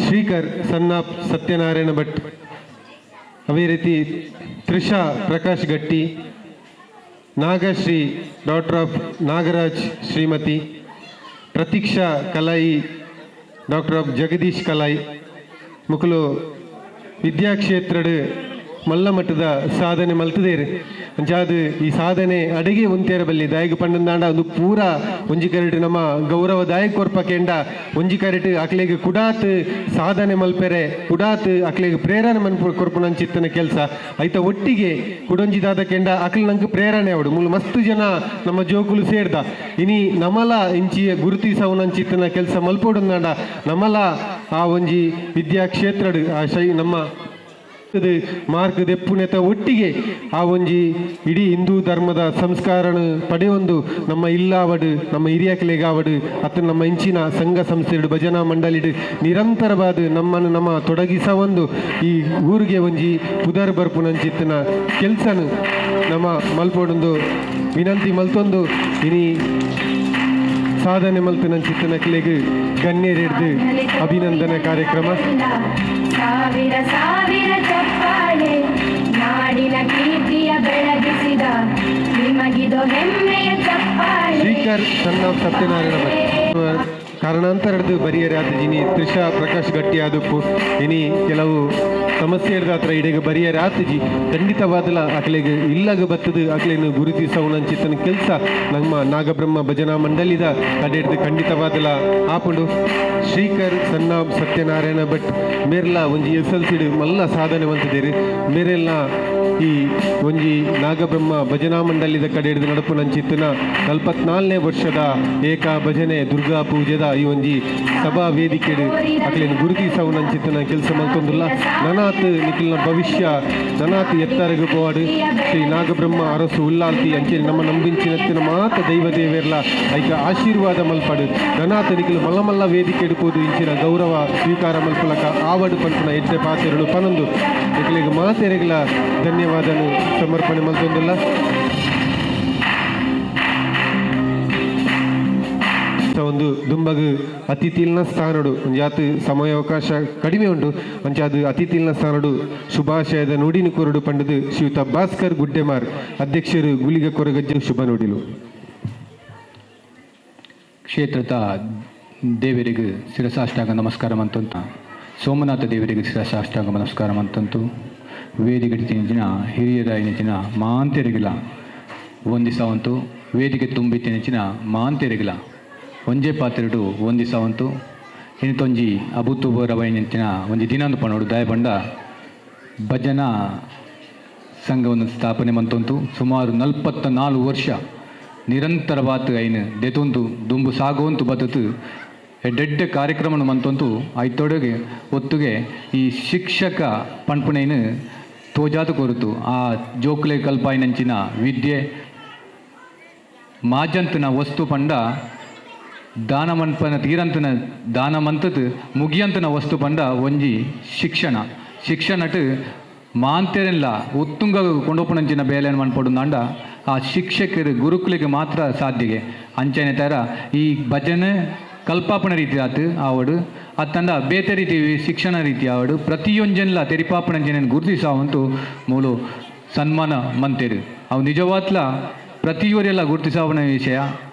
[SPEAKER 1] ಶ್ರೀಕರ್ ಸನ್ನಾಪ್ ಸತ್ಯನಾರಾಯಣ ಭಟ್, ಅದೇ ರೀತಿ Trisha Prakash Gatti, Nagashree doctor of Nagaraj Shrimati, Pratiksha Kalai doctor of Jagadish Kalai ಮುಕುಲು ವಿದ್ಯಾಕ್ಷೇತ್ರದ ಮಲ್ಲ ಮಟ್ಟದ ಸಾಧನೆ ಮಲ್ತದೇರು. ಅಂಚಾದ ಈ ಸಾಧನೆ ಅಡಿಗೆ ಉಂತೇರ ಬಲ್ಲಿ ದಾಯಕ ಪಂಡಂದಾಂಡ ಒಂದು ಪೂರ ಒಂಜಿ ಕರೆಟ್ ನಮ್ಮ ಗೌರವ ದಾಯಕ ಕೊರ್ಪ ಕೆಂಡ ಒಂಜಿ ಕರೆಟ್ ಅಕ್ಲೆಗ್ ಕುಡಾತ್ ಸಾಧನೆ ಮಲ್ಪೆರೆ ಕುಡಾತ್ ಅಕ್ಲೆಗ್ ಪ್ರೇರಣೆ ಮನ್ಪು ಕೊರ್ಪುನಂಚಿತ್ತನ ಕೆಲಸ ಐತ ಒಟ್ಟಿಗೆ ಕುಡೊಂಜಿದಾದ ಕೆಂಡ ಅಕ್ಲೆ ನಂಗೆ ಪ್ರೇರಣೆ ಅವಡು ಮೂಲು ಮಸ್ತ್ ಜನ ನಮ್ಮ ಜೋಕುಲು ಸೇರ್ದ ಇನಿ ನಮಲ ಇಂಚಿ ಗುರುತಿಸವನಂಚಿತ್ತನ ಕೆಲಸ ಮಲ್ಪೊಡುಂದಾಂಡ ನಮಲ ಆ ಒಂಜಿ ವಿದ್ಯಾಕ್ಷೇತ್ರಡ್ ಆ ಶೈ ನಮ್ಮ ಮಾರ್ಕ್ ದೆಪ್ಪುನೆತ ಒಟ್ಟಿಗೆ ಆ ಒಂಜಿ ಇಡೀ ಹಿಂದೂ ಧರ್ಮದ ಸಂಸ್ಕಾರನ ಪಡೆಯೊಂದು ನಮ್ಮ ಇಲ್ಲಾವಡು ನಮ್ಮ ಹಿರಿಯಕಲೆಗಾವಡು ಅತ್ತ ನಮ್ಮ ಇಂಚಿನ ಸಂಘ ಸಂಸ್ಥೆಡು ಭಜನಾ ಮಂಡಳಿಡು ನಿರಂತರವಾದ ನಮ್ಮನ್ನು ನಮ್ಮ ತೊಡಗಿಸ ಒಂದು ಈ ಊರಿಗೆ ಒಂಜಿ ಪುದರ್ ಬರ್ಪುನಂಚಿತ್ತಿನ ಕೆಲಸನು ನಮ್ಮ ಮಲ್ಪೊಡೊಂದು ವಿನಂತಿ ಮಲ್ತೊಂದು ಇನಿ ಸಾಧನೆ ಮಲ್ತನಂಚಿತ್ತಿನ ಕ್ಲೆಗ್ ಗಣ್ಯರೆಡ್ದು ಅಭಿನಂದನೆ ಕಾರ್ಯಕ್ರಮ.
[SPEAKER 2] ಸಾವಿರ ಸಾವಿರ ಚಪ್ಪಾಳೆ ನಾಡಿನ ಕೀರ್ತಿಯ ಬೆಳಗಿಸಿದ ನಿಮಗಿದು ಹೆಮ್ಮೆಯ ಚಪ್ಪಾಳೆ.
[SPEAKER 1] ಶ್ರೀಕರ್ ಸಣ್ಣ ಸತ್ಯನಾರಾಯಣ ಭಟ್ ಕಾರಣಾಂತರದ್ದು ಬರಿಯರೆ ಆದ ಇನಿ ತ್ರಿಷಾ ಪ್ರಕಾಶ್ ಗಟ್ಟಿ ಆದಪ್ಪು ಇನಿ ಕೆಲವು ಸಮಸ್ಯೆ ಹತ್ರ ಇಡೆಗೆ ಬರಿಯರೆ ಆತಜಿ ಖಂಡಿತವಾದಲ ಅಕ್ಲೆಗ್ ಇಲ್ಲಗ ಬತ್ತದು ಅಕ್ಲೇನು ಗುರುತಿಸವನಂಚಿತ್ತನ ಕೆಲಸ ನಮ್ಮ ನಾಗಬ್ರಹ್ಮ ಭಜನಾ ಮಂಡಳಿದ ಕಡೆಡ್ದು ಖಂಡಿತವಾದಲ ಆಪುಂಡು. ಶ್ರೀಕರ್ ಸಣ್ಣ ಸತ್ಯನಾರಾಯಣ ಭಟ್ ಮೇರ್ಲ ಒಂಜಿ SLC ಮಲ್ಲ ಸಾಧನೆ ಮಂತಿದ್ದೀರಿ. ಮೇರೆಲ್ಲ ಈ ಒಂಜಿ ನಾಗಬ್ರಹ್ಮ ಭಜನಾ ಮಂಡಳಿದ ಕಡೆ ಹಿಡಿದು ನಡಪುನಂಚಿತ್ತಿನ 44ನೇ ವರ್ಷದ ಏಕ ಭಜನೆ ದುರ್ಗಾ ಪೂಜೆದ ಈ ಒಂಜಿ ಸಭಾ ವೇದಿಕೆಡು ಅಕ್ಲೇನು ಗುರುತಿಸವನಂಚಿತ್ತಿನ ಕೆಲಸ ಮಲ್ತೊಂದುಲ್ಲ. ನನಾತ್ ನಿಖಿಲ್ನ ಭವಿಷ್ಯ ನನಾತ್ ಎತ್ತರಗು ಪೋವಾಡು ಶ್ರೀ ನಾಗಬ್ರಹ್ಮ ಅರಸು ಉಲ್ಲಾಲ್ತಿ ಅಂಚೆ ನಮ್ಮ ನಂಬಿಂಚಿನತ್ತಿನ ಮಾತ ದೈವ ದೇವೇರ್ಲ ಐಕ ಆಶೀರ್ವಾದ ಮಲ್ಪಡು ನನಾತ್ ನಿಖಿಲ್ ಮಲ್ಲ ಮಲ್ಲ ವೇದಿಕೆ ಎಡುಪೋದು ಇಂಚಿನ ಗೌರವ ಸ್ವೀಕಾರ ಮಲ್ಪಲಕ ಆವಡು ಪನ್ಪುನ ಎಡ್ಡೆ ಪಾತೆರಡು ಪನೊಂದು ನಿಖಿಲಿಗೆ ಮಾತೆರೆಗಳ ಧನ್ಯವಾದನು ಸಮರ್ಪಣೆ ಮಲ್ತೊಂದುಲ್ಲ. ಒಂದು ದುಂಬಗು ಅತಿಥಿಲ್ನ ಸ್ಥಾನಡು ಒಂಜಾತ್ ಸಮಯಾವಕಾಶ ಕಡಿಮೆ ಉಂಟು ಅಂಚಾದ ಅತಿಥಿಲ್ನ ಸ್ಥಾನಡು ಶುಭಾಶಯದ ನುಡಿನ ಕೊರಡು ಪಂಡದು ಶ್ರೀಯುತ ಭಾಸ್ಕರ್ ಗುಡ್ಡೆಮಾರ್ ಅಧ್ಯಕ್ಷರು ಗುಳಿಗ ಕೊರಗಜ್ಜೆ ಶುಭ ನುಡಿಲು.
[SPEAKER 7] ಕ್ಷೇತ್ರದ ದೇವರಿಗೆ ಶಿರಸಾಷ್ಟಾಂಗ ನಮಸ್ಕಾರ ಅಂತಂತ, ಸೋಮನಾಥ ದೇವರಿಗೆ ಶಿರಸಾಷ್ಟಾಂಗ ನಮಸ್ಕಾರ ಅಂತಂತು, ವೇದಿಕೆ ತಿಂಚಿನ ಹಿರಿಯರ ನೆಚ್ಚಿನ ಮಾಂತೆರಿಗಿಲ ವಂದಿಸವಂತು, ವೇದಿಕೆ ತುಂಬಿ ತಿಂಚಿನ ಮಾಂತೆರಿಗಿಲ ಒಂಜೆ ಪಾತ್ರೆಡು ವಂದಿಸವಂತು, ಇನಿತೊಂಜಿ ಅಬುತುಬರವೈನಂಚಿನ ಒಂಜಿ ದಿನಾಂದು ಪಣೋಡು ದಾಯಪಂಡ ಭಜನಾ ಸಂಘವನ್ನು ಸ್ಥಾಪನೆ ಮಂತೊಂತು ಸುಮಾರು 44 ವರ್ಷ ನಿರಂತರವಾದ ಐನು ದೆತೊಂದು ದುಂಬು ಸಾಗುವಂತು ಬದುತು ಎಡ್ಡೆಡ್ಡೆ ಕಾರ್ಯಕ್ರಮನ ಮಂತೊಂತು ಐತೊಡಗೆ ಒತ್ತುಗೆ ಈ ಶಿಕ್ಷಕ ಪಣ್ಪುಣೈನು ತೋಜಾತು ಕೊರುತು ಆ ಜೋಕ್ಲೆ ಕಲ್ಪಾಯಿನಂಚಿನ ವಿದ್ಯೆ ಮಾಜಂತನ ವಸ್ತು ಪಂಡ ದಾನ ಮನ್ಪನ ತೀರಂತನ ದಾನ ಮಂತದ ಮುಗಿಯಂತನ ವಸ್ತು ಪಂಡ ಒಂಜಿ ಶಿಕ್ಷಣ ಶಿಕ್ಷಣಟ್ ಮಾಂತೆರೆಲ್ಲ ಉತ್ತುಂಗ ಕೊಂಡೋಪಣಂಚಿನ ಬೇಲೆಯನ್ನು ಮನ್ಪಡುಂದಾಂಡ ಆ ಶಿಕ್ಷಕರು ಗುರುಕುಲಿಗೆ ಮಾತ್ರ ಸಾಧ್ಯಗೆ ಅಂಚನೆ ತರ ಈ ಭಜನೆ ಕಲ್ಪಾಪಣ ರೀತಿ ಆತು ಆವಡು ಅತ್ತಂಡ ಬೇತೆ ರೀತಿ ಶಿಕ್ಷಣ ರೀತಿ ಆವಡು ಪ್ರತಿಯೊಂಜನ್ಲ ತೆರಿಪಾಪಣಂಜನ ಗುರುತಿಸಾವಂತೂ ಮೂಲು ಸನ್ಮಾನ ಮಂತೇರು ಅವು ನಿಜವಾತ್ಲ ಪ್ರತಿಯವರೆಲ್ಲ ಗುರುತಿಸಾವಣ ವಿಷಯ.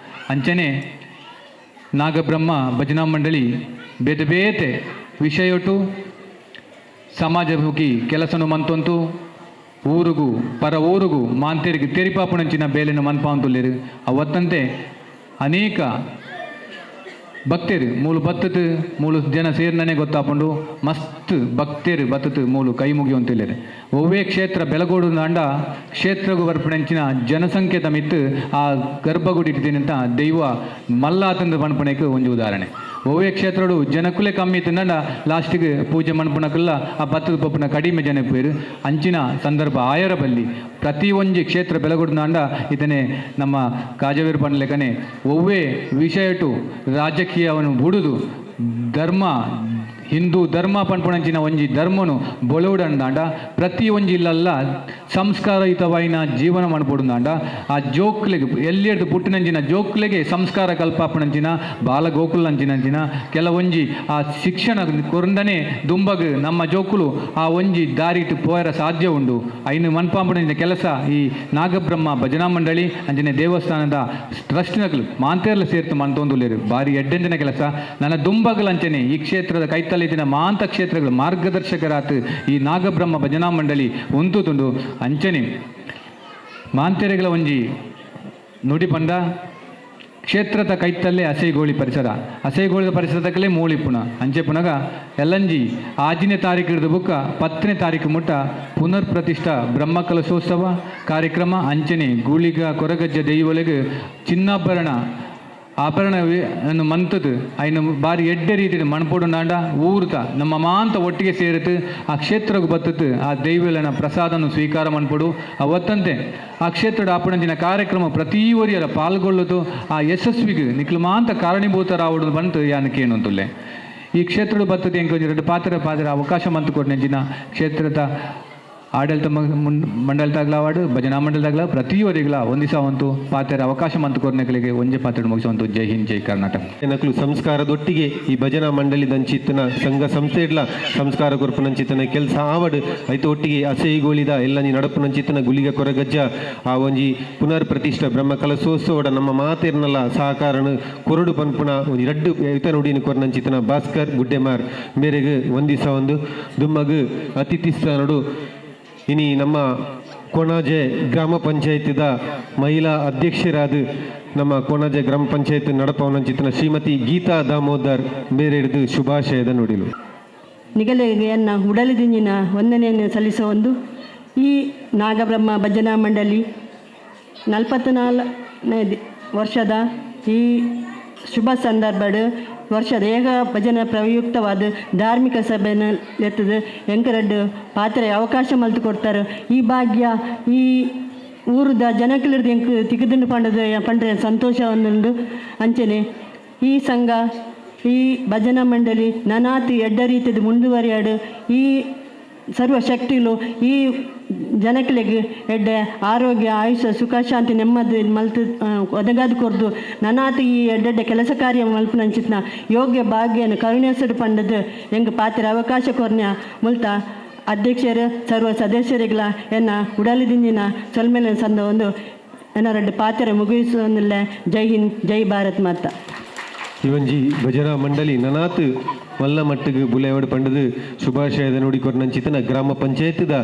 [SPEAKER 7] ಅಂಚನೆ ನಾಗಬ್ರಹ್ಮ ಭಜನಾ ಮಂಡಳಿ ಬೇತೆ ಬೇತೆ ವಿಷಯೊಟ್ಟು ಸಮಾಜಮುಖಿ ಕೆಲಸನು ಮಂತೊಂತು ಊರುಗು ಪರ ಊರುಗು ಮಾಂತೇರಿಗೆ ತೆರಿಪಾಪಣಂಚಿನ ಬೇಲೆನು ಮನ್ಪಾಂತುಲ್ಲೇರು ಅವತ್ತಂತೆ ಅನೇಕ ಭಕ್ತರು ಮೂಲು ಬತ್ತತು ಮೂಲು ಜನ ಸೇರ್ನನೆ ಗೊತ್ತಾಪುಂಡು ಮಸ್ತ್ ಭಕ್ತರು ಬತ್ತತು ಮೂಲು ಕೈ ಮುಗಿಯುವಂತಿಲ್ಲೇರು ಒವ್ವೇ ಕ್ಷೇತ್ರ ಬೆಳಗೋಡು ಅಂಡ ಕ್ಷೇತ್ರಗೂ ಬರ್ಪಣಂಚಿನ ಜನಸಂಖ್ಯೆ ತಮಿತ್ತು ಆ ಗರ್ಭಗುಡಿ ಇಟ್ಟಿದ್ದೀನಂತ ದೈವ ಮಲ್ಲಾತಂದು ಪಣಪಣೆಗೆ ಒಂದು ಉದಾಹರಣೆ. ಒವ್ವೇ ಕ್ಷೇತ್ರಡು ಜನಕುಲೆ ಕಮ್ಮಿ ತಿನ್ನಂಡ ಲಾಸ್ಟಿಗೆ ಪೂಜೆ ಮನ್ಪುನಕಲ್ಲ ಆ ಬತ್ತದ ಪಪ್ಪುನ ಕಡಿಮೆ ಜನ ಪೇರು ಅಂಚಿನ ಸಂದರ್ಭ ಆಯರ ಬಲ್ಲಿ ಪ್ರತಿ ಒಂಜಿ ಕ್ಷೇತ್ರ ಬೆಳಗುಡ್ನಾಂಡ ಇದನ್ನೇ ನಮ್ಮ ಕಾಜವೀರ್ ಪನ್ಲೆಕನೆ ಒವ್ವೇ ವಿಷಯಟು ರಾಜಕೀಯವನ್ನು ಬುಡುದು ಧರ್ಮ ಹಿಂದೂ ಧರ್ಮ ಪನ್ಪುಣಂಚಿನ ಒಂಜಿ ಧರ್ಮನು ಬೊಳವುಡಂದಾಂಡ ಪ್ರತಿ ಒಂಜಿ ಇಲ್ಲಲ್ಲ ಸಂಸ್ಕಾರಯುತವಾಯಿನ ಜೀವನ ಮನ್ಪೊಡುಂದಾಂಡ ಆ ಜೋಕ್ಲೆಗೆ ಎಲ್ಲಿರ್ದು ಪುಟ್ಟಿನಂಚಿನ ಜೋಕ್ಲೆಗೆ ಸಂಸ್ಕಾರ ಕಲ್ಪಾಪಣಂಚಿನ ಬಾಲಗೋಕುಲಂಚಿನಂಚಿನ ಕೆಲವೊಂಜಿ ಆ ಶಿಕ್ಷಣ ಕೊರಂದನೆ ದುಂಬಗ್ ನಮ್ಮ ಜೋಕುಲು ಆ ಒಂಜಿ ದಾರಿಟ್ ಪೋಯರ ಸಾಧ್ಯ ಉಂಡು. ಐನು ಮನ್ಪಾಂಪುಣಂಚಿನ ಕೆಲಸ ಈ ನಾಗಬ್ರಹ್ಮ ಭಜನಾ ಮಂಡಳಿ ಅಂಚನೆ ದೇವಸ್ಥಾನದ ಟ್ರಸ್ಟ್ನಗಳು ಮಾಂತೇರ್ಲ ಸೇರ್ತು ಮಂತೊಂದುಲೇರು ಬಾರಿ ಎಡ್ಡೆಂಚಿನ ಕೆಲಸ. ನನ್ನ ದುಂಬಗಲಂಚನೆ ಈ ಕ್ಷೇತ್ರದ ಕೈತಲೆ ದಿನ ಮಾಂತ ಕ್ಷೇತ್ರಗಳು ಮಾರ್ಗದರ್ಶಕರಾತು ಈ ನಾಗಬ್ರಹ್ಮ ಭಜನಾ ಮಂಡಳಿ ಉಂಟು ಅಂಚನೆ ಮಾಂತೆರೆಗಳ ಒಂಜಿ ನುಡಿ ಪಂಡ ಕ್ಷೇತ್ರದ ಕೈತಲ್ಲೇ ಅಸೈಗೋಳಿ ಪರಿಸರ ಅಸೈಗೋಳಿದ ಪರಿಸರದಕ್ಕಲೇ ಮೂಳಿ ಪುನ ಅಂಚೆ ಪುನಗ ಎಲ್ಲಂಜಿ 6ನೇ ತಾರೀಕು ಹಿಡಿದು ಬುಕ್ಕ 10ನೇ ತಾರೀಕು ಮುಟ್ಟ ಪುನರ್ ಪ್ರತಿಷ್ಠಾ ಬ್ರಹ್ಮಕಲಶೋತ್ಸವ ಕಾರ್ಯಕ್ರಮ ಅಂಚನೆ ಗೂಳಿಗ ಕೊರಗಜ್ಜ ದೈವೊಲೆಗೆ ಚಿನ್ನಾಭರಣ ಆಭರಣ ಅನ್ನು ಮಂತದ್ದು ಐನು ಬಾರಿ ಎಡ್ಡೆ ರೀತಿಯ ಮಣ್ಪೊಡುಂಡಾಂಡ ಊರ್ತ ನಮ್ಮ ಮಾಂತ ಒಟ್ಟಿಗೆ ಸೇರಿತು ಆ ಕ್ಷೇತ್ರಕ್ಕೆ ಬತ್ತತ್ತು ಆ ದೈವಲನ ಪ್ರಸಾದನ್ನು ಸ್ವೀಕಾರ ಮನ್ಪೊಡು ಅವತ್ತಂತೆ ಆ ಕ್ಷೇತ್ರದ ಆಪಣಂಚಿನ ಕಾರ್ಯಕ್ರಮ ಪ್ರತಿ ಒರಿಯರ ಪಾಲ್ಗೊಳ್ಳುದು ಆ ಯಶಸ್ವಿಗೆ ನಿಕ್ಲು ಮಾಂತ ಕಾರಣೀಭೂತರಾವಡು ಬಂತು ಯಾನಕ್ಕೆ ಅಂತುಲ್ಲೆ. ಈ ಕ್ಷೇತ್ರದ ಬತ್ತದ ಎಂಕೊಂಜಿ ಎರಡು ಪಾತ್ರ ಪಾತ್ರ ಅವಕಾಶ ಮಂತು ಕೊಟ್ಟನೆಂಚಿನ ಕ್ಷೇತ್ರದ ಆಡಳಿತ ಮಂಡಳಿದಾಗ್ಲಾವಾಡು ಭಜನಾ ಮಂಡಳಿದಾಗ್ಲ ಪ್ರತಿಯೊರಿಗಳ ಒಂದಿಸ ಒಂದು ಪಾತ್ರ ಅವಕಾಶ ಮಂತು ಕೊರ್ನೆಗಳಿಗೆ ಒಂಜೆ ಪಾತ್ರ ಮುಗಿಸುವಂತು. ಜೈ ಹಿಂದ್, ಜೈ ಕರ್ನಾಟಕ.
[SPEAKER 1] ಏನಕ್ಲು ಸಂಸ್ಕಾರದೊಟ್ಟಿಗೆ ಈ ಭಜನಾ ಮಂಡಳಿದಂಚಿತ್ತನ ಸಂಘ ಸಂಸ್ಥೆ ಇಡ್ಲ ಸಂಸ್ಕಾರ ಕೊರ್ಪುನಂಚಿತ್ತನ ಕೆಲಸ ಆವಡು ಐತ ಒಟ್ಟಿಗೆ ಅಸೈಗೋಳಿದ ಎಲ್ಲ ನಡಪುನಂಚಿತ್ತನ ಗುಲಿಗ ಕೊರಗಜ್ಜ ಆ ಒಂಜಿ ಪುನರ್ ಪ್ರತಿಷ್ಠ ಬ್ರಹ್ಮ ಕಲಸೋತ್ಸವಡ ನಮ್ಮ ಮಾತೇರ್ನಲ್ಲ ಸಹಕಾರನು ಕೊರಡು ಪನ್ಪುನ ಒಂಜಿ ರಡ್ಡು ಐತ ನುಡಿನ ಕೊರ್ನಂಚಿತ್ತನ ಭಾಸ್ಕರ್ ಗುಡ್ಡೆಮಾರ್ ಮೇರೆಗೆ ಒಂದಿಸ ಒಂದು ದುಮ್ಮಗು ಅತಿಥಿ ಸ್ಥಾನಡು. ಇನಿ ನಮ್ಮ ಕೊಣಾಜೆ ಗ್ರಾಮ ಪಂಚಾಯತಿದ ಮಹಿಳಾ ಅಧ್ಯಕ್ಷರಾದ ನಮ್ಮ ಕೊಣಾಜೆ ಗ್ರಾಮ ಪಂಚಾಯತ್ ನಡಪವನಂಚಿತನ ಶ್ರೀಮತಿ ಗೀತಾ ದಾಮೋದರ್ ಬೇರೆ ಹಿಡಿದು ಶುಭಾಶಯದ ನುಡಿಲು.
[SPEAKER 8] ನಿಗಲೆಗೆಯನ್ನ ಉಡಲಿದಿಂಜಿನ ವಂದನೆಯನ್ನು ಸಲ್ಲಿಸುವ ಒಂದು ಈ ನಾಗಬ್ರಹ್ಮ ಭಜನಾ ಮಂಡಳಿ 44ನೇ ವರ್ಷದ ಈ ಶುಭ ಸಂದರ್ಭಡ್ ವರ್ಷದ ಏಕ ಭಜನೆ ಪ್ರಯುಕ್ತವಾದ ಧಾರ್ಮಿಕ ಸಭೆಯನ್ನು ಎತ್ತದು ಎಂಕರಡ್ಡು ಪಾತ್ರೆ ಅವಕಾಶ ಮಲ್ತು ಕೊಡ್ತಾರೆ. ಈ ಭಾಗ್ಯ ಈ ಊರುದ ಜನಕ್ಲಿರ್ದು ಎಂಕ್ ತಿಕ್ಕದಂಡು ಪಂಡದ ಪಂಡ್ರೆ ಸಂತೋಷ ಒಂದುಂಡು. ಅಂಚನೆ ಈ ಸಂಘ ಈ ಭಜನಾ ಮಂಡಳಿ ನನಾತಿ ಎಡ್ಡ ರೀತಿಯದು ಮುಂದುವರಿಯಾಡು ಈ ಸರ್ವಶಕ್ತಿಲು ಈ ಜನಕ್ಲೆಗ್ ಎಡ್ಡೆ ಆರೋಗ್ಯ ಆಯುಷ್ಯ ಸುಖ ಶಾಂತಿ ನೆಮ್ಮದಿ ಮಲ್ತು ಒದಗಾದು ಕೊರ್ದು ನನಾತ ಈ ಎಡ್ಡೆಡ್ಡೆ ಕೆಲಸ ಕಾರ್ಯ ಮಲ್ಪುನಂಚಿತ್ನ ಯೋಗ್ಯ ಭಾಗ್ಯನ ಕರುಣೇಸರು ಪಂಡದು ಎಂಗ್ ಪಾತ್ರ ಅವಕಾಶ ಕೊರ್ನ್ಯ ಮುಲ್ತ ಅಧ್ಯಕ್ಷರು ಸರ್ವ ಸದಸ್ಯರಿಗಳ ಎನ್ನ ಉಡಲಿದಿಂಜಿನ ಸೊಲ್ಮೆಲೆ ಸಂದ ಒಂದು ಎನ್ನ ಪಾತ್ರ ಮುಗಿಸುವಂದಿಲ್ಲ. ಜೈ ಹಿಂದ್, ಜೈ ಭಾರತ್ ಮಾತಾ.
[SPEAKER 1] ಇವಂಜಿ ಭಜನಾ ಮಂಡಳಿ ನನಾತ್ ಮಲ್ಲ ಮಟ್ಟಿಗೆ ಬುಲೆವಡ್ ಪಂಡದು ಶುಭಾಶಯದ ನುಡಿಕೊರ್ನಂಚಿತನ ಗ್ರಾಮ ಪಂಚಾಯತ್ದ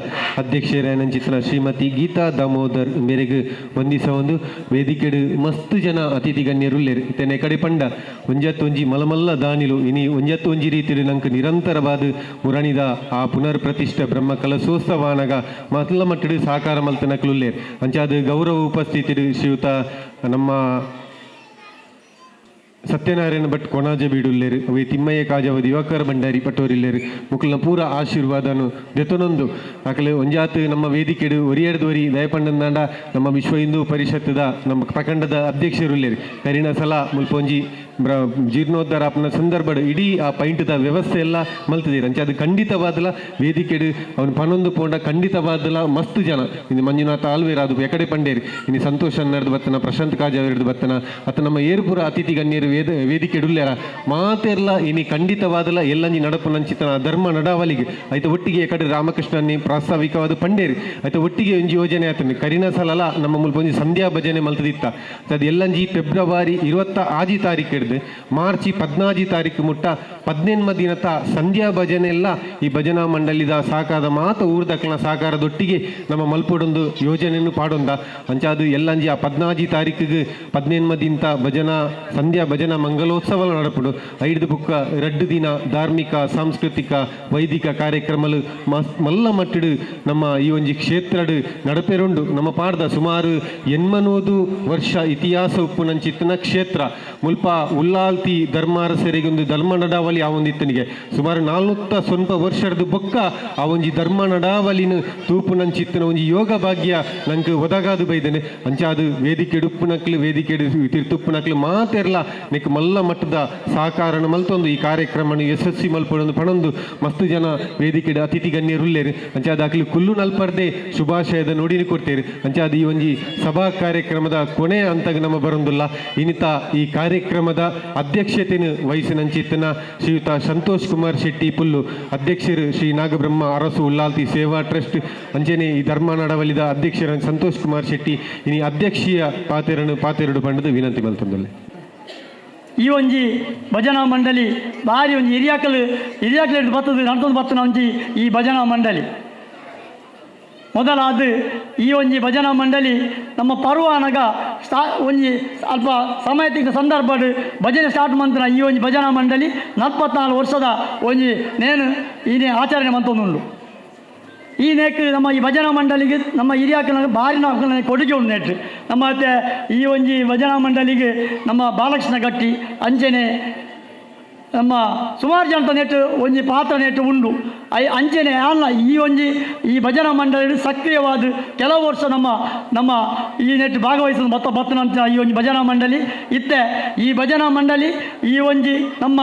[SPEAKER 1] ಅಧ್ಯಕ್ಷರಾಯನಂಚಿತನ ಶ್ರೀಮತಿ ಗೀತಾ ದಾಮೋದರ್ ಮೇರೆಗೆ ವಂದಿಸ ಒಂದು ವೇದಿಕೆಡು ಮಸ್ತ್ ಜನ ಅತಿಥಿ ಗಣ್ಯರುಲ್ಲೇರು. ಇತನೆ ಕಡೆ ಪಂಡ ಒಂಜತ್ತೊಂಜಿ ಮಲಮಲ್ಲ ದಾನಿಲು ಇನಿ ಒಂಜತ್ತೊಂಜಿ ರೀತಿಯಲ್ಲಿ ನಂಗೆ ನಿರಂತರವಾದ ಮುರಣಿದ ಆ ಪುನರ್ ಪ್ರತಿಷ್ಠ ಬ್ರಹ್ಮ ಕಲಶೋತ್ಸವಾನಗ ಮಲ್ಲ ಮಟ್ಟಡು ಸಹಕಾರ ಮಲ್ತನಕ್ಲುಲ್ಲೇರು. ಅಂಚಾದ ಗೌರವ ಉಪಸ್ಥಿತಿ ಶ್ರೀಯುತ ನಮ್ಮ ಸತ್ಯನಾರಾಯಣ ಭಟ್ ಕೊಣಾಜೆ ಬೀಡುಲ್ಲೇರು, ಅವೆ ತಿಮ್ಮಯ್ಯ ಕಾಜವ ದಿವಾಕರ ಭಂಡಾರಿ ಪಟೋರಿಲ್ಲೇರು ಮುಕ್ಕಲ್ನ ಪೂರ ಆಶೀರ್ವಾದನು ದೆತೊನೊಂದು ಆಕಲೆ ಒಂಜಾತ್ ನಮ್ಮ ವೇದಿಕೆಡು ಒರಿಯರ್ದೊರಿ ದಯಪಂಡಂದಾಂಡ ನಮ್ಮ ವಿಶ್ವ ಹಿಂದೂ ಪರಿಷತ್ತದ ನಮ್ಮ ಪ್ರಖಂಡದ ಅಧ್ಯಕ್ಷರುಲ್ಲೇರು. ಕರಿಣ ಸಲ ಮುಲ್ಪೊಂಜಿ ಜೀರ್ಣೋದ್ಧಾರ ಆಪನ ಸಂದರ್ಭಡು ಇಡೀ ಆ ಪೈಂಟದ ವ್ಯವಸ್ಥೆ ಎಲ್ಲ ಮಲ್ತದಿರ. ಅಂಚೆ ಅದು ಖಂಡಿತವಾದಲ ವೇದಿಕೆಡು ಅವನು ಪನೊಂದು ಪೋಂಡ ಖಂಡಿತವಾದಲ ಮಸ್ತ್ ಜನ ಇನ್ನು ಮಂಜುನಾಥ ಆಲ್ವೇರ್ ಅದು ಎಕಡೆ ಪಂಡೇರಿ ಇನ್ನು ಸಂತೋಷ್ ಅನ್ನರ್ದು ಬತ್ತನ ಪ್ರಶಾಂತ್ ಕಾಜಾವ್ ಬತ್ತನ ಅತ್ತ ನಮ್ಮ ಏರ್ಪುರ ಅತಿಥಿ ಗಣ್ಯರು ವೇದಿಕೆಡುಲ್ಲೇರ ಮಾತೆರ್ಲ ಇನಿ ಖಂಡಿತವಾದಲ ಎಲ್ಲಂಜಿ ನಡಪುನಂಚಿತನ ಧರ್ಮ ನಡಾವಲಿಗೆ ಆಯ್ತ ಒಟ್ಟಿಗೆ ಎಕಡೆ ರಾಮಕೃಷ್ಣನ್ನೇ ಪ್ರಾಸ್ತಾವಿಕವಾದ ಪಂಡೇರಿ ಆಯ್ತ ಒಟ್ಟಿಗೆ ಒಂಜಿ ಯೋಜನೆ ಆತನ ಕರಿನ ಸಲಲ ನಮ್ಮ ಮುಲ್ಪ ಒಂಜಿ ಸಂಧ್ಯಾ ಭಜನೆ ಮಲ್ತದಿತ್ತ ಅದು ಎಲ್ಲಂಜಿ ಫೆಬ್ರವರಿ 26 ತಾರೀಕು ಹಿಡ್ದು 15ರ್ದು ಮಾರ್ಚ್ 14 ತಾರೀಕು ಮುಟ್ಟ 18 ದಿನತ ಸಂಧ್ಯಾ ಭಜನೆ ಎಲ್ಲ ಈ ಭಜನಾ ಮಂಡಳಿದ ಸಹಕಾರದ ಮಾತ ಊರ್ದಕ್ಲ ಸಹಕಾರದೊಟ್ಟಿಗೆ ನಮ್ಮ ಮಲ್ಪೊಡೊಂದು ಯೋಜನೆಯನ್ನು ಪಾಡೊಂದ ಅಂಚಾದು ಎಲ್ಲಂಜಿ ಆ 14 ತಾರೀಕಿಗೆ 18 ದಿನತ ಭಜನಾ ಸಂಧ್ಯಾ ಭಜನಾ ಮಂಗಲೋತ್ಸವ ನಡಪುಡು. 5 ಬುಕ್ಕ 2 ದಿನ ಧಾರ್ಮಿಕ ಸಾಂಸ್ಕೃತಿಕ ವೈದಿಕ ಕಾರ್ಯಕ್ರಮಲು ಮಲ್ಲ ಮಟ್ಟಿಡು ನಮ್ಮ ಈ ಒಂಜಿ ಕ್ಷೇತ್ರಡು ನಡಪೆರುಂಡು. ನಮ್ಮ ಪಾಡ್ದ ಸುಮಾರು 800 ವರ್ಷ ಇತಿಹಾಸ ಉಪ್ಪುನಂಚಿತ್ತಿನ ಕ್ಷೇತ್ರ ಮುಲ್ಪ ಉಲ್ಲಾಲ್ತಿ ಧರ್ಮಾರಸರಿಗೊಂದು ಧರ್ಮ ನಡಾವಳಿ ಆ ಒಂದಿತ್ತನಿಗೆ ಸುಮಾರು 400 ವರ್ಷದ ಬೊಕ್ಕ ಆ ಒಂಜಿ ಧರ್ಮ ನಡಾವಳಿನ ತೂಪುನಂಚಿತ್ತಿನ ಒಂಜಿ ಯೋಗ ಭಾಗ್ಯ ನಂಗೆ ಒದಗಾದು ಬೈದನೆ. ಅಂಚಾದು ವೇದಿಕೆ ಉಪ್ಪುನಕ್ಲು ವೇದಿಕೆ ತಿರ್ತುಪ್ಪುನಕ್ಲು ಮಾತೆರ್ಲ ನೆಕ್ ಮಲ್ಲ ಮಟ್ಟದ ಸಹಕಾರನ ಮಲ್ತೊಂದು ಈ ಕಾರ್ಯಕ್ರಮನ ಯಶಸ್ವಿ ಮಲ್ಪೊಡೊಂದು ಪಣೊಂದು ಮಸ್ತ್ ಜನ ವೇದಿಕೆ ಅತಿಥಿ ಗಣ್ಯರುಲ್ಲೇರು. ಅಂಚಾದ ಅಕ್ಲು ಕುಲ್ಲು ನಲ್ಪರ್ದೆ ಶುಭಾಶಯದ ನುಡಿನ ಕೊಡ್ತೇರು. ಅಂಚಾದ ಈ ಒಂಜಿ ಸಭಾ ಕಾರ್ಯಕ್ರಮದ ಕೊನೆಯ ಹಂತಗ ನಮ್ಮ ಬರೊಂದುಲ್ಲ. ಇನ್ನಿತ ಈ ಕಾರ್ಯಕ್ರಮದ ಅಧ್ಯಕ್ಷತೆಯನ್ನು ವಹಿಸಿನಂಚಿತ್ತನ ಶ್ರೀಯುತ ಸಂತೋಷ್ ಕುಮಾರ್ ಶೆಟ್ಟಿ ಪುಲ್ಲು ಅಧ್ಯಕ್ಷರು ಶ್ರೀ ನಾಗಬ್ರಹ್ಮ ಅರಸು ಉಲ್ಲಾಲ್ತಿ ಸೇವಾ ಟ್ರಸ್ಟ್ ಅಂಚನೆ ಈ ಧರ್ಮ ನಡವಲಿದ ಅಧ್ಯಕ್ಷರ ಸಂತೋಷ್ ಕುಮಾರ್ ಶೆಟ್ಟಿ ಇನಿ ಅಧ್ಯಕ್ಷೀಯ ಪಾತೆರನು ಪಾತೆರಡು ಪಂಡದು ವಿನಂತಿ ಮಲ್ತೊಂದುಲ್ಲೆ.
[SPEAKER 4] ಈ ಒಂಜಿ ಭಜನಾ ಮಂಡಳಿ ಭಾರಿ ಒಂಜಿ ಹಿರಿಯಾಕಲು ಹಿರಿಯಾಕಲು ಬತ್ತದು ನಡ್ತೊಂದು ಬತ್ತನ ಒಂಜಿ ಈ ಭಜನಾ ಮಂಡಳಿ. ಮೊದಲಾದ ಈ ಒಂಜಿ ಭಜನಾ ಮಂಡಳಿ ನಮ್ಮ ಪರ್ವಾನಗ ಒಂಜಿ ಅಲ್ಪ ಸಮಯ ತಿಕ್ಕ ಸಂದರ್ಭ ಭಜನೆ ಸ್ಟಾರ್ಟ್ ಮಂತನ ಈ ಒಂಜಿ ಭಜನಾ ಮಂಡಳಿ 44 ವರ್ಷದ ಒಂಜಿ ನೇನು ಈನೇ ಆಚರಣೆ ಮಂತೊಂದುಂಡು. ಈ ನೇಕ್ ನಮ್ಮ ಈ ಭಜನಾ ಮಂಡಳಿಗೆ ನಮ್ಮ ಹಿರಿಯಾಕನ ಭಾರಿ ನಾಲ್ಕು ಕೊಡುಗೆ ಉಂಡು ನೆಟ್ಟು ನಮ್ಮ ಮತ್ತೆ ಈ ಒಂಜಿ ಭಜನಾ ಮಂಡಳಿಗೆ ನಮ್ಮ ಬಾಲಕೃಷ್ಣ ಗಟ್ಟಿ ಅಂಚನೆ ನಮ್ಮ ಸುಮಾರು ಜನತ ನೆಟ್ಟು ಒಂಜಿ ಪಾತ್ರ ನೆಟ್ಟು ಉಂಡು. ಅಂಚನೆ ಅಲ್ಲ ಈ ಒಂಜಿ ಈ ಭಜನಾ ಮಂಡಳಿ ಸಕ್ರಿಯವಾದ ಕೆಲವು ವರ್ಷ ನಮ್ಮ ನಮ್ಮ ಈ ನೆಟ್ಟು ಭಾಗವಹಿಸಿದ ಬತ್ತ ಬತ್ತನಂತ ಈ ಒಂಜಿ ಭಜನಾ ಮಂಡಳಿ ಇತ್ತೆ. ಈ ಭಜನಾ ಮಂಡಳಿ ಈ ಒಂಜಿ ನಮ್ಮ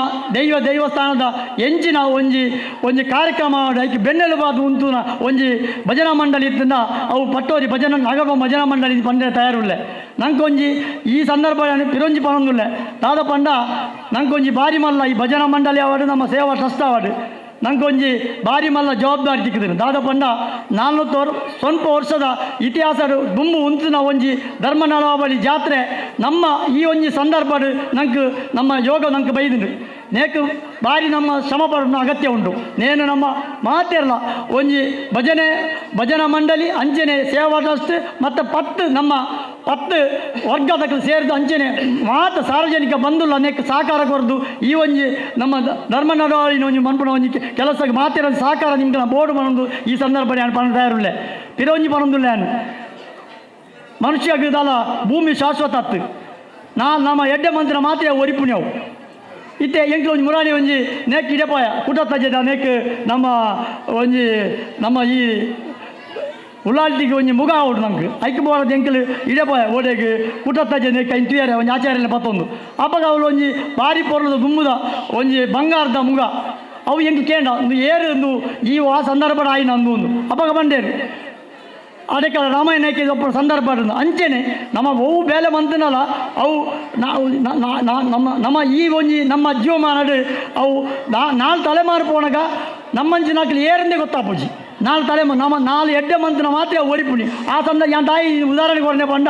[SPEAKER 4] ದೇವಸ್ಥಾನದ ಎಂಚಿನ ಒಂಜಿ ಒಂಜಿ ಕಾರ್ಯಕ್ರಮ ಐಕೆ ಬೆನ್ನೆಲುಬಾದ ಉಂಟುನ ಒಂಜಿ ಭಜನಾ ಮಂಡಳಿ ಇತ್ತಿಂದ ಅವು ಪಟ್ಟೋರಿ ಭಜನಾ ನಾಗಬ ಭಜನಾ ಮಂಡಳಿ ಪಂಡೆ ತಯಾರುಳ್ಳೆ. ನಂಕೊಂಜಿ ಈ ಸಂದರ್ಭ ಪಿರೊಂಜಿ ಪನೊಂದುಲ್ಲೆ ದಾದ ಪಂಡ ನಂಕೊಂಜಿ ಭಾರಿ ಮಲ್ಲ ಈ ಭಜನಾ ಮಂಡಳಿ ಅವಾರ್ಡು ನಮ್ಮ ಸೇವಾ ಟ್ರಸ್ಟ್ ಅವಾರ್ಡು ನಂಗೊಂಜಿ ಭಾರಿ ಮಲ್ಲ ಜವಾಬ್ದಾರಿ ತಿಕ್ಕಿದ್ರು. ದಾದ ಪಂಡ 400 ವರ್ಷದ ಇತಿಹಾಸ ದುಂಬು ಉಂತಿನ ಒಂಜಿ ಧರ್ಮನಳಾವಳಿ ಜಾತ್ರೆ ನಮ್ಮ ಈ ಒಂಜಿ ಸಂದರ್ಭ ನಂಗೆ ನಮ್ಮ ಯೋಗ ನಂಗೆ ಬೈದಿಂಡು. ನೇಕು ಭಾರಿ ನಮ್ಮ ಶ್ರಮ ಪಡುವ ಅಗತ್ಯ ಉಂಟು. ನೇನು ನಮ್ಮ ಮಾತಿರಲ್ಲ ಒಂಜಿ ಭಜನೆ ಭಜನಾ ಮಂಡಳಿ ಅಂಚನೆ ಸೇವಾ ಟ್ರಸ್ಟ್ ಮತ್ತು 10 ನಮ್ಮ 10 ವರ್ಗದ ಸೇರಿದ ಅಂಚನೆ ಮಾತ ಸಾರ್ವಜನಿಕ ಬಂಧುಲ್ಲ ನೇಕ್ ಸಹಕಾರ ಕೊರದು ಈ ಒಂಜಿ ನಮ್ಮ ಧರ್ಮ ನಡವಳಿನ ಒಂಜಿ ಮನ್ಪುನ ಒಂಜಿ ಕೆಲಸಕ್ಕೆ ಮಾತಿರೋ ಸಹಕಾರ ನಿಮ್ಗೆ ಬೋರ್ಡ್ ಪನೊಂದು ಈ ಸಂದರ್ಭ ನಾನು ಪಣ ತಯಾರುಳ್ಳೆ. ಪಿರೊಂಜಿ ಪನೊಂದುಲ್ಲೆ ನಾನು ಮನುಷ್ಯಗದಲ್ಲ ಭೂಮಿ ಶಾಶ್ವತ ಅತ್ತು ನಾ ನಮ್ಮ ಎಡ್ಡೆ ಮಂತ್ರ ಮಾತ್ರ ಒರಿಪುಣ್ಯವು ಇತ್ತೆ ಎಂಕ್ಲು ಒಂಜಿ ಮುರಾಣಿ ಒಂಜಿ ನೇಕ್ ಇಡಪಾಯ ಕುಟತ್ತಜದ ನೇಕ್ ನಮ್ಮ ಒಂಜಿ ನಮ್ಮ ಈ ಉಳ್ಳಾಲ್ತಿಗೆ ಒಂಜಿ ಮುಗ ಆವಡು ನಂಗೆ ಐಕ್ ಬೋಳದ ಎಂಕಲು ಇಡಪಾಯ ಓಡೆಗೆ ಕುಟತ್ತಜ ನೇಕ್ ಐನ್ ತುಯಾರೆ ಒಂಜಿ ಆಚಾರ್ಯನ ಪತ್ತೊಂದು ಅಪ್ಪಗ ಅವಳು ಒಂಜಿ ಭಾರಿ ಪೊರ್ಲದ ದುಂಬುದ ಒಂಜಿ ಬಂಗಾರದ ಮುಗ ಅವು ಎಂಕ್ ಕೇಂಡ ಒಂದು ಏರು ಒಂದು ಈ ಆ ಸಂದರ್ಭ ಆಯಿನ ಅಂದು ಒಂದು ಅಪ್ಪಗ ಬಂಡೇರು ಅದಕ್ಕೆ ರಾಮಾಯಣಕ್ಕೆ ಒಬ್ಬ ಸಂದರ್ಭ ಅಂಚೆನೆ ನಮ್ಮ ಅವು ಬೇಲೆ ಮಂತನಲ್ಲ ಅವು ನಾವು ನಮ್ಮ ನಮ್ಮ ಈ ಒಂಜಿ ನಮ್ಮ ಜೀವಮಾನಡು ಅವು ನಾಲ್ ತಲೆಮಾರು ಪೋಣಗ ನಮ್ಮಂಚಿನ ಏರಂದೇ ಗೊತ್ತಾಪುಜಿ. ನಾಲ್ ತಲೆ ನಮ್ಮ ನಾಲ್ ಎಡ್ಡೆ ಮಂತನ ಮಾತ್ರ ಒರಿಪುಣಿ ಆ ಸಂದ ಯಾನ್ ತಾಯಿ ಉದಾಹರಣೆ ಕೊರನೆ ಪಂಡ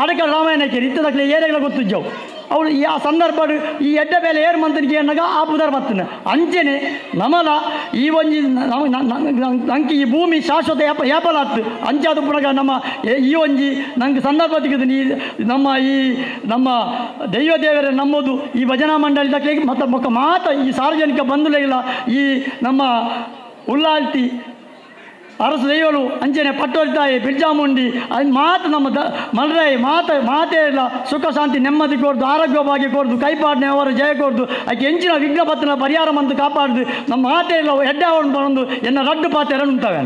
[SPEAKER 4] ಅದಕ್ಕೆ ರಾಮಾಯಣಕ್ಕೆ ಇತ್ತದಕ್ಕೆ ಏರೆಗಳ ಗೊತ್ತಿದ್ದವು ಅವಳು ಈ ಆ ಸಂದರ್ಭ ಈ ಎಡ್ಡೆ ಬೇಲೆ ಏರು ಮಂತನಿಗೆ ಏನಾಗ ಆ ಪುದರ್ ಬರ್ತನೆ. ಅಂಚೆನೆ ನಮಲ ಈ ಒಂಜಿ ನಂಗೆ ಈ ಭೂಮಿ ಶಾಶ್ವತ ಯಾಪಲಾತ್ತು ಅಂಚಾದ ಪುನಗ ನಮ್ಮ ಈ ಒಂಜಿ ನಂಗೆ ಸಂದರ್ಭ ತೆಗೆದು ಈ ನಮ್ಮ ಈ ನಮ್ಮ ದೈವ ದೇವರ ನಂಬೋದು ಈ ಭಜನಾ ಮಂಡಳಿ ತಕ್ಕ ಮತ್ತು ಮೊಕ್ಕ ಮಾತ ಈ ಸಾರ್ವಜನಿಕ ಬಂಧುಗಳಿಲ್ಲ ಈ ನಮ್ಮ ಉಲ್ಲಾಲ್ತಿ ಅರಸು ದೈವಳು ಅಂಚನೆ ಪಟ್ಟೋರಿ ತಾಯಿ ಬಿರ್ಜಾಮುಂಡಿ ಅದು ಮಾತು ನಮ್ಮ ಮಲರಾಯಿ ಮಾತ ಮಾತೇ ಇಲ್ಲ ಸುಖ ಶಾಂತಿ ನೆಮ್ಮದಿ ಕೋರ್ದು ಆರೋಗ್ಯ ಭಾಗ್ಯ ಕೋರ್ದು ಕೈಪಾಡನೆ ಅವರ ಜಯ ಕೋರ್ದು ಆಕೆ ಎಂಚಿನ ವಿಘ್ನ ಪತ್ತಿನ ಪರಿಹಾರ ಮಂತು ಕಾಪಾಡ್ದು ನಮ್ಮ ಮಾತೇ ಇಲ್ಲ ಎಡ್ಡೆ ಅವನು ಬಂದು ಎನ್ನ ರಡ್ಡು ಪಾತೆರ ಉಂಟವೆ.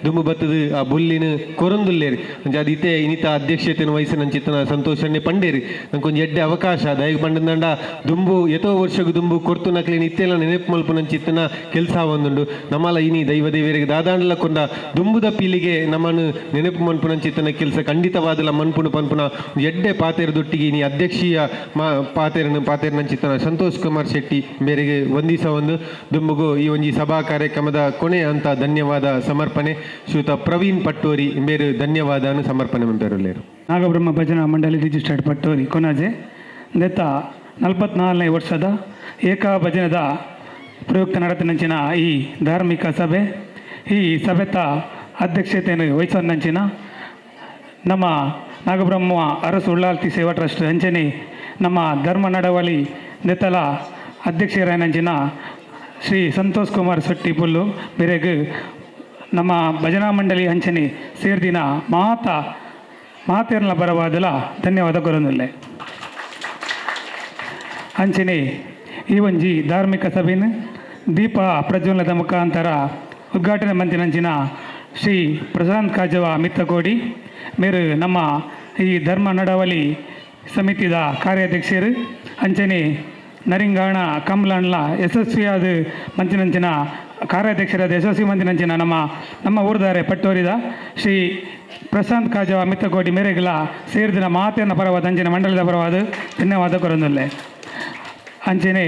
[SPEAKER 1] ದುಂಬು ಬತ್ತದು ಆ ಬುಲ್ಲಿನ ಕೊರಂದುಲ್ಲೇರು ಅಂಚ ಇತ್ತೆ ಇನಿತ ಅಧ್ಯಕ್ಷತೆಯನ್ನು ವಹಿಸಿನ ಸಂತೋಷನ್ನೇ ಪಂಡೇರು ನಂಗೊಂಜಿ ಎಡ್ಡೆ ಅವಕಾಶ ದಯಗೆ ಪಂಡಂದಂಡ ದುಂಬು ಎತೋ ವರ್ಷకు ದುಂಬು ಕೊರ್ತು ನಕ್ಲಿನ ಇತ್ತೆಲ್ಲ ನೆನಪು ಮಲ್ಪುನಂಚಿತ್ತನ ಕೆಲಸ ಒಂದುಂಡು ನಮ್ಮಲ ಇನಿ ದೈವ ದೇವರಿಗೆ ದಾದಾಂಡಲ ಕೊಂಡ ದುಂಬುದ ಪೀಲಿಗೆ ನಮ್ಮನ್ನು ನೆನಪು ಮನ್ಪುನಂಚಿತ್ತನ ಕೆಲಸ ಖಂಡಿತವಾದಲ ಮನ್ಪುನು ಪನ್ಪುನ ಎಡ್ಡೆ ಪಾತೆರದೊಟ್ಟಿಗೆ ಇನಿ ಅಧ್ಯಕ್ಷೀಯ ಮಾ ಪಾತೆರನು ಪಾತೆರನಂಚಿತ್ತನ ಸಂತೋಷ್ ಕುಮಾರ್ ಶೆಟ್ಟಿ ಮೇರೆಗೆ ವಂದಿಸ ಒಂದು ದುಂಬುಗು ಈ ಒಂಜಿ ಸಭಾ ಕಾರ್ಯಕ್ರಮದ ಕೊನೆಯ ಹಂತ ಧನ್ಯವಾದ ಸಮರ್ಪಣೆ ಶ್ರೀಯುತ ಪ್ರವೀಣ್ ಪಟ್ಟೋರಿ ಮೇರು ಧನ್ಯವಾದ ಸಮರ್ಪಣೆ ಮಂಪೇರುಲ್ಲೇರು.
[SPEAKER 9] ನಾಗಬ್ರಹ್ಮ ಭಜನಾ ಮಂಡಳಿ ರಿಜಿಸ್ಟರ್ಡ್ ಪಟ್ಟೋರಿ ಕೊನಾಜೆ ದೆತ್ತ 44ನೇ ವರ್ಷದ ಏಕಾಭಜನದ ಪ್ರಯುಕ್ತ ನಡೆತನಂಚಿನ ಈ ಧಾರ್ಮಿಕ ಸಭೆ, ಈ ಸಭೆತ ಅಧ್ಯಕ್ಷತೆಯನ್ನು ವಹಿಸೋದಂಚಿನ ನಮ್ಮ ನಾಗಬ್ರಹ್ಮ ಅರಸು ಉಳ್ಳಾಲ್ತಿ ಸೇವಾ ಟ್ರಸ್ಟ್ ಅಂಚನೆ ನಮ್ಮ ಧರ್ಮ ನಡವಳಿ ನೆತ್ತಲ ಅಧ್ಯಕ್ಷರಾಯನಂಚಿನ ಶ್ರೀ ಸಂತೋಷ್ ಕುಮಾರ್ ಶೆಟ್ಟಿ ಪುಲ್ಲು ಮೇರೆಗ್ ನಮ್ಮ ಭಜನಾ ಮಂಡಳಿ ಅಂಚನೆ ಸೇರ್ದಿನ ಮಾತಾ ಮಾತೇರ್ನ ಬರವಾದಲ ಧನ್ಯವಾದ ಕೊರೊಂದುಲ್ಲೆ. ಅಂಚನೆ ಈ ಒಂಜಿ ಧಾರ್ಮಿಕ ಸಭೆನ ದೀಪ ಪ್ರಜ್ವಲನದ ಮುಖಾಂತರ ಉದ್ಘಾಟನೆ ಮಂತಿನಂಚಿನ ಶ್ರೀ ಪ್ರಶಾಂತ್ ಕಾಜವ ಮಿತ್ತಕೋಡಿ ಮೇರು ನಮ್ಮ ಈ ಧರ್ಮ ನಡವಳಿ ಸಮಿತಿದ ಕಾರ್ಯಾಧ್ಯಕ್ಷರು ಅಂಚನೆ ನರಿಂಗಾಣ ಕಮ್ಲಾನ್ಲ ಯಶಸ್ವಿಯಾದ ಮಂಚಿನಂಚಿನ ಕಾರ್ಯಾಧ್ಯಕ್ಷರಾದ ಯಶಸ್ವಿ ಮಂತಿನಂಚಿನ ನಮ್ಮ ನಮ್ಮ ಊರ್ದಾರೆ ಪಟ್ಟೋರಿದ ಶ್ರೀ ಪ್ರಶಾಂತ್ ಕಾಜವ ಮಿತ್ತಕೋಡಿ ಮೇರೆಗಳ ಸೇರಿದಿನ ಮಾತೆಯನ್ನು ಪರವಾದ ಅಂಚಿನ ಮಂಡಲದ ಪರವಾದ ಧನ್ಯವಾದ ಕೊರೊಂದುಲ್ಲೆ. ಅಂಚನೆ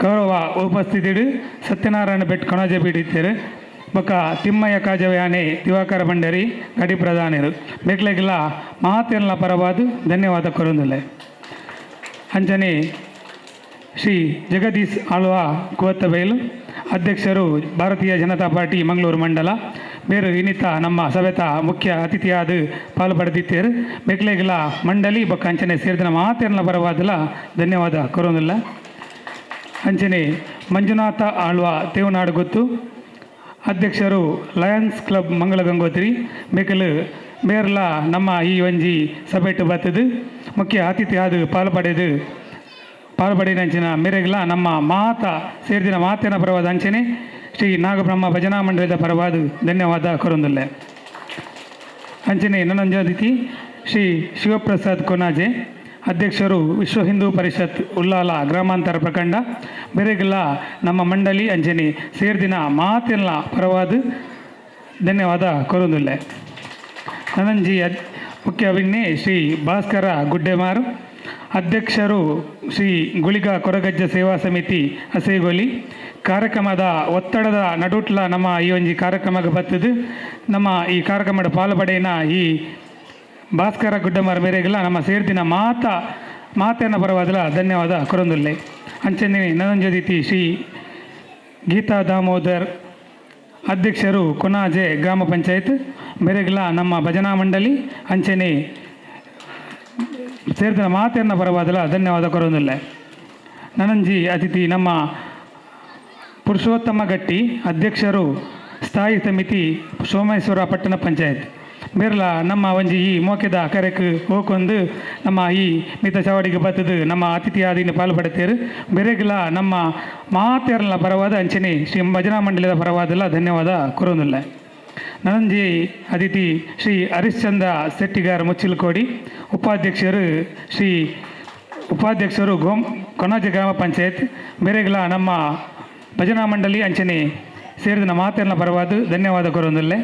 [SPEAKER 9] ಗೌರವ ಉಪಸ್ಥಿತಿಡು ಸತ್ಯನಾರಾಯಣ ಬೆಟ್ ಕೊಣಾಜೆ ಬೀಡಿತ್ತೇರು ಬೊಕ್ಕ ತಿಮ್ಮಯ್ಯ ಕಾಜವ್ಯಾನೆ ದಿವಾಕರ ಭಂಡಾರಿ ಗಡಿ ಪ್ರಧಾನರು ಮೇಕ್ಲೆಗ್ಲ ಮಾತೆಲ್ಲ ಪರವಾದ ಧನ್ಯವಾದ ಕೊರೊಂದುಲ್ಲೆ. ಅಂಚನೆ ಶ್ರೀ ಜಗದೀಶ್ ಆಳ್ವ ಕುವತ್ತಬೈಲು ಅಧ್ಯಕ್ಷರು ಭಾರತೀಯ ಜನತಾ ಪಾರ್ಟಿ ಮಂಗಳೂರು ಮಂಡಲ ಬೇರು ಇನ್ನಿತ ನಮ್ಮ ಸಭೆತ ಮುಖ್ಯ ಅತಿಥಿಯಾದ ಪಾಲು ಪಡೆದಿತ್ತೇರು ಮೇಕ್ಲೆಗ್ಲ ಮಂಡಲಿ ಬೊಕ್ಕ ಅಂಚನೆ ಸೇರಿದ ಮಾತೆಲ್ಲ ಪರವಾದಲ ಧನ್ಯವಾದ ಕೊರೊಂದುಲ್ಲ. ಅಂಚನೆ ಮಂಜುನಾಥ ಆಳ್ವ ತೇವನಾಡು ಗೊತ್ತು ಅಧ್ಯಕ್ಷರು ಲಯನ್ಸ್ ಕ್ಲಬ್ ಮಂಗಳ ಗಂಗೋತ್ರಿ ಮೇಕಲು ಮೇರ್ಲ ನಮ್ಮ ಈ ಒಂಜಿ ಸಭೆಟ್ಟು ಬತ್ತದು ಮುಖ್ಯ ಅತಿಥಿ ಆದ ಪಾಲು ಪಡೆದು ಪಾಲ್ಪಡಿನಂಚಿನ ಮೇರೆಗ್ಲ ನಮ್ಮ ಮಾತ ಸೇರಿದಿನ ಮಾತಿನ ಪರವಾದ ಅಂಚನೆ ಶ್ರೀ ನಾಗಬ್ರಹ್ಮ ಭಜನಾ ಮಂಡಲದ ಪರವಾದ ಧನ್ಯವಾದ ಕೊರೊಂದುಲ್ಲೆ. ಅಂಚನೆ ನನ್ನೊಂದು ಅತಿಥಿ ಶ್ರೀ ಶಿವಪ್ರಸಾದ್ ಕೊನಾಜೆ ಅಧ್ಯಕ್ಷರು ವಿಶ್ವ ಹಿಂದೂ ಪರಿಷತ್ ಉಲ್ಲಾಲ ಗ್ರಾಮಾಂತರ ಪ್ರಖಂಡ ಮೇರೆಗ್ಲ ನಮ್ಮ ಮಂಡಳಿ ಅಂಚನೆ ಸೇರಿದಿನ ಮಾತೆಲ್ಲ ಪರವಾದ ಧನ್ಯವಾದ ಕೊರೊಂದುಲ್ಲೆ. ನನ್ನಂಜಿ ಮುಖ್ಯ ಅಭಿಜ್ಞೆ ಶ್ರೀ ಭಾಸ್ಕರ ಗುಡ್ಡೆಮಾರು ಅಧ್ಯಕ್ಷರು ಶ್ರೀ ಗುಳಿಗ ಕೊರಗಜ್ಜ ಸೇವಾ ಸಮಿತಿ ಅಸೇಗೋಲಿ ಕಾರ್ಯಕ್ರಮದ ಒತ್ತಡದ ನಡುಟ್ಲ ನಮ್ಮ ಈ ಒಂಜಿ ಕಾರ್ಯಕ್ರಮಕ್ಕೆ ಬರ್ತದೆ ನಮ್ಮ ಈ ಕಾರ್ಯಕ್ರಮದ ಪಾಲ್ಪಡೆಯನ ಈ ಭಾಸ್ಕರ ಗುಡ್ಡಮಾರ ಮೇರೆಗೆಲ್ಲ ನಮ್ಮ ಸೇರ್ದಿನ ಮಾತೆಯನ್ನು ಪರವಾದಲ ಧನ್ಯವಾದ ಕೊರೊಂದುಲ್ಲೆ. ಅಂಚನೆ ನನ್ನೊಂಜದಿತಿ ಶ್ರೀ ಗೀತಾ ದಾಮೋದರ್ ಅಧ್ಯಕ್ಷರು ಕೊನಾಜೆ ಗ್ರಾಮ ಪಂಚಾಯತ್ ಮೇರೆಗೆಲ್ಲ ನಮ್ಮ ಭಜನಾ ಮಂಡಳಿ ಅಂಚನೆ ಸೇರಿದ ಮಾತೆಯನ್ನು ಪರವಾದಲ ಧನ್ಯವಾದ ಕೊರೊಂದುಲ್ಲೆ. ನನ್ನಂಜಿ ಅತಿಥಿ ನಮ್ಮ ಪುರುಷೋತ್ತಮ ಗಟ್ಟಿ ಅಧ್ಯಕ್ಷರು ಸ್ಥಾಯಿ ಸಮಿತಿ ಸೋಮೇಶ್ವರ ಪಟ್ಟಣ ಪಂಚಾಯತ್ ಮೇರ್ಲ ನಮ್ಮ ಒಂಜಿ ಈ ಮೋಕೆದ ಕರೆಕ್ ಹೋಗೊಂದು ನಮ್ಮ ಈ ಮಿತ ಚಾವಡಿಗೆ ಬತ್ತದು ನಮ್ಮ ಅತಿಥಿಯಾದಿನ ಪಾಲ್ಪಡುತ್ತೇರು ಬೆರೆಗ್ಲ ನಮ್ಮ ಮಾತೆರ್ಲ ಪರವಾದ ಅಂಚನೆ ಶ್ರೀ ಭಜನಾ ಮಂಡಳಿದ ಪರವಾದಲ್ಲ ಧನ್ಯವಾದ ಕೊರೊಂದುಲ್ಲೆ. ನನ್ನಂಜಿ ಅತಿಥಿ ಶ್ರೀ ಹರಿಶ್ಚಂದ್ರ ಶೆಟ್ಟಿಗಾರ್ ಮುಚ್ಚಿಲ್ಕೋಡಿ ಉಪಾಧ್ಯಕ್ಷರು ಶ್ರೀ ಉಪಾಧ್ಯಕ್ಷರು ಕೊನಾಜೆ ಗ್ರಾಮ ಪಂಚಾಯತ್ ಬೇರೆಗ್ಲ ನಮ್ಮ ಭಜನಾ ಮಂಡಳಿ ಅಂಚನೆ ಸೇರಿದ ಮಾತೆಲ್ಲ ಪರವಾದ ಧನ್ಯವಾದ ಕೊರೊಂದುಲ್ಲೆ.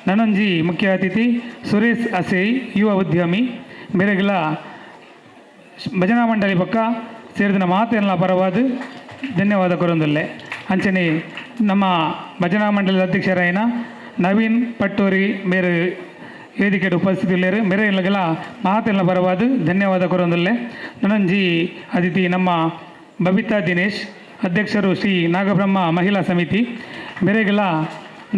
[SPEAKER 9] ನನ್ನಂಜಿ ಮುಖ್ಯ ಅತಿಥಿ ಸುರೇಶ್ ಅಸೇಯ್ ಯುವ ಉದ್ಯಮಿ ಬೇರೆಗ್ಲ ಭಜನಾ ಮಂಡಳಿ ಪಕ್ಕ ಸೇರಿದ ಮಾತೆಲ್ಲ ಪರವಾದ ಧನ್ಯವಾದ ಕೊರೊಂದುಲ್ಲೆ. ಅಂಚನೆ ನಮ್ಮ ಭಜನಾ ಮಂಡಳಿದ ಅಧ್ಯಕ್ಷರಾಯನ ನವೀನ್ ಪಟ್ಟೋರಿ ಮೇರು ವೇದಿಕೆ ಉಪಸ್ಥಿತಿಯುಳ್ಳೇರು ಮೇರೆ ಇಲ್ಲಗೆಲ್ಲ ಮಾತೆಲ್ಲ ಪರವಾದ ಧನ್ಯವಾದ ಕೊರೊಂದುಲ್ಲೆ. ನನ್ನಂಜಿ ಅತಿಥಿ ನಮ್ಮ ಬಬಿತಾ ದಿನೇಶ್ ಅಧ್ಯಕ್ಷರು ಶ್ರೀ ನಾಗಬ್ರಹ್ಮ ಮಹಿಳಾ ಸಮಿತಿ ಮೇರೆಗೆಲ್ಲ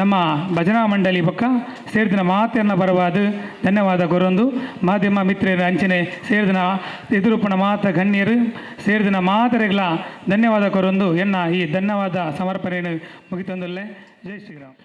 [SPEAKER 9] ನಮ್ಮ ಭಜನಾ ಮಂಡಳಿ ಪಕ್ಕ ಸೇರಿದಿನ ಮಾತೆಯನ್ನು ಪರವಾದ ಧನ್ಯವಾದ ಕೊರೊಂದು ಮಾಧ್ಯಮ ಮಿತ್ರರ ಅಂಚನೆ ಸೇರಿದಿನ ಎದುರುಪಣ ಮಾತ ಗಣ್ಯರು ಸೇರಿದಿನ ಮಾತರೆಗಳ ಧನ್ಯವಾದ ಕೊರೊಂದು ಎನ್ನ ಈ ಧನ್ಯವಾದ ಸಮರ್ಪಣೆಯನ್ನು ಮುಗಿತಂದುಲ್ಲೆ. ಜೈ ಶ್ರೀರಾಮ್.